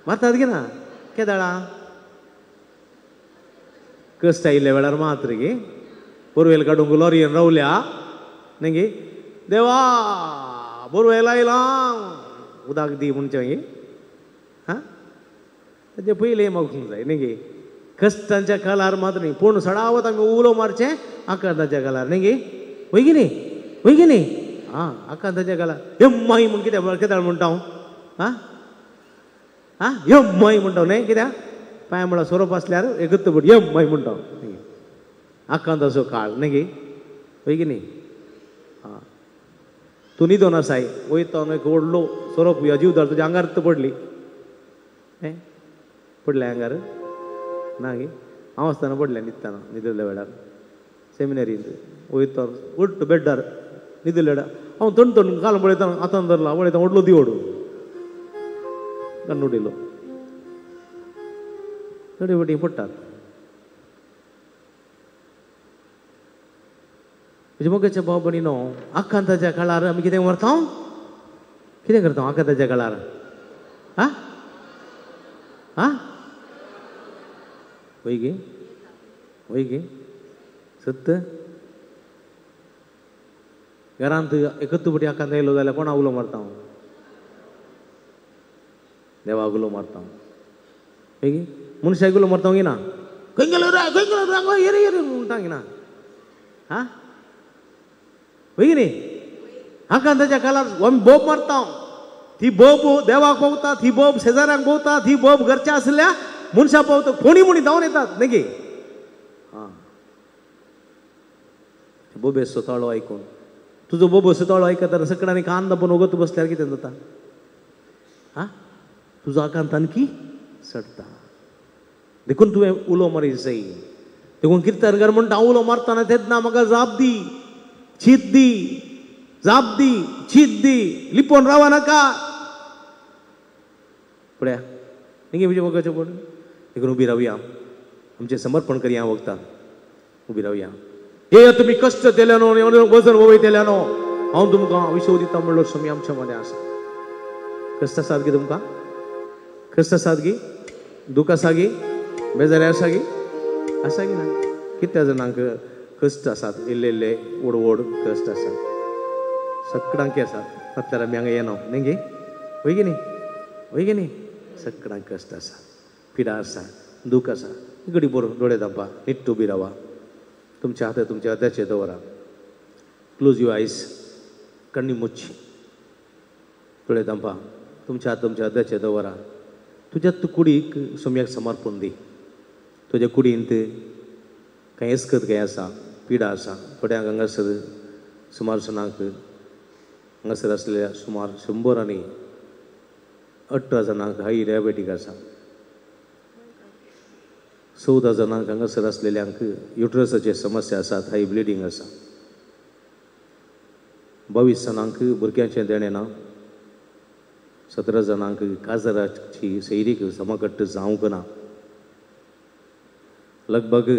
मारतात की ना? केदाळा कश्ट आयिल्ल्या वेळार मात्र गे बोरवेल काडूंक लॉरियन रावल्या न्ही गे, देवा बोरवेल आयला उदक दी म्हणचें मागीर. हां ताजे पयलें मागूंक जाय न्ही गे. कश्टांच्या काळार मात्र न्ही, पूण सडावत आमी उलो मारचें आकांताच्या काळार न्ही गे. वय की न्ही? वय की न्ही? आं आकांताच्या काळार यम्माई म्हूण कित्याक केदाळ म्हणटा हांव? आं आं यम्माई म्हणटा न्ही, कित्याक पांय म्हळ्यार सोरोप आसल्यार एकूच पड यम्माई म्हणटा. आकांताचो काळ न्ही गे, वय की न्ही? आं तूं न्हिदोन आसाय, वयता एक व्हडलो सोरोप जीवदार तुज्या आंगार पडली. हें पडलें आंगार ना गे? हांव आसतना पडलें न्हिदतना, न्हिदल्या वेळार सेमिनरींत वयता उठ्ठ बेड्डार न्हिदल्या वेळार हांव तण तण काल पळयता, आतां धरला पळयता व्हडलो दिवड कन्न उडयलो. थोडे फावटी पडटात. म्हज्या मोगाच्या भाव भयणीनो, आकांताच्या काळार आमी कितें व्हरता? कितें करता आकांताच्या काळार? आं आं वय गे, वय गे सत्य. घरांत एकच फावटी आकांत आयलो जाल्यार कोणा उलो मारता हांव? देवाक उलो मारता हांव. गे मनशाक उलो मारता की ना? खंय गेलो रे, खंय गेलो रे, येरे येरे म्हणटा की ना? आं वय की न्ही? आकांताच्या काळार आमी बोब मारता, ती बोब देवाक पावता, ती बोब शेजाऱ्यांक पावता, ती बोब घरच्या आसल्या मनशां पावता, कोणी म्हणी धांवन येतात न्ही गे. आं बोबेचो ताळो आयकून. तुजो बोबेचो ताळो आयकता सगळ्यांनी कान दाबून वगत बसल्यार कितें जाता? हा, तुजो आकांत आणखी चडटा. देखून तुवें उलो मारी जाय. देखून किर्तनकार म्हणटा, हांव उलो मारतना तेन्ना म्हाका जाप दी, चीत दी, जाप दी, चीत दी, लिपोवन रावा नाका. पळया न्ही म्हजें वगाचें पड. देखून उबी रावया, आमचें समर्पण करया वखदान. उबी रावया. हे तुमी कश्ट केल्यानो, वजन वयतेल्यानो, हांव तुमकां विशव दिता म्हणलो स्वामी आमच्या मदें आसा. कश्ट आसात गी तुमकां? कश्ट आसात गी? दूख आसा गी? बेजारी आसा गी? आसा गी ना? कितल्या जाणांक कश्ट आसात? इल्ले इल्ले व्हड व्हड कश्ट आसात, सगळ्यांक आसात. नातल्यार आमी हांगा येना न्ही गे? वय गी न्ही? वय गी न्ही? सगळ्यांक कश्ट आसा, पिडा आसा, दूख आसा. घडी बरो दोळे धांपा, निट्ट उबी रावा. तुमच्या हातार तुमच्या हृदयाचेर दवरा. क्लोज your eyes, कण्णी मुच्ची, दोळे धांपा, तुमच्या हात तुमच्या हृदयाचेर दवरा. तुज्या तूं कुडीक सोम्याक समर्पण दी. तुज्या कुडींत कांय एस्कत कांय आसा, पिडा आसा. थोड्यांक हांगासर सुमार जाणांक हांगासर आसलेल्या सुमार 118 जाणांक हाय डायबेटीक आसा. 14 जाणांक हांगासर आसलेल्यांक युट्रसाचे समस्या आसात, हाय ब्लिडींग आसा. 22 जाणांक भुरग्यांचें देणें ना. 17 जाणांक काजराची सैरीक समकट्ट जावंक ना. लगभग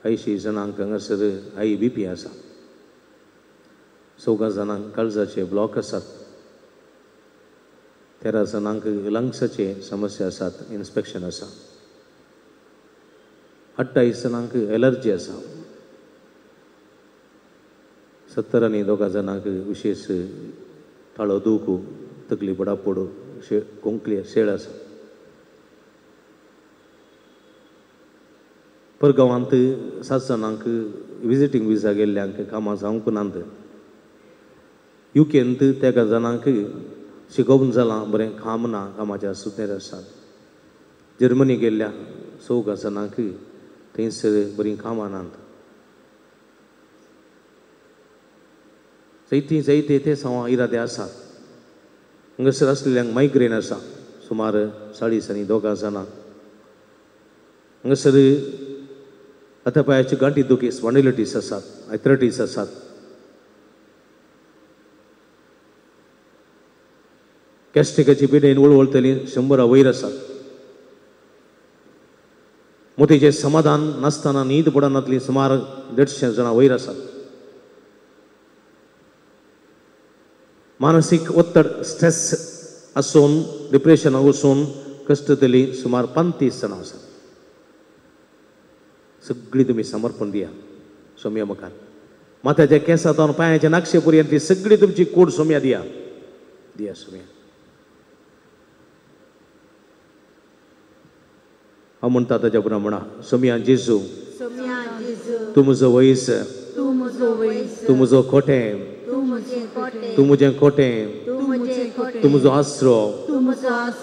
80 जाणांक हांगासर हाय बी पी आसा. 4 जाणांक काळजाचे ब्लॉक आसात. 13 जाणांक लंग्साचे समस्या आसात, इन्स्पेक्शन आसा. 28 जाणांक एलर्जी आसा. 72 जाणांक विशेष ताळो दूख, तकली पडापड, कोंकली शेळ आसा. परगांवांत 7 जाणांक विजिटींग विजा गेल्ल्यांक कामां जावंक नात. युकेंत 13 जाणांक शिकोवन जालां, बरें काम ना, कामाच्या सुतेर आसात. जर्मनी गेल्ल्या 4 जाणांक थंयसर बरीं कामां नात. जायतीं जायते ते सवा इरादे आसात. हांगासर आसलेल्यांक मायग्रेन आसा, सुमार 42 जाणां. हांगासर हाता पांयाची गांठी दुखी, स्पॉन्डिलिटीस आसात, आर्थरायटीस आसात. गॅस्ट्रिकाची पिडेन वळवळतली 100 वयर आसात. मोतीचें समाधान नासतना न्हीद पडनातली सुमार 150 जाणां वयर आसात. मानसीक ಒತ್ತಡ, स्ट्रेस आसून, डिप्रेशनाक वचून कश्टतली सुमार 35 जाणां आसात. सगळीं तुमी समर्पण दिया सोम्या मुखार. माथ्याच्या केंसांत पांयाच्या नाक्षे पर्यंत ती सगळी तुमची कूड सोम्या दिया, दिया सोम्या. हांव म्हणटा ताच्या प्रमाणा, सोम्या जेजू, तूं म्हजो वयस, तूं म्हजो खोटें, तूं म्हजें खोटें, तूं म्हजो आसरो,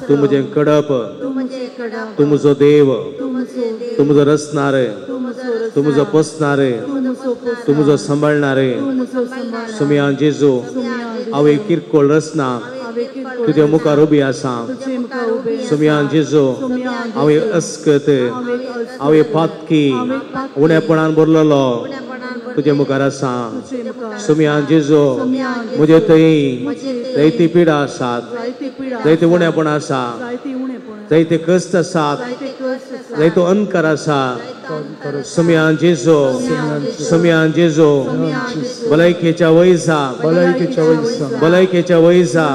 तूं म्हजें कडप, तूं म्हजो देव, तूं म्हजो रचणार, तूं म्हजो पोसणार, तूं म्हजो सांबाळणार. सोम्या जेजू, हांव एक किरकोळ रचना तुज्या मुखार उबी आसा. सोम्या जेजू, हांव एक अस्कत, हांव एक पातकी, उणेपणान भरलेलो तुज्या मुखार आसा. सोम्या जेजू, म्हजे थंय जायती पिडा आसात, जायते उणेपण आसा, जायते कश्ट आसात, जायतो अंकार आसा. सोम्या जेजू, सोम्या जेजू, भलायकेच्या वयसा, भलायकेच्या वयसा,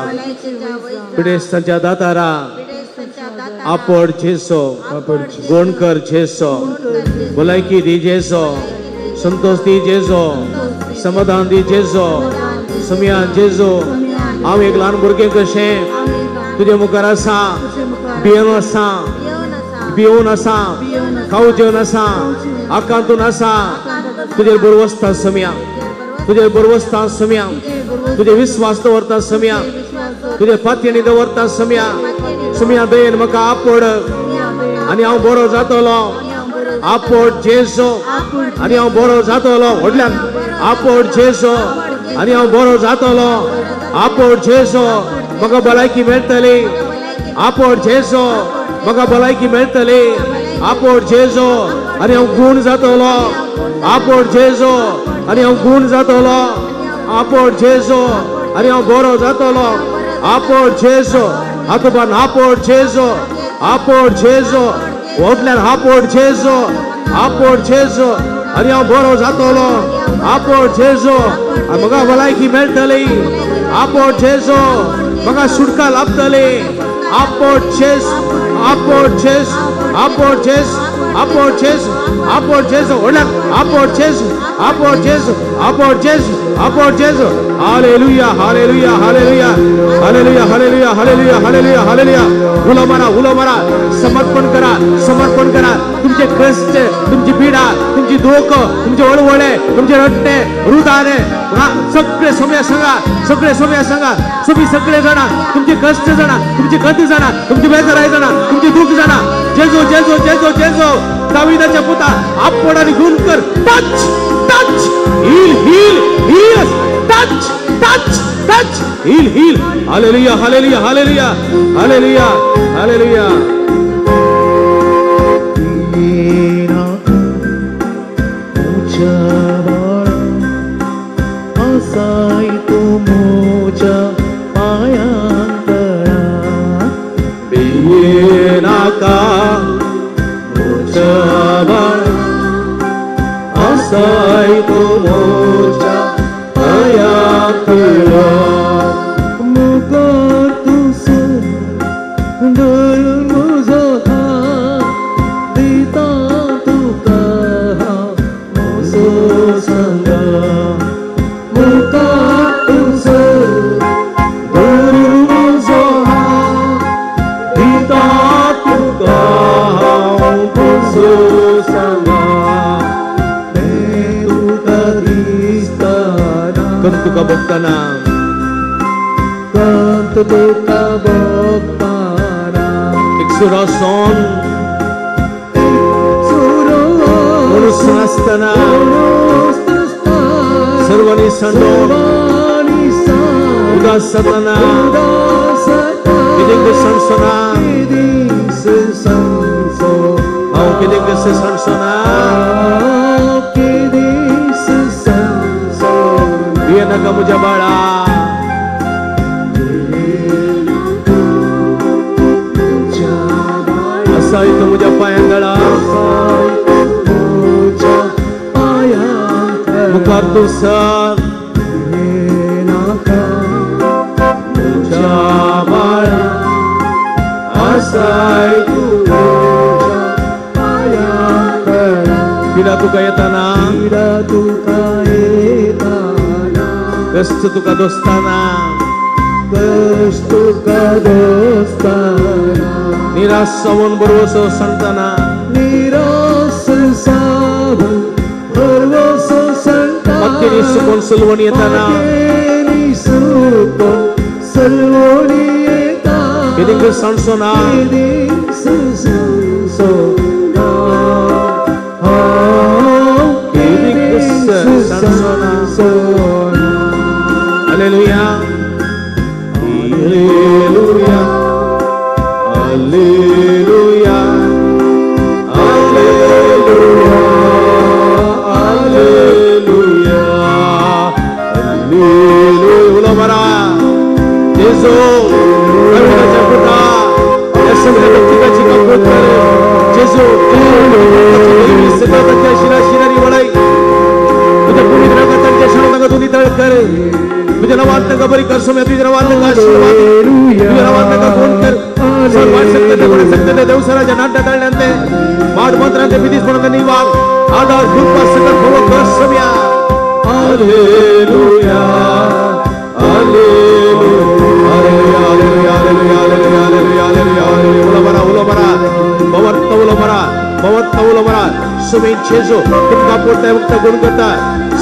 पिडेस्तांच्या दातारा आपड जेसो, गोणकर जेसो, भलायकी दी जेसो, संतोष दी जेजो, समाधान दी जेजो. सोम्या जेजू, हांव एक ल्हान भुरगें कशें तुज्या मुखार आसा, भियेवन आसा, भियोवन आसा, खावजेवन आसा, आकांतून आसा. तुजेर बरवसता सोम्या, तुजेर बरवसता सोम्या, तुजे विस्वास दवरता सोम्या, तुजे फातयेनी दवरता सोम्या. सोम्या दयेन म्हाका आपड आनी हांव बरो जातलो, आपोट जेजो आनी हांव बरो जातलो. व्हडल्यान आपोट जेजो आनी हांव बरो जातलो. आपोट जेजो म्हाका भलायकी मेळटली. आपोट जेजो म्हाका भलायकी मेळटली. आपोट जेजो आनी हांव गूण जातलो. आपोट जेजो आनी हांव गूण जातलो. आपोट जेजो आनी हांव बरो जातलो. आपोट जेजो हातोबान आपोट जेजो आपोट जेजो व्हडल्यान आपोट जेजो आपोट जेजो आनी हांव बरो जातलो. आपोट जेजो म्हाका भलायकी मेळटली. आपोट जेजो म्हाका सुटका लाभतली. आपोट जेजो आपोट जेजो आपोट जेजो आपोट जेजो आपोट जेजो व्हडल्यान आपोट जेजो आपोट जेजो आपोट जेजो आपोट जेजो. Hallelujah hallelujah hallelujah hallelujah hallelujah hallelujah hallelujah hallelujah. उलो मारा उलो मारा. समर्पण करा समर्पण करा. तुमचे कष्ट, तुमची पीडा, तुमची दुःख, तुमचे वळवळे, तुमचे रडणे, रुदाने सगळे सोम्या सांगा. सगळे सोम्या सांगा. तुम्ही सगळे जाणा तुमचे कष्ट जाणा, तुमची गती जाणा, तुमची बेजाराय जाणा, तुमची दुःख जाणा. जेजो जेजो जेजो जेजो दाविदाच्या पुता आपोड आणि गुण कर. Touch touch heal heal heal touch touch touch heal heal. Hallelujah hallelujah hallelujah hallelujah hallelujah.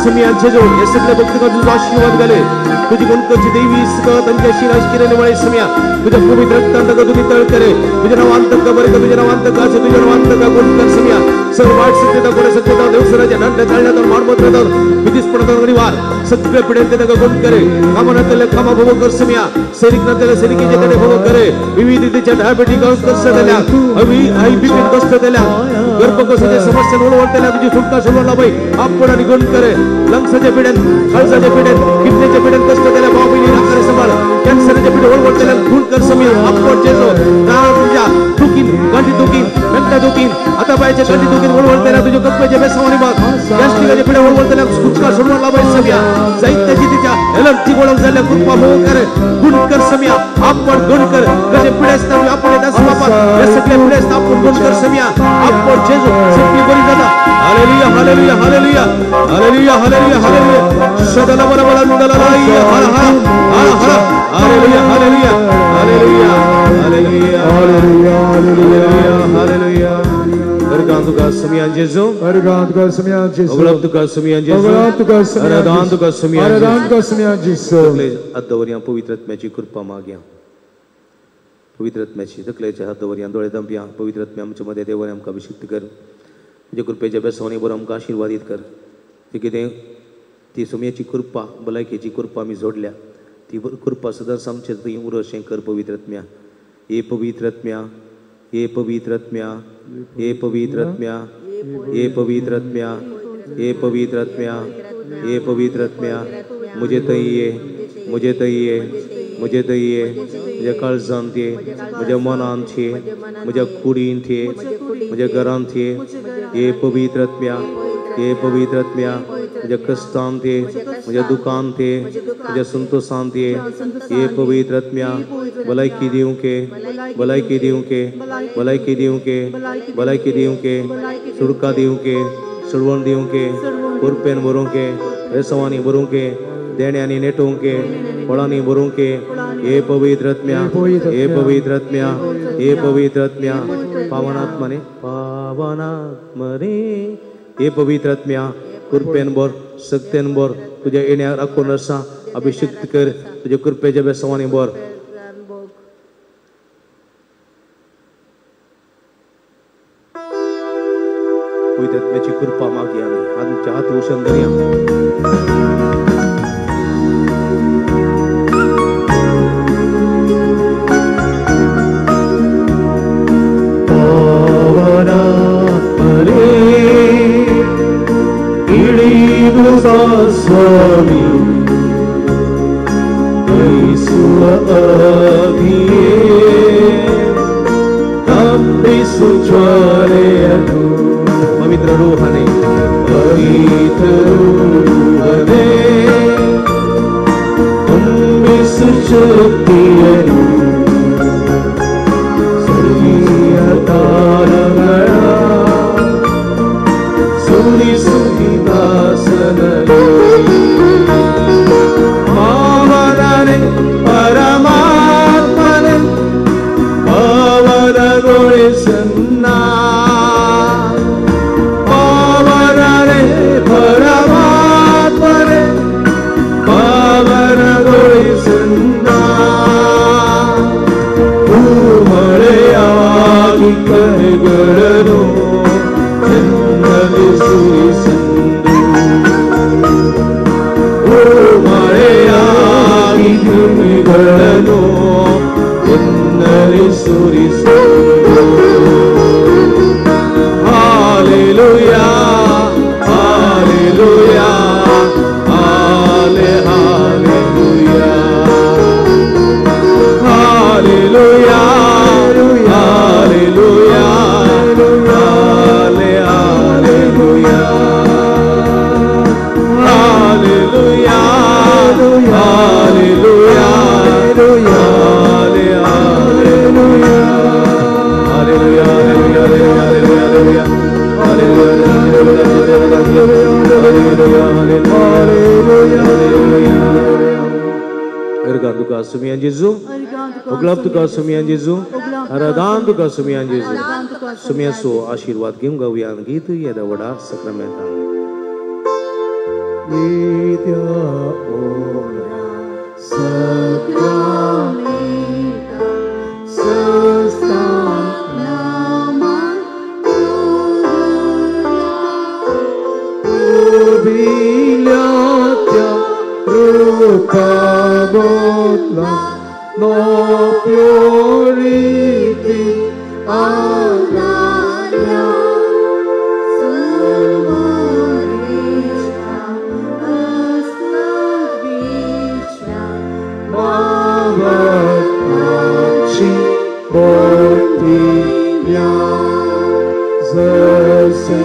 समियान जेजू हे सगळे भक्तका तुझो आशीर्वाद घाले तुझी गुणकरची देवी इसका तांच्या शिराश केलेले वळे समिया तुझ्या पवित्र रक्तान ताका तुझी तळ करे तुझ्या नावान ताका बरे तुझ्या नावान ताका तुझ्या नावान ताका गुण कर समिया सर्व वाईट सत्यता कोणे सत्यता देवसराच्या दंड चालण्यात मारमत विधिस्पणात निवार सगळे पिढ्यांत ताका गुण करे कामा नातले कामा भोग कर समिया सैनिक नातले सैनिकीचे तडे भोग करे विविध रीतीच्या डायबेटिक कष्ट जाल्या हाय बीपी कष्ट जाल्या गर्भकोशाच्या समस्या ओळवळतल्या तुझी सुटका सोडवला बाई आपण आणि गुण करे लंग्साच्या पिढ्यात काळजाच्या पिढ्यात किडनीच्या पिढ्यात कष्ट झाल्या बाबा निराकार सांभाळ कॅन्सरच्या पिढ्यात ओळवळतल्या गुण कर समिया आपण जेजो तुझ्या दुखीन गांठी दुखीन मेंटा दुखीन आता पायाच्या गांठी दुखीन ओळवळतल्या तुझ्या कप्प्याच्या बेसावानी बाग गॅस्ट्रिकाच्या पिढ्या ओळवळतल्या सुटका सोडवला बाई समिया जायत्याची तिच्या एलर्जी गोळा झाल्या कृपा भोग कर गुण कर समिया आपण गुण कर कसे पिढ्यास आपण येत असं बाबा या सगळ्या पिढ्यास आपण गुण कर समिया आपण जेजो सगळी बरी जाता hallelujah hallelujah hallelujah hallelujah hallelujah hallelujah सदला बला बला नुदला हर हर हर हर hallelujah hallelujah hallelujah hallelujah hallelujah hallelujah हरगान तुका समिया जेजू हरगान तुका समिया जेजू ओगलाब तुका समिया जेजू ओगलाब तुका समिया हरदान तुका समिया हरदान तुका समिया जेजू तकले हात दवरया पवित्र आत्म्याची कृपा मागया पवित्र आत्म्याची तकलेच्या हात दवरया दोळे दंपया पवित्र आत्म्या आमच्या मध्ये देवाने आमकां अभिषिक्त कर तुझ्या कृपेच्या बेसवानी बरोबर आमकां आशिर्वादीत कर ती कितें ती सुमयाची कृपा भलायकेची कृपा आमी जोडल्या ती कृपा सदांच आमचे थंय उरशें कर पवित्र आत्म्या हे पवित्र आत्म्या हे पवित्र आत्म्या हे पवित्र आत्म्या हे पवित्र आत्म्या हे पवित्र आत्म्या हे पवित्र आत्म्या म्हजे थंय ये म्हजे थंय ये म्हजे थंय ये म्हज्या काळजांत ये म्हज्या मनांत ये म्हज्या कुडींत ये म्हज्या घरांत ये हे पवित्र आत्म्या हे पवित्र आत्म्या म्हज्या कश्टांत ये म्हज्या दुखांत ये म्हज्या संतोषांत ये हे पवित्र आत्म्या भलायकी दिवंके भलायकी दिवंके भलायकी दिवंके भलायकी दिवंके सुडका दिवंके सोडवण दिवंके कुरपेन भरूंके रेसवांनी भरूंके देण्यांनी नेटोवंके फळांनी भरूंके हे पवित्र आत्म्या हे पवित्र आत्म्या हे पवित्र आत्म्या पावनात्मने पावनात्मने हे पवित्र आत्म्या कृपेन भर शक्तेन भर तुझ्या येण्या राखून आसा अभिषिक्त कर तुझ्या कृपेच्या बेसवांनी भर पवित्र आत्म्याची कृपा मागया आमी आमच्या हात उशन धरया स्वामी यीशु अभिये तंबिसु ज्वालेयनु पवित्र रूहने पवित्र रूहने तुम्बिसु शक्तियनु स्वर्गीय तारगण सुरिसु दासननु पावनने परमात्मने पावनಗೊಳಿಸನ್ನ ಪಾವನನೆ ಪರಮಾತ್ಮನೆ ಪಾವನಗೊಳಿಸನ್ನ ಮಳೆಯಾಗಿ ಕರೆಗಳನ್ನು ಎನ್ನಲಿ ಸುರಿಸಂದು ಮಳೆಯಾಗಿ ಕೃಪೆಗಳನ್ನು ಎನ್ನಲಿ ಸುರಿಸಂದು ಹಾಲೆಲೂಯಾ ಹಾಲೆಲೂಯಾ ಹಾಲೆ ಹಾಲೆಲೂಯಾ ಹಾಲೆಲೂಯಾ ಹಾಲೆಲೂಯಾ ಹಾಲೆ ಹಾಲೆಲೂಯಾ ಹಾಲೆಲೂಯಾ ಹಾಲೆಲೂಯಾ ಹಾಲೆ ಹಾಲೆಲೂಯಾ hallelujah hallelujah hallelujah hallelujah तुका सुमियान जेजू ओगलाब तुका सुमियान जेजू हरदान तुका सुमियान जेजू सुमियाचो आशीर्वाद घेवन गावया गीत येदा व्हडा सक्रामेंतान. येद्या ओरा सक्रामेंता सस्ताक नामान करुया उबिल्या त्या रुखा बोतला नो प्युरिटी आदार्या सुमोरेश्वा अस्मविश्वा मावताची बोटिल्या जसे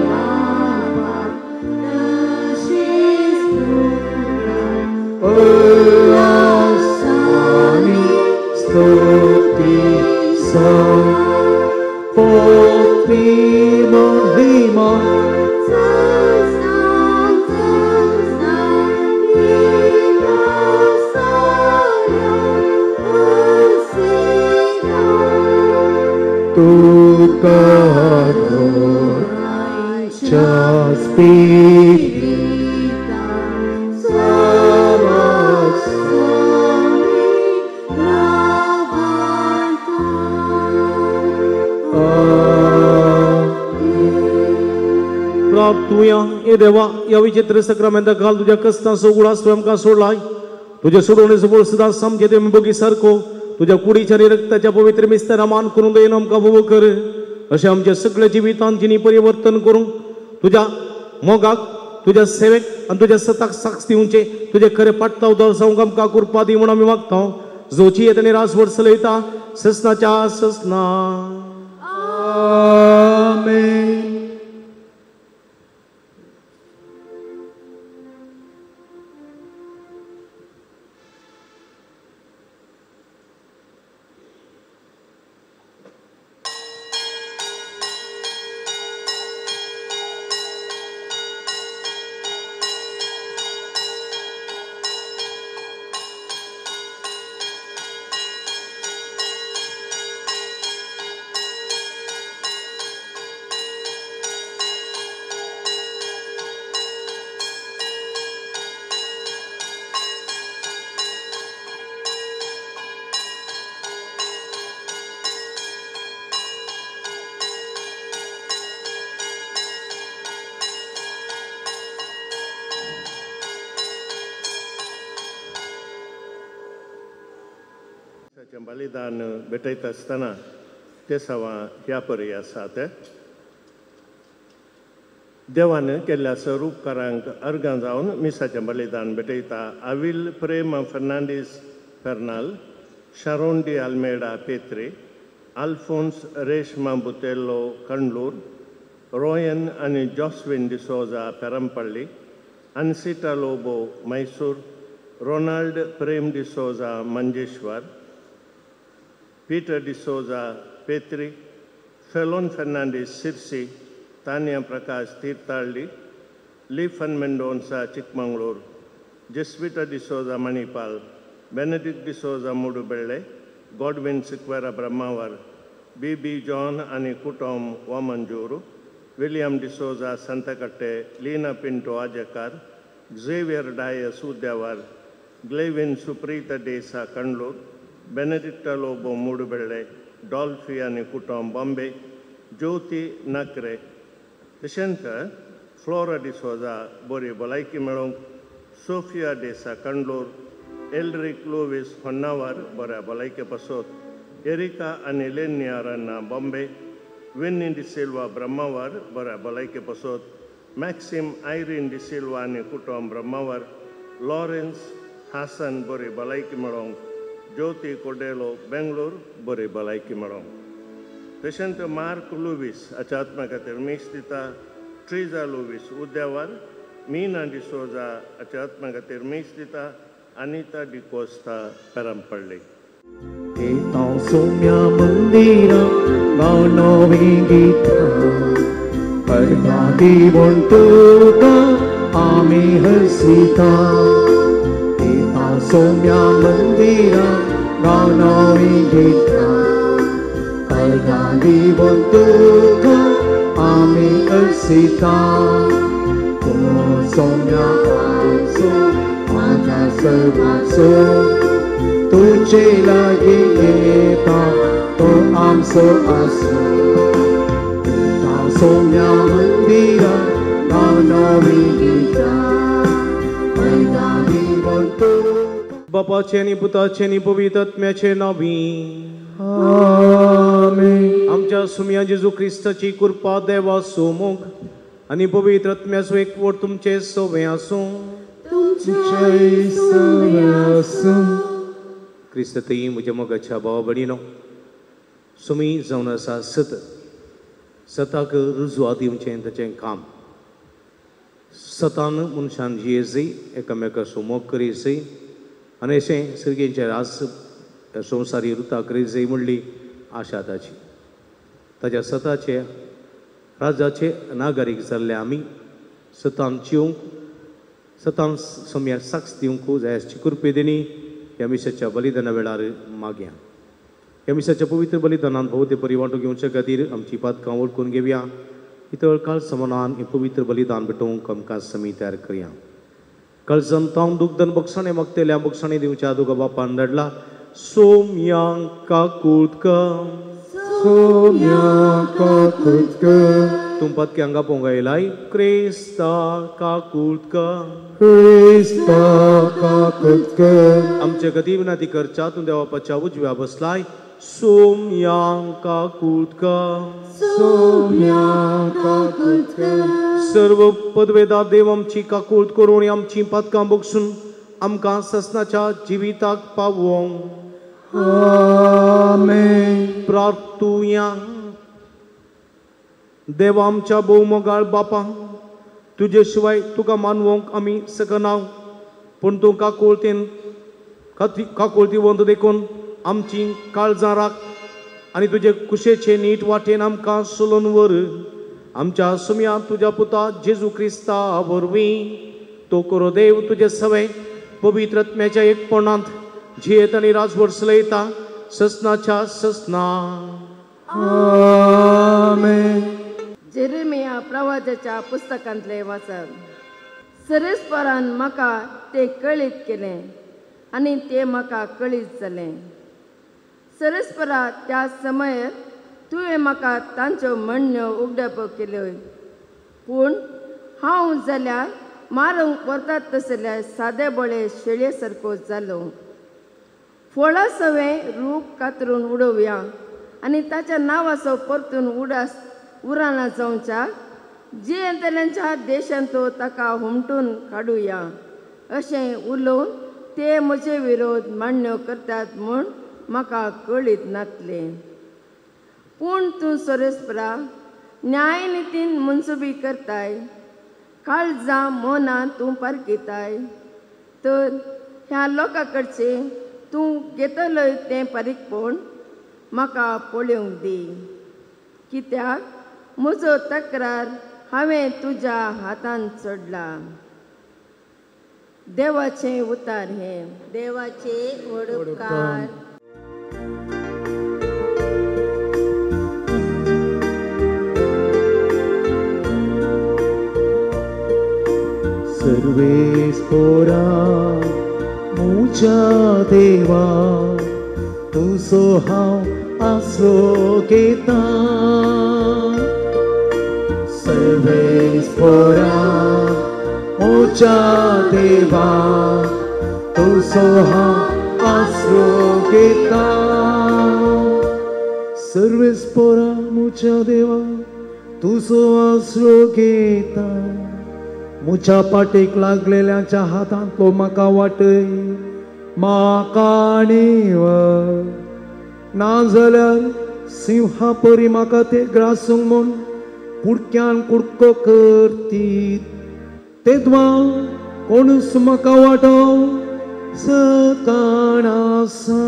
बाबा तशेच पुत्रा उल्हासानी स्तुती पोती महिमा सस्नां सस्नां येता साऱ्या असिता तुका रायच्या स्पिरिता स्पिरिता समक्षमी रावांता. प्रभ तूं या हे देवा ह्या विचित्र सक्रामेंता घाल तुज्या कस्तांचो उगडास तुवें आमकां सोडलाय तुज्या सोडवणेचो बळ सदांच सामकें तुवें बोगी सारको तुज्या कुडीच्या आनी रक्ताच्या पवित्र मिस्तारा मान करून दयेन आमकां उबो कर अशें आमच्या सगळ्या जिवितांत जिणी परिवर्तन करूंक तुज्या मोगाक तुज्या सेवेक आनी तुज्या सताक साक्ष दिवचें तुजें खरें पाटतावदार जावंक आमकां कृपा दी म्हूण आमी मागता जोची येता आनी रासभर चलयता ससनाच्या ससना. आमेन. ताचें बलिदान भेटयता आसतना ते सवां ह्या परी आसात. देवान केल्ल्या सर उपकारांक अर्गां जावन मिसाचें बलिदान भेटयता Avil Prem Fernandes Fernal, Sharon D Almeida Petri, Alphonse Reshma Butello Kandlur, Royan आनी Joswin D'Souza Perampalli, Ansita Lobo Mysore, Ronald Prem D'Souza Manjeshwar, Peter D'Souza Petri, Felon Fernandes Sirsi, Tanya Prakash Thirthahalli, Leafan Mendonca Chikmagalur, Jeswita D'Souza Manipal, Benedict D'Souza Moodubelle, Godwin Sequeira Brahmavar, B B John आनी कुटुंब Vamanjoor, William D'Souza Santhekatte, Leena Pinto Ajekar, Xavier Dias Udyavar, Glevin Supreetha D'Sa Kandlur, Benedicta Lobo Moodubelle, Dolphy आनी कुटुंब बॉम्बे, ज्योती नकरे. तशेंच फ्लोरा डिसोजा बरी भलायकी मेळोवंक, सोफिया डेसा कंडलूर, एल्ड्रिक लुवीस होन्नावर बऱ्या भलायके पासत, एरिका आनी लेन्नी अरन्ना बॉम्बे, विन्नी डिसिल्वा ब्रह्मावर बऱ्या भलायके पासत, मॅक्सिम आयरीन डिसिल्वा आनी कुटुंब ब्रह्मावर, लॉरेन्स हासन बरी भलायकी मेळोवंक, ज्योती कोडेलो बेंगलोर बरी भलायकी मेळोवंक. तशेंच मार्क लुवीस हाच्या आत्मा खातीर मीस दिता, ट्रिजा लुवीस उद्यावर, मीना डिसोजा हाच्या आत्मा खातीर मीस दिता, अनिता डिकोस्ता पेरमपल्ली. सोम्या मंदिरा गाणो गीता अर्घां दिवन तुका आमी हर्षिता. सोम्या मंदिरा गाणो गीता अर्घां दिवन तुका आमी हर्षिता. तूं सोम्या आसूं म्हाज्या सर्वांचो तुजे लागीं येता तो आमचो आसूं येता सोम्या मंदिरा गावनवी गीतां पैगां दिवन तुका बापाचे आनी पुताचे आनी पवित्र आत्म्याचे नांवी आमेन. आमच्या सुम्या जेजू क्रिस्ताची कृपा देवाचो मोग आनी पवित्र आत्म्याचो एकवट तुमचे सवे आसूं. तुमचेय सवे आसूं. क्रिस्ततई म्हज्या मोगाच्या भावा भयणीनो, सुमी जावन आसा सत सताक रुजवात दिवचें ताचें काम. सतान मनशान जियेजय, एकामेकाचो मोग करीजय आनी अशें सर्गेंचे रास संवसारी रुता करीजय म्हणली आशा ताची. ताच्या सताचे राजाचे नागरीक जाल्ले आमी सतान जिवंक सतान सम्या साक्ष दिवंक जाय आसची कृपे दिणी ह्या मिसाच्या बलिदाना वेळार मागया. ह्या मिसाच्या पवित्र बलिदानान भोवते परी वांटो घेवचे खातीर आमची पातकां वळखून घेवया. इतळ काळ समानान हें पवित्र बलिदान भेटोवंक आमकां समी तयार करया. काळजान तावन दुग्धन बक्षाणें मागतल्या बक्षाणें दिवच्या तुका बापान धाडला. सोम्यांक काकूळक सोम्या काकूळक तूं पातकी हांगा पोवंक आयलाय. क्रिस्ता काकूळक क्रिस्ता काकूळक आमचे खातीर विनंती करच्या तूं देवापाच्या उजव्या बसलाय. सोम्यांक काकूळक सोम्या काकूळक सर्व पदवेदार देव आमची काकूळत करून आमची पातकां बक्षून आमकां ससनाच्या जिविताक पावोवंक. आमेन. प्रार्थुया. देवा आमच्या भोवमोगाळ बापा, तुजे शिवाय तुका मानवंक आमी शकना, पूण तूं काकुळतेन काकुळतीवंत देखून आमची काळजां राख आनी तुजे कुशेचे नीट वाटेन आमकां सोलोवन व्हर. आमच्या सुम्या तुज्या पुता जेजू क्रिस्ता वरवीं तो करो देव तुजे सवे पवित्र आत्म्याच्या एकपणांत जियेत आनी राजवट चलयता ससनाच्या ससना. आमेन. जेरेमिया प्रवाजाच्या पुस्तकांतलें वाचन. सरेस्परान म्हाका तें कळीत केलें आनी तें म्हाका कळीत जालें. सरस्परा त्या समयार तुवें म्हाका तांच्यो म्हणण्यो उगडप केल्यो, पूण हांव जाल्यार मारूंक व्हरतात तसल्या सादे बळे शेळये सारको जालो. फळां सवें रूख कातरून उडोवया आनी ताच्या नांवाचो परतून उडास उराना जावच्या जियेतल्यांच्या देशांत ताका हुमटून काडुया अशें उलोवन ते म्हजे विरोध मांडण्यो करतात म्हूण म्हाका कळीत नातलें. पूण तूं सोरेस्परा न्यायनितीन मनसुबी करताय, काळजां मनां तूं पारखिताय, तर ह्या लोकां कडचें तूं घेतलोय तें पारीकपण म्हाका पळोवंक दी, कित्याक म्हजो तक्रार हांवें तुज्या हातान चडला. देवाचें उतार हें. देवाचे व्हड उपकार. सर्वेस्पोरा म्हज्या देवा तुजो हांव आसरो घेता. सर्वेस्पोरा म्हज्या देवा तुजो हांव आसरो घेता. सर्वेस्पोरा म्हज्या देवा तुजो आसरो घेता. म्हज्या पाटेक लागलेल्यांच्या हातांतलो म्हाका वाटय, म्हाका निवर. नाजाल्यार सिंहा परी म्हाका ते ग्रासूंक म्हूण कुडक्यान कुडको करतीत. तेदवा कोणूच म्हाका वाटोवंक सकनासा.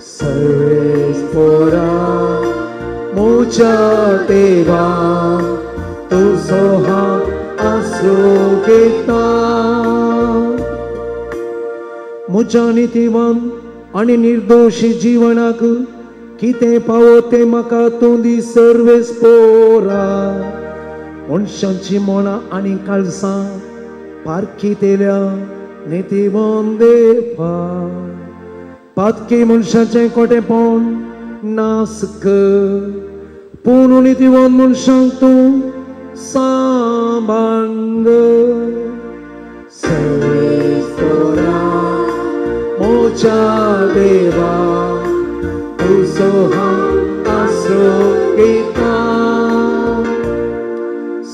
सर्वेस्पोरा म्हज्या देवा तुजो हांव आसरो घेता. म्हज्या नितीवान आनी निर्दोशी जिवनाक कितें पावो तें म्हाका तूं दी सर्वेस्पोरा. मनशांची मोणां आनी काळसां पारखितेल्या नितीवन देवा पातकी मनशाचें कोटेपण नासक पूण नितीवन मनशांक तूं सांबाळ सर्वेस्पोरा म्हज्या देवा तुजो हांव आसरो घेता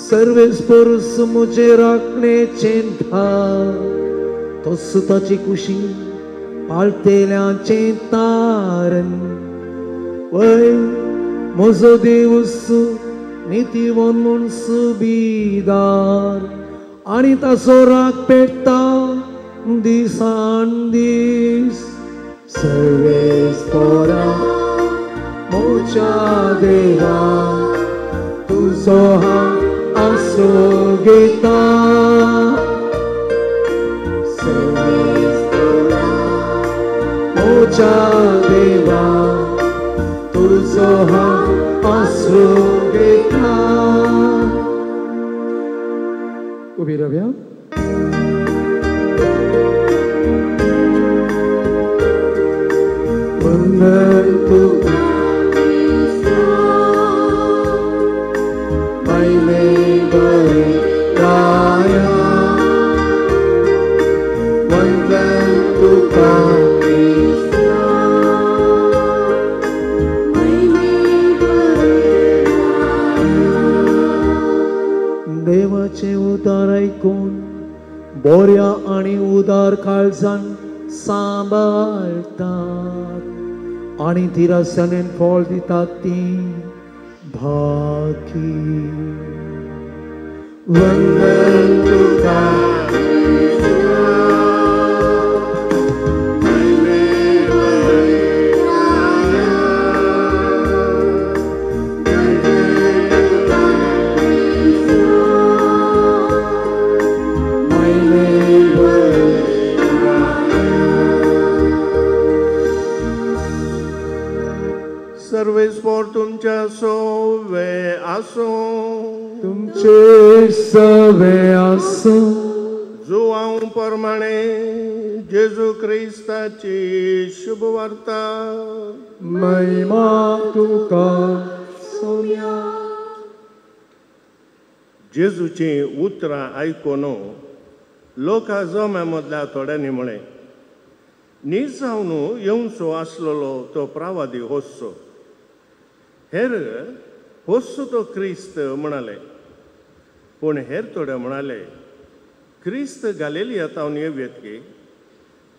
सर्वेस्पोरूस म्हजे राखणेचें धार तसो ताची कुशी पाळटेल्यांचें तारण वय म्हजो देवूस नितीवन म्हूण सुबीदार आनी ताचो राग पेट्टा दिसान दीस सर्वेस्पोरा म्हज्या देवा तुजो हांव आसरो घेता सर्वेस्पोरा म्हज्या देवा तुजो हांव आसरो घेता. उबी रावया. वंदन तुका महिमे बरे राया वंदन तुका देवाचें उतार आयकून बोऱ्या आनी उदार काळजान सांबाळटात आनी तिरासनेन फळ दितात ती भाकी. वंदन तुका सर्वेस्पोर तुमच्या सोवे आसूं तुमचे सवे आसूं. जुवांव प्रमाणे जेजू क्रिस्ताची शुभवार्ता. महिमा तुका सोम्या. जेजूची उतरां आयकून लोका जम्या मदल्या थोड्यांनी म्हळें, नीज जावन येवचो आसलेलो तो प्रावादी होसचो, हेर होसचो तो क्रिस्त म्हणाले. पूण हेर थोडे म्हणाले, क्रिस्त गालिलिया तावन येवयेत की?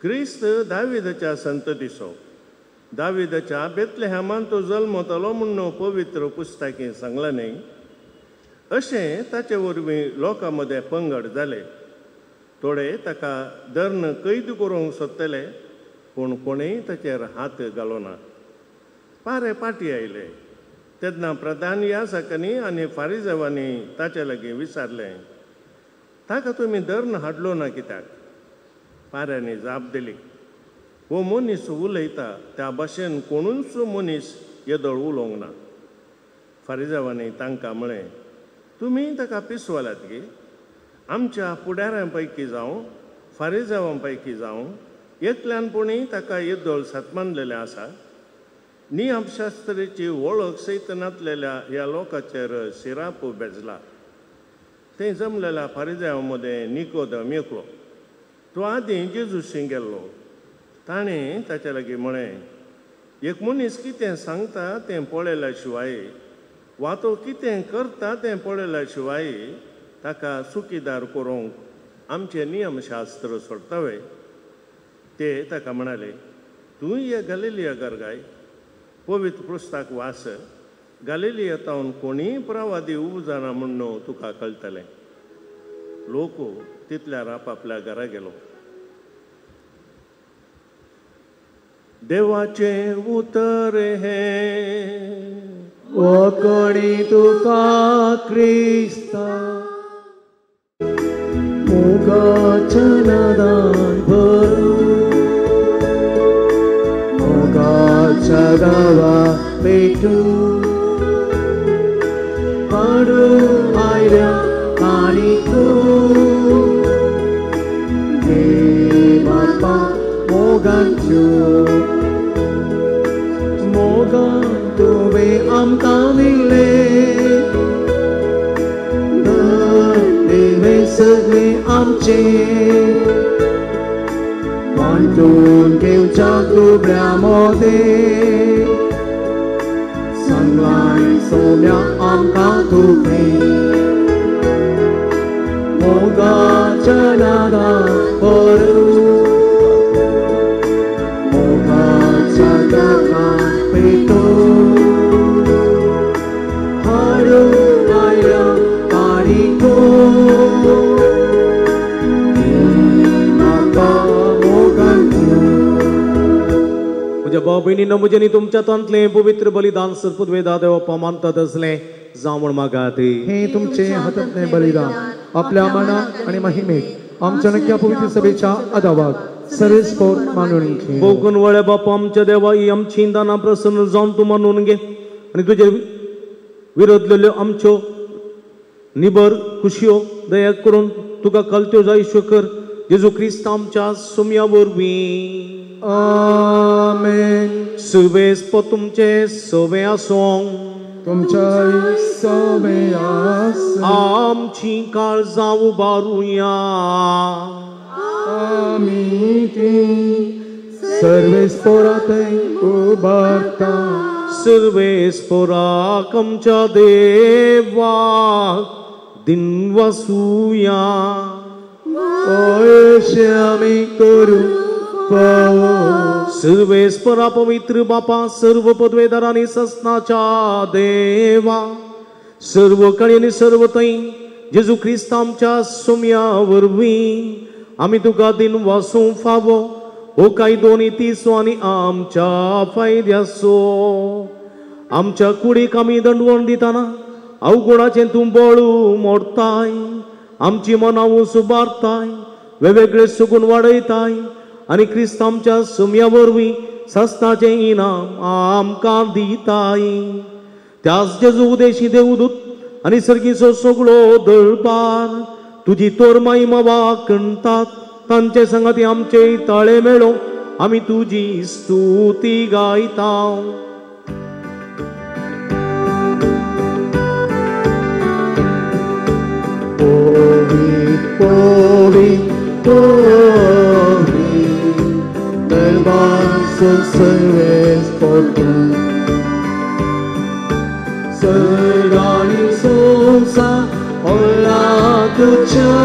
क्रिस्त दाविदाच्या संततीचो, दाविदाच्या बेतलेहॅमान तो जल्मतलो म्हूण पवित्र पुस्तकें सांगलां न्ही? अशें ताचे वरवीं लोकां मदें पंगड जाले. थोडे ताका धर्ण कैद करूंक सोदतले, पूण कोणेय ताचेर हात घालो ना. पारे पाटी आयले तेन्ना प्रधान याजकांनी आनी फारिजेवांनी ताचे लागीं विचारलें, ताका तुमी धर्ण हाडलो ना कित्याक? पाऱ्यांनी जाप दिली, हो मनीस उलयता त्या भाशेन कोणूच मनीस येदोळ उलोवंक ना. फारिजेवांनी तांकां म्हळें, तुमी ताका पिसवल्यात की? आमच्या फुडाऱ्यां पैकी जावं फारिजेवां पैकी जावं एकल्यान पुणी ताका येदोळ सत्मानलेलें आसा? नियमशास्त्रेची वळख सयत नातलेल्या ह्या लोकांचेर सिराप बेजला. थंय जमलेल्या फारिजेवां मदें निकोदम एकलो, तो आदीं जेजूशी गेल्लो. ताणें ताचे लागीं म्हळें, एक मनीस कितें सांगता तें पळयल्या शिवाय वा तो कितें करता तें पळयल्या शिवाय ताका चुकीदार करूंक आमचें नियमशास्त्र सोडटा वे? ते ताका म्हणाले, तूं ये गालिलिया गरगाय, पवित्र पुस्तक वास, गालिलिया तावन कोणीय प्रवादी उबो जाना म्हूण तुका कळटलें. लोक तितल्यार आपापल्या घरा गेलो. देवाचें उतर हें वखणी तुका क्रिस्ता मोगाच्या नादान भरून मोगाच्या गावा पेटून पाडून आयल्या मोगाच्यो मोगान तुवें आमकां दिले दिले सगळे आमचे वांटून घेवच्या दुबळ्या मोदें सांगलाय सोम्या आमकां तुवें मोगाच्या नादान भरून मोगाच्या दागान पेटोवन हाडून आयल्या काडिको म्हाका मोगान. म्हज्या भाव भयणीनो म्हजें तुमच्या तांतलें पवित्र बलिदान सरपुदवेदा देवप्पा मानतात असलें जावं म्हण मागात. हे तुमचे हातांतलें बलिदान आपल्या मनाक आनी महिमेक आमच्या नक्या पवित्र सभेच्या आदावाक सरेस्पोर मानून घे. भोगून वळ्या बापा आमच्या देवा ही आमची दानां प्रसन्न जावन तूं मानून घे आनी तुजे विरोधलेल्यो आमच्यो निबर खुशयो दया करून तुका कलत्यो जायश्यो कर जेजू क्रिस्त आमच्या सुम्या वरवीं. आमेन. सुवेस तुमचे सवे आसूं तुमच्याय सवे आसूं. आमची काळजां उबारुया आमी ती सर्वेस्पोराथंय उबारता. सर्वेस्पोराक आमच्या देवा दिनवासुया. अशें आमी करूं फावो. सर्वेस्परा पवित्र बापा सर्व पदवेदारांनी ससनाच्या देवा सर्व कळेनी सर्व थंय जेजू क्रिस्त आमच्या सुम्या वरवीं आमी तुका दिन वासूं फावो हो कायदो आनी तिसो आनी आमच्या फायद्याचो. आमच्या कुडीक आमी दंडवण दितना अवगुणाचें तूं बळू मोडताय आमची मनां सुबारताय वेगवेगळे सुगून वाडयताय आनी क्रिस्त आमच्या सुम्या वरवीं सस्ताचें इनाम आमकां दिताय. त्याच जेजू उदेशी देवदूत आनी सर्गीचो सगळो दळपार तुजी तोर महिमा वाखणतात तांचे संगाती आमचे ताळे मेळो आमी तुजी स्तुती गायता. पोवी पोवी पोवी दरबार सर्वेस्पोर सर्गानी सोसा ओला तुझ्या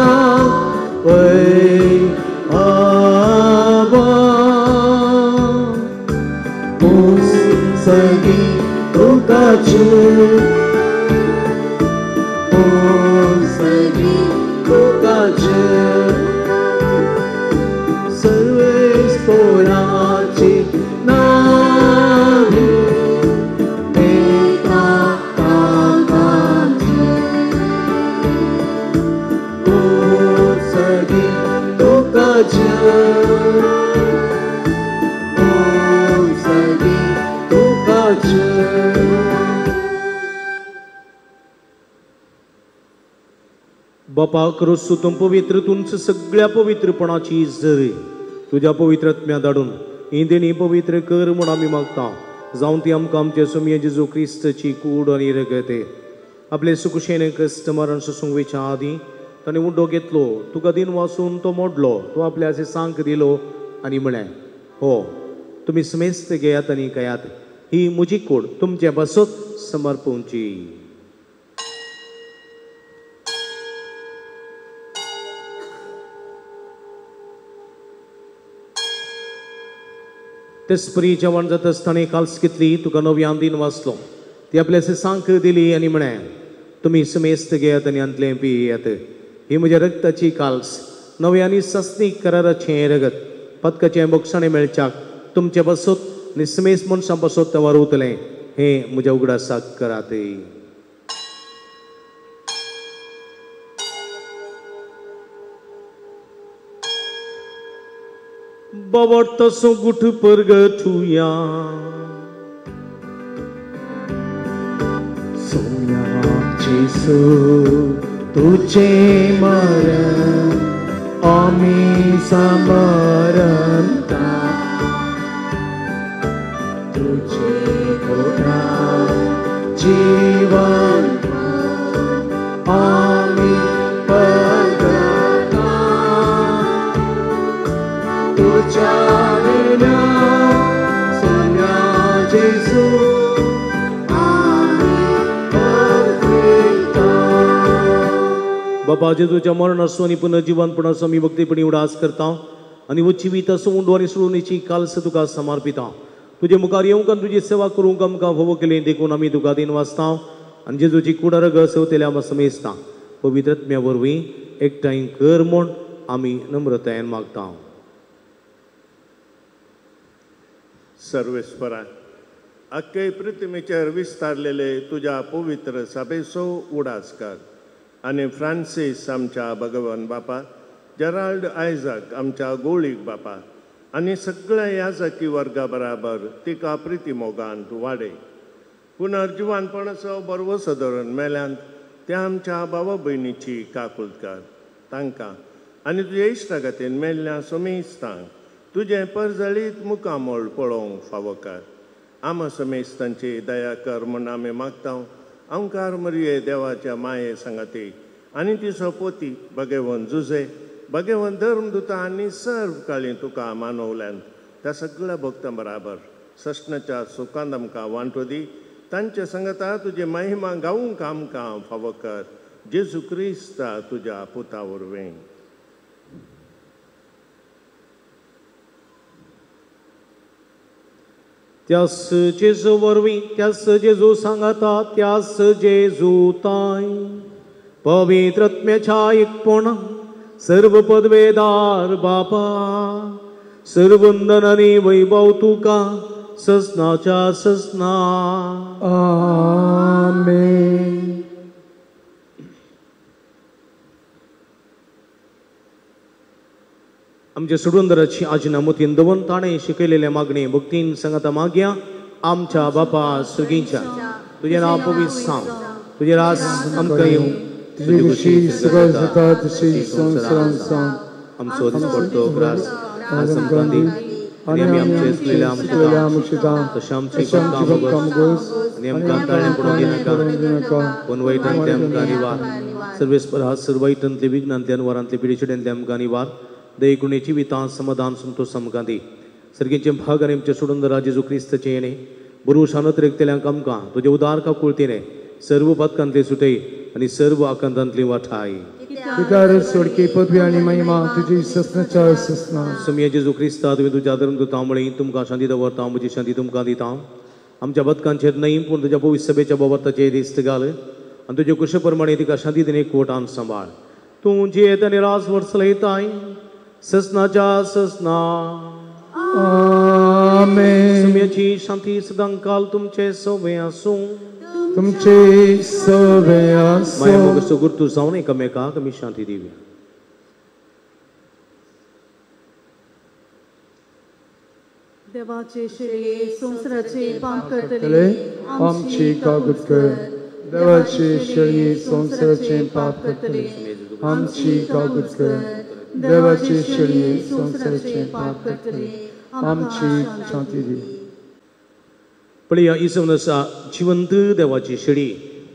वै आवा सगी तुकाची सगी तुकाची सर्वेस्पोराची नावी एका काकाची सगी तुकाची सगी तुकाची. बापा क्रिस्तू तूं पवित्र तुमच सगळ्या पवित्रपणाची जरी तुज्या पवित्र आत्म्या धाडून ही देणी पवित्र कर म्हूण आमी मागता जावन ती आमकां आमचे सुमये जेजू क्रिस्तची कूड आनी रगत आपले सुकुशेन क्रिस्त मरण सोसूंक वयच्या आदीं ताणें उडो घेतलो तुका दिन वासून तो मोडलो तो आपल्या अशें सांक दिलो आनी म्हळें हो तुमी समेस्त घेयात आनी खायात ही म्हजी कूड तुमचे पासत समर्पूंची. तेसपरी जेवण जाता आसतना काल्स घेतली तुका नव्यान दिन वाचलो ती आपल्या सांक दिली आनी म्हळें तुमी समेस्त घेयात आनी आंतलें पियात ही म्हज्या रक्ताची काल्स नव्या आनी सस्नीक कराराचें रगत पदकाचें बोगसाणें मेळच्याक तुमचे पासत आनी समेस्त मनशां पासत तें वारवतलें हें म्हज्या उगडासाक करात. बाबा तसो गुठ परगटुया सोम्या जेसू तुझे मरण आमी समरता उच्चारण्या सोम्या जेजू आमी परत्रिता. बाबा जेजूच्या मरणाचो आनी पुनर्जिवनपणाचो आमी भक्तीपणी उडास करता आनी जिवीत उंडो आनी सोडून कालस तुका समर्पिता. तुजे मुखार येवंक आनी तुजी सेवा करूंक आमकां फावो केली देखून आमी तुका दिन वाचता आनी जेजूची कुडरग सवतेल्या आमकां समेजता. पवित्र आत्म्या वरवीं एकठांय कर म्हूण आमी नम्रतायेन मागता. सर्वेस्परा अख्खे पृथ्वीचेर विस्तारलेले तुज्या पवित्र सभेचो उडास कर आनी फ्रांसीस आमच्या भगवान बापा, जेराल्ड आयझाक आमच्या गोळीक बापा आनी सगळ्या याजकी वर्गा बराबर तिका प्रिती मोगान वाडय. पुनर्जिवानपणाचो बरवसो धरून मेल्यान त्या आमच्या बाबा भयणीची काकूळट कर. तांकां आनी तुज्या इश्टागतीन मेल्ल्या समेस्तांक तुजें परजळीत मुखामळ पळोवंक फावो कर. आमा समेस्तांची दया कर म्हूण आमी मागता. अंकार मरिये देवाच्या माये सांगाती आनी तिचो पोती भगेवन जुजे भगेवन धर्मदुता आनी सर्व काळी तुका मानवल्यान त्या सगळ्या भक्तां बराबर सस्नाच्या सुखांत आमकां वांटो दी. तांचे सांगता तुजी महिमा गावूंक आमकां फावो कर. जेजू क्रिस्ता तुज्या पुता वरवीं. त्यास जेजू वरवीं, त्यास जेजू सांगता, त्यास जेजू ताय पवित्र आत्म्याच्या एकपण सर्व पदवेदार बापा सर्वंदन आनी वैभव तुका ससनाच्या ससना. आमेन. आमच्या सोडवंदराची आजी मोतीन दवरून ताणें शिकयलेले मागणे भक्तीन सांगता मागया. आमच्या बापा सुगींच्या तुजें नांव पवित्र जावं, तुजें राज आमकां येवं, तुजी खुशी सगळं जाता तशी संवसारांत जावं. आमचो दिसपडटो ग्रास आज आमकां दी आनी आमी आमचे चुकलेल्या आमच्या तशें आमचे काम मोगोस आनी आमकां ताळें पडोवंक दिनाका, पूण वायटांतले आमकां निवार. सर्वेस्पर हा सर्व वायटांतले विघ्नांतले अनवारांतले पिडेचिड्यांतले आमकां निवार. दयेकुणे जिवितां समाधान संतोष आमकां दी. सर्गीचे भाग आनी आमच्या सोडून जेजू क्रिस्ताचें येणें बरूशान अतिरेकतल्यांक आमकां तुजे उदार काकुळतीने सर्व पातकांतले सुटय आनी सर्व आकांतांतली वाठाय. पिकार सोडकी पदवी आनी महिमा तुजी ससनाच्या ससना. समिया जेजू क्रिस्ता तुवें तुज्या धर्मदुतां म्हळी तुमकां शांती दवरता, म्हजी शांती तुमकां दिता. आमच्या बदकांचेर न्हय पूण तुज्या पवित्र सभेच्या बाबताचेर दिस्त घाल आनी तुजे कुशे प्रमाणे तिका शांती दिने एकवटान सांबाळ. तूं जियेत आनी राज वर्सलयताय ससनाच्या ससना. आमेन. समियाची शांती सदांकाल तुमचे सवे आसूं. तुमचे सवे आसूं. माया मोगाचो गुर्तू जावन एकामेकाक आमी शांती दिवया. देवाचे शेळये संवसाराचे पाप करतले आमची कागद कर. देवाचे शेळये संवसाराचे पाप करतले आमची कागद कर. देवाचे शेळये संवसाराचे पाप करतले आमची शांती दी. पळया इसवण आसा जिवंत देवाची शेळी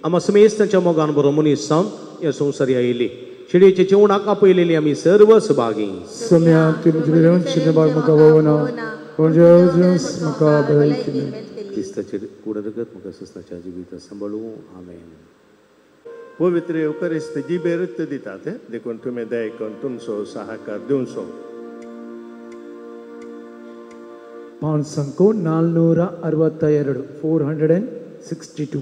आमा समेस्तांच्या मोगान बरो मनीस जावन ह्या संवसारी आयिल्ली. शेळयेच्या जेवणाक आपयलेली आमी सर्व सभागी. सम्या तुमचे म्हाका वना म्हाका भलायकी मेळटली. क्रिस्ताचेर कूड रगत म्हाका ससनाच्या जिविता सांबाळूं. आमेन. पवित्र येवकरिस्त जिबेरत दितात देखून तुमी दया करून तुमचो सहाकार दिवचो. 5 462 462.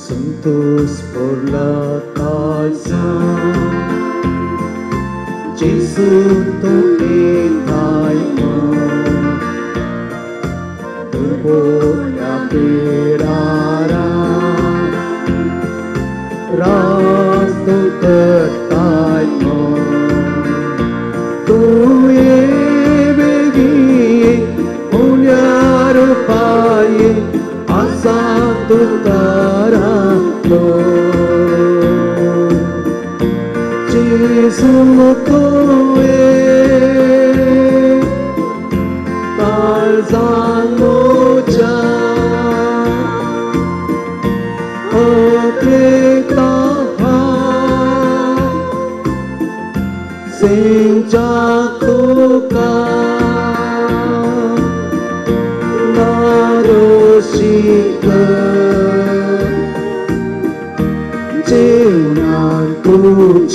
Santos por la calza, Gesù tu etaymo, tu la pirara, ras tu ketaymo, tu ebegi, unyaru paye, asa tu taralo. Gesù tue calzan mucha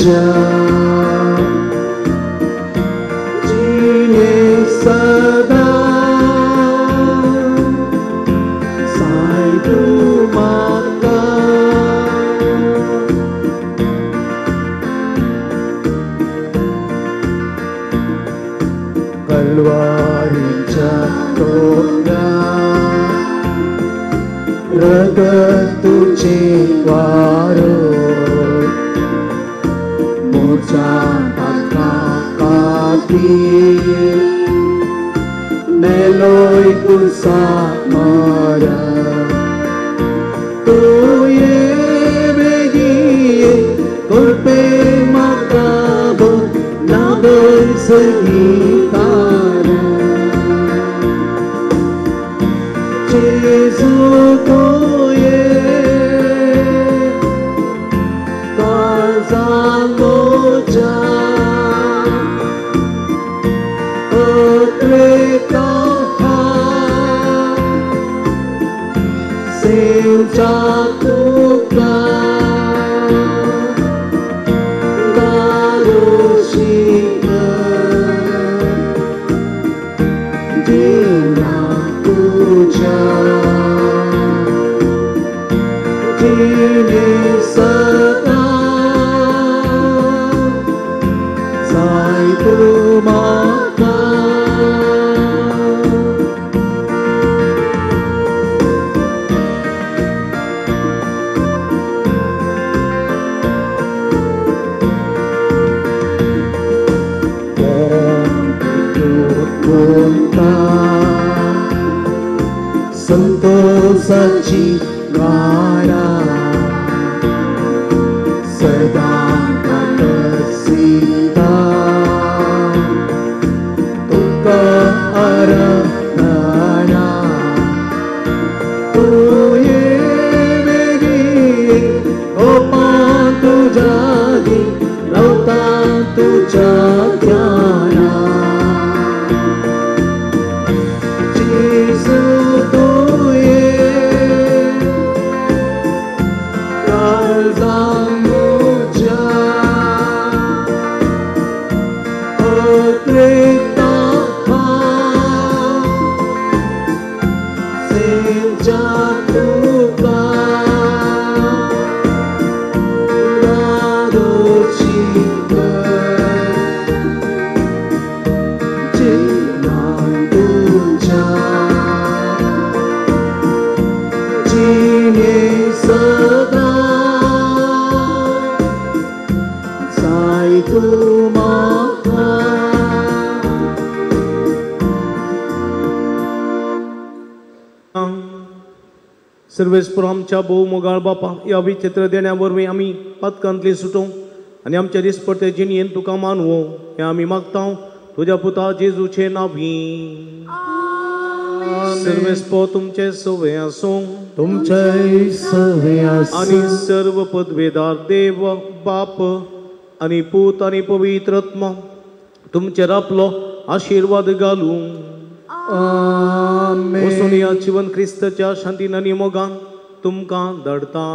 तुझ्या जिणे सदा साय तूं म्हाका कलवारीच्या तोंडा रगत तुझे वारो मोजा पात्रा खातीर मेलोय कुसा मारा तुये बेगीये कृपे म्हाका लाभय सगीतारा जेजू तुये काळजां म्हज्या अत्रेता सेवच्या तुका जिणे सदा जाय तूं म्हाका संतोषाची गारा सदा सीता तुका आराधना तुये बेगी गोपा तुझ्या दी रावता तुझ्या ध्याना जेजू तुये काळजां म्हज्या अत्रेता सेवच्या तुका दादोची जिना तुझ्या जिणे सदा जाय तूं म्हाका सर्वेस्पर आमच्या भोव मोगाळ बापा ह्या विचित्र देण्या वरवीं आमी पातकांतली सुटूं आनी आमच्या दिसपडते जिणयेन तुका मानवो हें आमी मागता तुज्या पुता जेजूचे नांवी. सर्वेस्पर तुमचे सवे आसूं तुमचे सवे आसूं आनी सर्व पदवेदार देव बाप आनी पूत आनी पवित्र आत्मा तुमचेर आपलो आशिर्वाद घालूं. वचून ह्या जिवन क्रिस्ताच्या शांतीन आनी मोगान तुमकां धाडटा.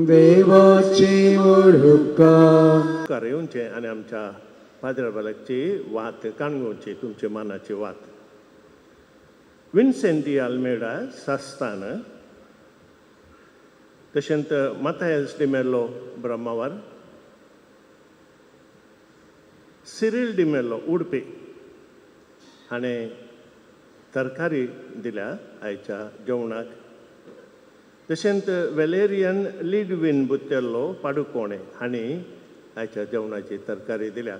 देवाची उपकार येवचें आनी आमच्या पाद्र बालकची वात काणगोवची तुमचे मानाची वात. विन्सेंट डी आल्मेडा सास्तान, तशेंच माथायस डिमेलो ब्रह्मावर, सिरील डिमेलो उडपी हाणें तरकारी दिल्या आयच्या जेवणाक. तशेंच वेलेरियन लिडवीन बुत्तेल्लो पाडुकोणे हांणी आयच्या जेवणाची तरकारी दिल्या.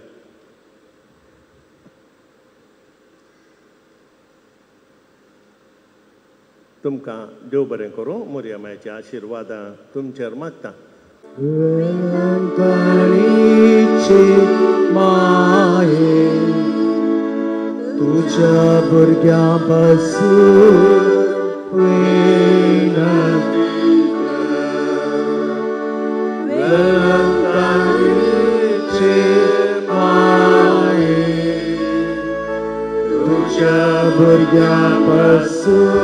तुमकां देव बरें करूं. मोरया मायच्या आशिर्वादां तुमचेर मागता. माये तुझ्या भुरग्यां पासून विनंती वेलंकाणीचे माये तुझ्या भुरग्यां पासून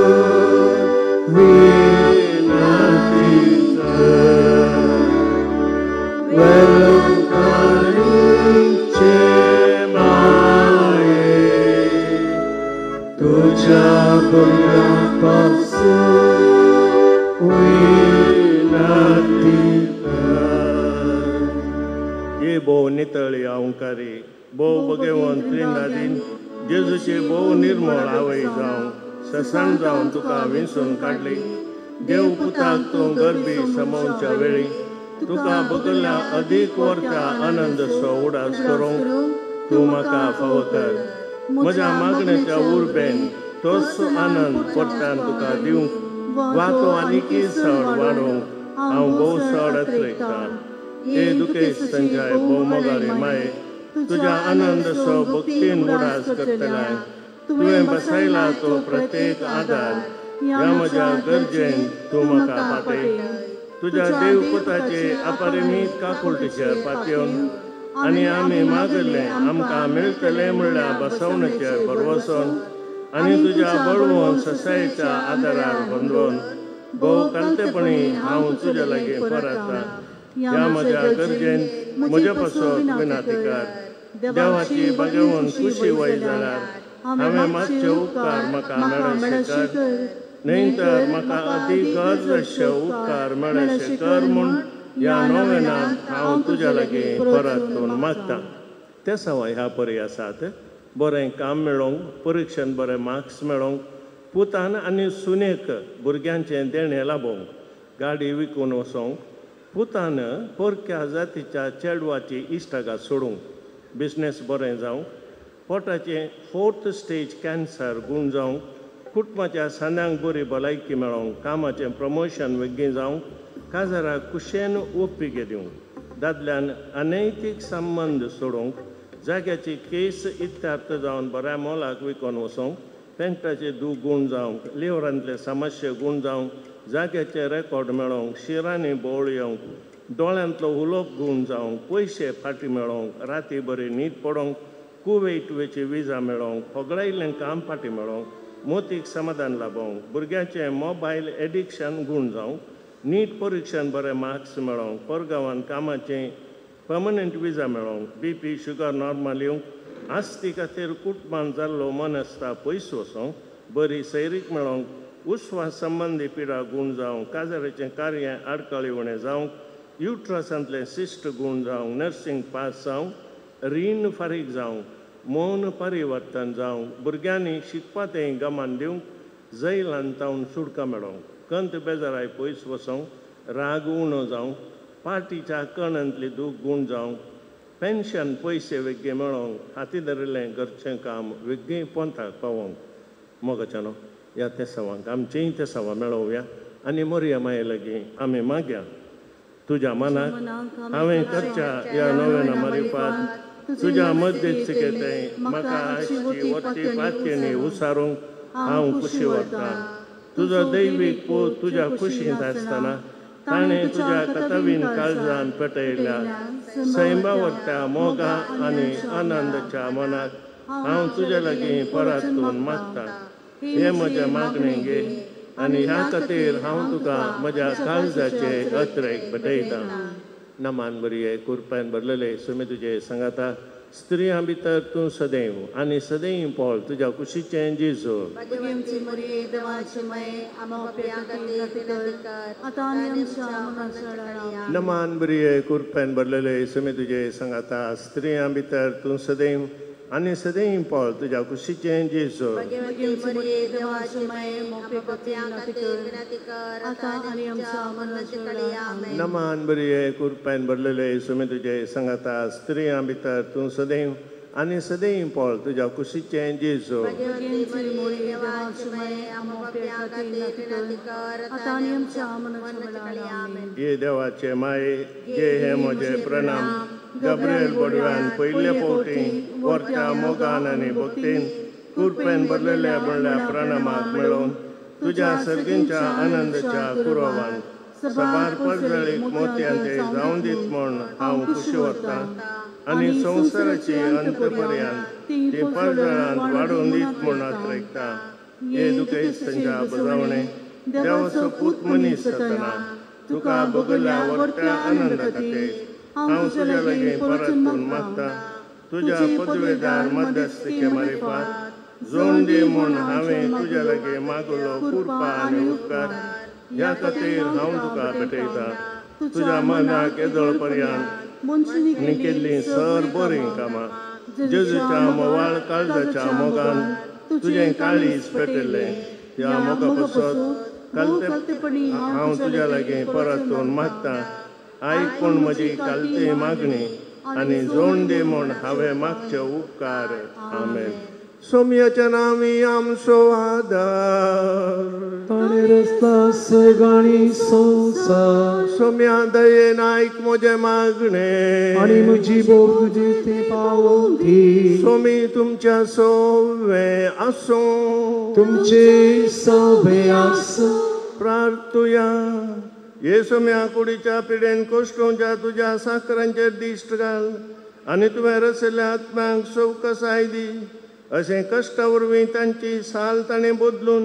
विनंती कर. वेलंकाणीचे भुरग्यां पासून विनंती कर. हे भोव नितळ अहंकारी भोव भगेवन त्रिनादीन जेजूची भोव निर्मळ आवय जावं ससान जावन तुका विंचून काडली. देव पुताक तूं गरबी समोवच्या वेळी तुका बगल्या अदीक वरत्या आनंदसो उडास करूंक तूं म्हाका फावो कर. म्हज्या मागण्याच्या उर्बेन तोच आनंद परत्यान तुका दिवंक वा तो आनीकय चड वाडोवंक हांव भोव चड अत्रेकतां. हे दुखेस्त संजय भोव मोगारी माये तुज्या आनंदसो भक्तीन उडास करतलाय. तुवें बसयला तो प्रत्येक आदार ह्या म्हज्या गरजेन तूं म्हाका पाटय. तुज्या देवपुताचे अपरिमीत काकुळटीचेर पातयेवन आनी आमी मागल्लें आमकां मेळटलें म्हणल्यार बसवणेचेर भरवसोन आनी तुज्या बळवंत ससायेच्या आदारार बंदोवन भोव कांतेपणी हांव तुज्या लागीं परततां. ह्या म्हज्या गरजेन म्हज्या पासत विनंती कर. देवाची भगवंत खुशी वय जाल्यार हांवें मातशे उपकार म्हाका मेळशे कर, न्हय तर म्हाका अती गरज अशे उपकार मेळशे कर म्हूण ह्या नोवेनांत हांव तुज्या लागीं परतून मागतां. ते सवाय ह्या परी आसात. बरें काम मेळोवंक, परिक्षेन बरे मार्क्स मेळोवंक, पुतान आनी सुनेक भुरग्यांचें देणें लाबोवंक, गाडी विकून वचोंक, पुतान परक्या जातीच्या चेडवाची इश्टागात सोडूंक, बिजनेस बरें जावंक, पोटाचें 4th stage cancer गूण जावंक, कुटुंबाच्या सांद्यांक बरी भलायकी मेळोवंक, कामाचें प्रमोशन वेगीं जावंक, काजाराक कुशेन ओपिगे दिवंक, दादल्यान अनैतीक संबंद सोडूंक, जाग्याची केस इत्यार्थ जावन बऱ्या मोलाक विकून वचोंक, पेंटाचे दूख गूण जावंक, लिवरांतले समस्ये गूण जावंक, जाग्याचे रेकॉर्ड मेळोवंक, शिरांनी बोळ येवंक, दोळ्यांतलो उलोप गूण जावंक, पयशे फाटीं मेळोवंक, राती बरी न्हीद पडोवंक, कुवेट वेची विजा मेळोवंक, होगडायिल्लें काम फाटीं मेळोवंक, मोतीक समाधान लाबोवंक, भुरग्यांचें मोबायल एडिक्शन गूण जावंक, नीट परिक्षण बरे मार्क्स मेळोवंक, परगांवान कामाचें पर्मनंट विजा मेळोवंक, बीपी शुगर नॉर्मल येवंक, आस्ती खातीर कुटुंबान जाल्लो मनस्ता पयस वचोंक, बरी सैरीक मेळोवंक, उस्वास संबंदी पिडा गूण जावंक, काजाराचें कार्य आडखळी उणें जावंक, युट्रसांतलें सिस्ट गूण जावंक, नर्सिंग पास जावंक, रीण फारीक जावंक, मौन परिवर्तन जावंक, भुरग्यांनी शिकपा तें गमान दिवंक, जैलान तावन सुटका मेळोवंक, कंत बेजाराय पयस वचोंक, राग उणो जावंक, पार्टीच्या कणांतली दूख गूण जावंक, पेन्शन पयशे वेगळें मेळोवंक, हाती धरिल्लें घरचें काम वेगळें पोंताक पावोवंक. मोगाच्यानो ह्या तेसावांक आमचेंय तेसावां मेळोवया आनी मोरया माये लागीं आमी मागया. तुज्या मनाक हांवें करच्या ह्या नव्याना मारिफात तुज्या मध्यस्थकेंत म्हाका आसची वरती पातयेनी उसारूंक हांव खुशी वरतां. तुजो दैवीक पूत तुज्या खुशींत आसतना ताणें तुज्या कथवीन काळजान पेटयल्या सैमा वरत्या मोगा आनी आनंदाच्या मनाक हांव तुज्या लागीं परतून मागतां. हें म्हजें मागणें घे आनी ह्या खातीर हांव तुका म्हज्या काळजाचे अत्रेक भेटयतां. नमान बरी कुरपान भरलेले सुमी तुजे सांगाता. स्त्रियां भितर तूं सदैव आनी सदैव पळ तुज्या कुशीचें जेजू. नमान बरी कुरपान भरलेले सुमी तुजे सांगाता. स्त्रियां भितर तूं सदैव आनी सदैव पळ तुज्या कुशीचें जेजू. नमान बरी कुरपान भरलेले सुमी तुजे सांगाता. स्त्रियां भितर तूं सदैव आनी सदैव पळ तुज्या कुशीचें जेजू. हे देवाचे माये घे हे म्हजे प्रणाम. गब्रियल बडव्यान पयले फावटी वरत्या मोगान आनी भक्तीन कुरपेन भरलेल्या म्हणल्या प्रणामाक मेळोवन तुज्या सर्गींच्या आनंदाच्या कुरोवान सबार परजळीक मोतयांचे जावन दीत म्हूण हांव खुशी वरतां आनी संवसाराची अंतपर्यंत ती परजळान वाडोवन दीत म्हूण आत्रेकतां. हे दुखेस्तांच्या बजावणे देवाचो पूत मनीस जातना तुका बगल्या वरत्या आनंदा खातीर हांव तुज्या लागीं परतून मागतां. तुज्या पदवेदार मध्यस्थीचे मारिफात जोण दी म्हूण हांवें तुज्या लागीं मागलो कृपा आनी उपकार ह्या खातीर हांव तुका भेटयतां. तुज्या मनाक येदोळ पर्यंत मनशांनी केल्लीं सर बरीं कामां जेजूच्या मोवाळ काळजाच्या मोगान तुजें काळीज पेटिल्लें. ह्या मोगा पासत कालतेपणी हांव तुज्या लागीं परतून मागतां. आयक पूण म्हजी कालती मागणी आनी जोण दी म्हूण हांवें मागचे उपकार. आमेन. सोमयाच्या नांवी आमचो आदार ताणें रचला सगळी संवसार. सोम्या दयेन आयक म्हजें मागणें आनी म्हजी बोब तुजे ते पावोवं दी. सोमी तुमच्या सवे आसूं तुमचे सवे आसूं. प्रार्थुया. हे सोम्या कुडीच्या पिडेन कोश्टोवच्या तुज्या साकरांचेर दिश्ट घाल आनी तुवें रचयल्ल्या आत्म्यांक सवकसाय दी. अशें कश्टा वरवीं तांची साल ताणें बदलून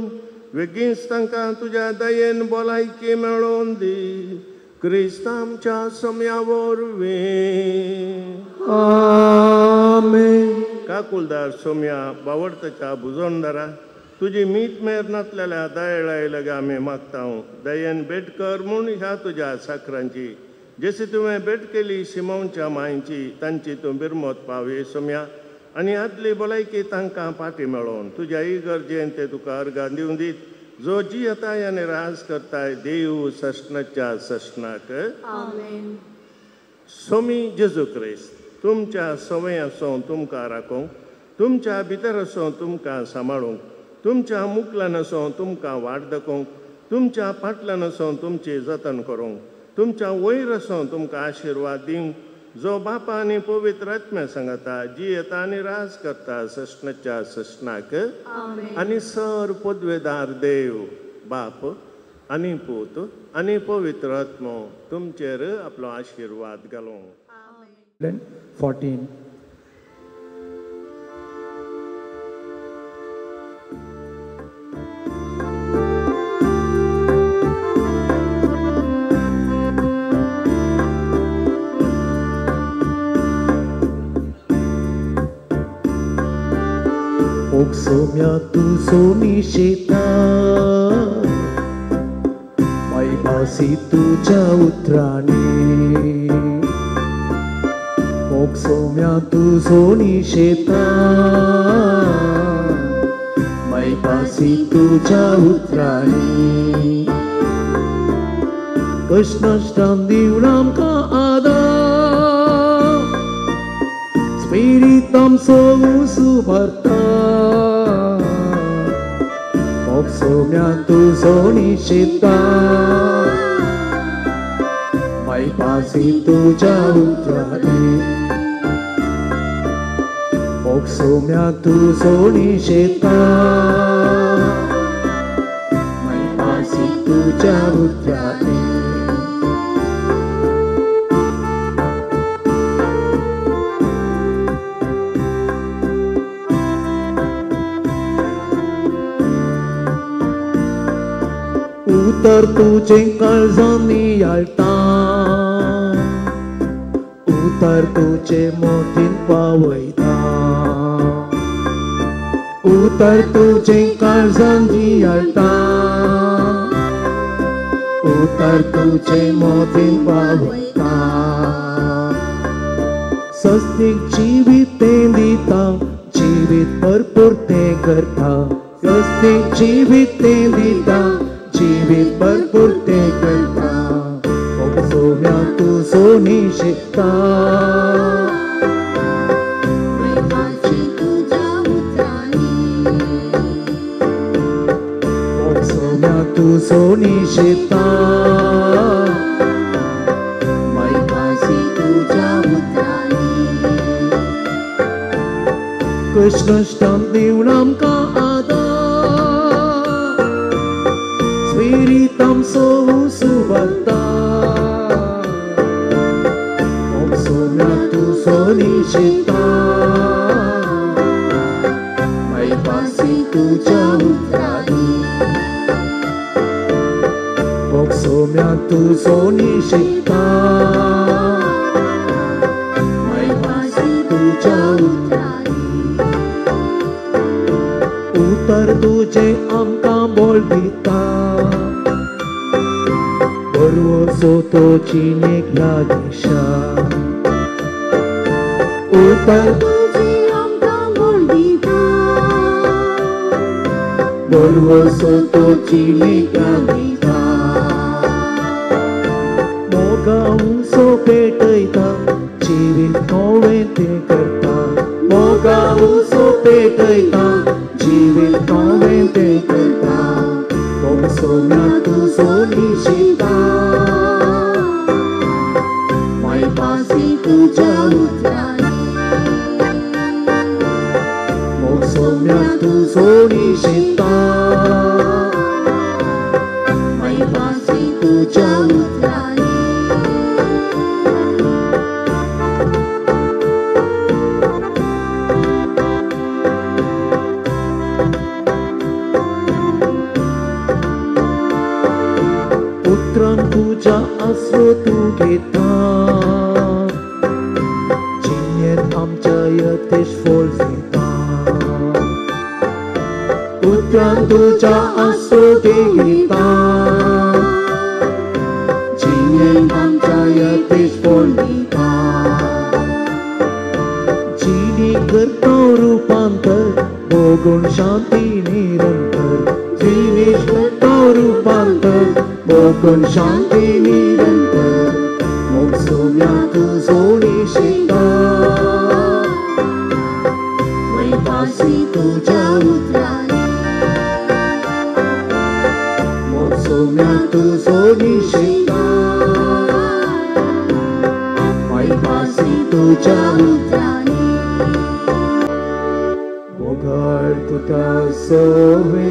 वेगींच तांकां तुज्या दयेन भलायकी मेळोवन दी. क्रिस्त आमच्या सोम्या वरवीं. आमेन. काकुलदार सोम्या बावडताच्या भुजोणदारा तुजी मीत मेर नासलेल्या दयेळाय लागीं आमी मागता. दयेन भेट कर म्हूण ह्या तुज्या साकरांची जशी तुवें भेट केली शिमोवच्या मांयची तांची तूं बिरमत पाव हे सोम्या आनी आदली भलायकी तांकां पाटी मेळोवन तुज्या इगर्जेन ते तुका अर्गां दिवं दीत जो जियेताय आनी राज करताय देव सस्नाच्या सस्नाक. सोमी जेजू क्रिस्त तुमच्या सवय आसूं तुमकां राखूंक, तुमच्या भितर आसूं तुमकां सांबाळूंक, तुमच्या मुकल्यान आसूं तुमकां वाट दाखोवंक, तुमच्या फाटल्यान आसूं तुमची जतन करूंक, तुमच्या वयर आसूं तुमकां आशिर्वाद दिवंक जो बापा आनी पवित्र आत्म्या सांगता जियेता आनी राज करता सस्नाच्या सस्नाक. आनी सर पदवेदार देव बाप आनी पूत आनी पवित्र आत्मो तुमचेर आपलो आशिर्वाद घालूं. 14. सोम्या तूं सोनी शेता मायभासी तुज्या उतरांनी. मोग सोम्या तूं सोनी शेता मायभासी तुज्या उतरांनी. कृष्णाष्टान दिवन आमकां आदार स्पिरीत आमचो सुभरता. सोम्या तूं सोनी शेता मायभासी तुज्या उतरांनी. मोग सोम्या तूं सोनी शेता मायभासी तुज्या उतरांनी. उतर तुझे काळजांनी आळता उतर तुझे मोतीन पावयता. उतर तुझे काळजांनी आळता उतर तुझे मोतीन पावयता. सस्तीक जिवीत तें दिता जिवीत भरपूर तें करता. सस्तीक जिवीत तें दिता जिवीत भरपूर तें करता. सोम्या तूं सोनी शिकता सोम्या तूं सोनी शिकता मायभासी तुज्या उतरांनी. कृष्णाष्टान दिवन आमकां आदार स्पिरीत आमचो सुभरता. सोम्या तूं सोनी शिकता मायभासी तुज्या उतरांनी. सोम्या तूं सोनी शिकता मायभासी तुज्या उतरांनी. तुजें आमकां बोल दिता बरवसो तो जिणेक ह्या दिशा उतर तुजें आमकां बोल दिता बरवसो तो जिणेक ह्या दिशा मोगा उंचो पेटयता जिवीत नवें तें करता मोगा उंचो पेटयता जिवीत नवें तें करता मोग सोम्या तुजो निशिता मायपासी तुज्या उतरांनी मोग सोम्या तुजो निशिता मायपासी तुज्या उतरांनी उतरान तुज्या आसरो तूं घेता जिणेंत आमच्या यतेश फळ दिता उतरान तुज्या आसरो घेता जिणेंत आमच्या यतेश फळ दिता जिणी करता रुपांतर भोगून शांती निरंतर जिणी करता रुपांतर मोगून शांती निरंतर मोग सोम्या तुजो निशिता मायपासी तुज्या उतरांनी मोग सोम्या तुजो निशिता मायपासी तुज्या उतरांनी मोगाळ पुता सोवे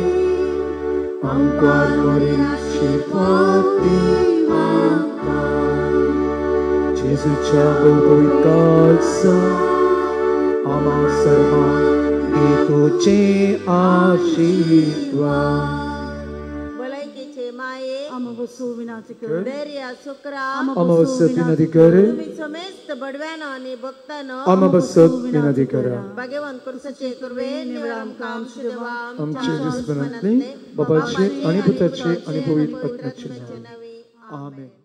आमकां करी जेजूच्या पवित्र आमा सर्वांक दी तुजे आशीर्वाद. भलायकेचे माये आमवसो विनाती कर धैर्य सुक्रा आमवसत विनंती कर तुम्ही समेस्त बडव्यानो आणि भक्तानो आमवसत विनंती करा. भाग्यवान कुर्साचे कुर्वे निवळ आमकां आमचे देवा आमचे दुस्मनांतली बाबाचे आणि पुताचे आणि पवित्र आत्म्याचे नावे. आमेन.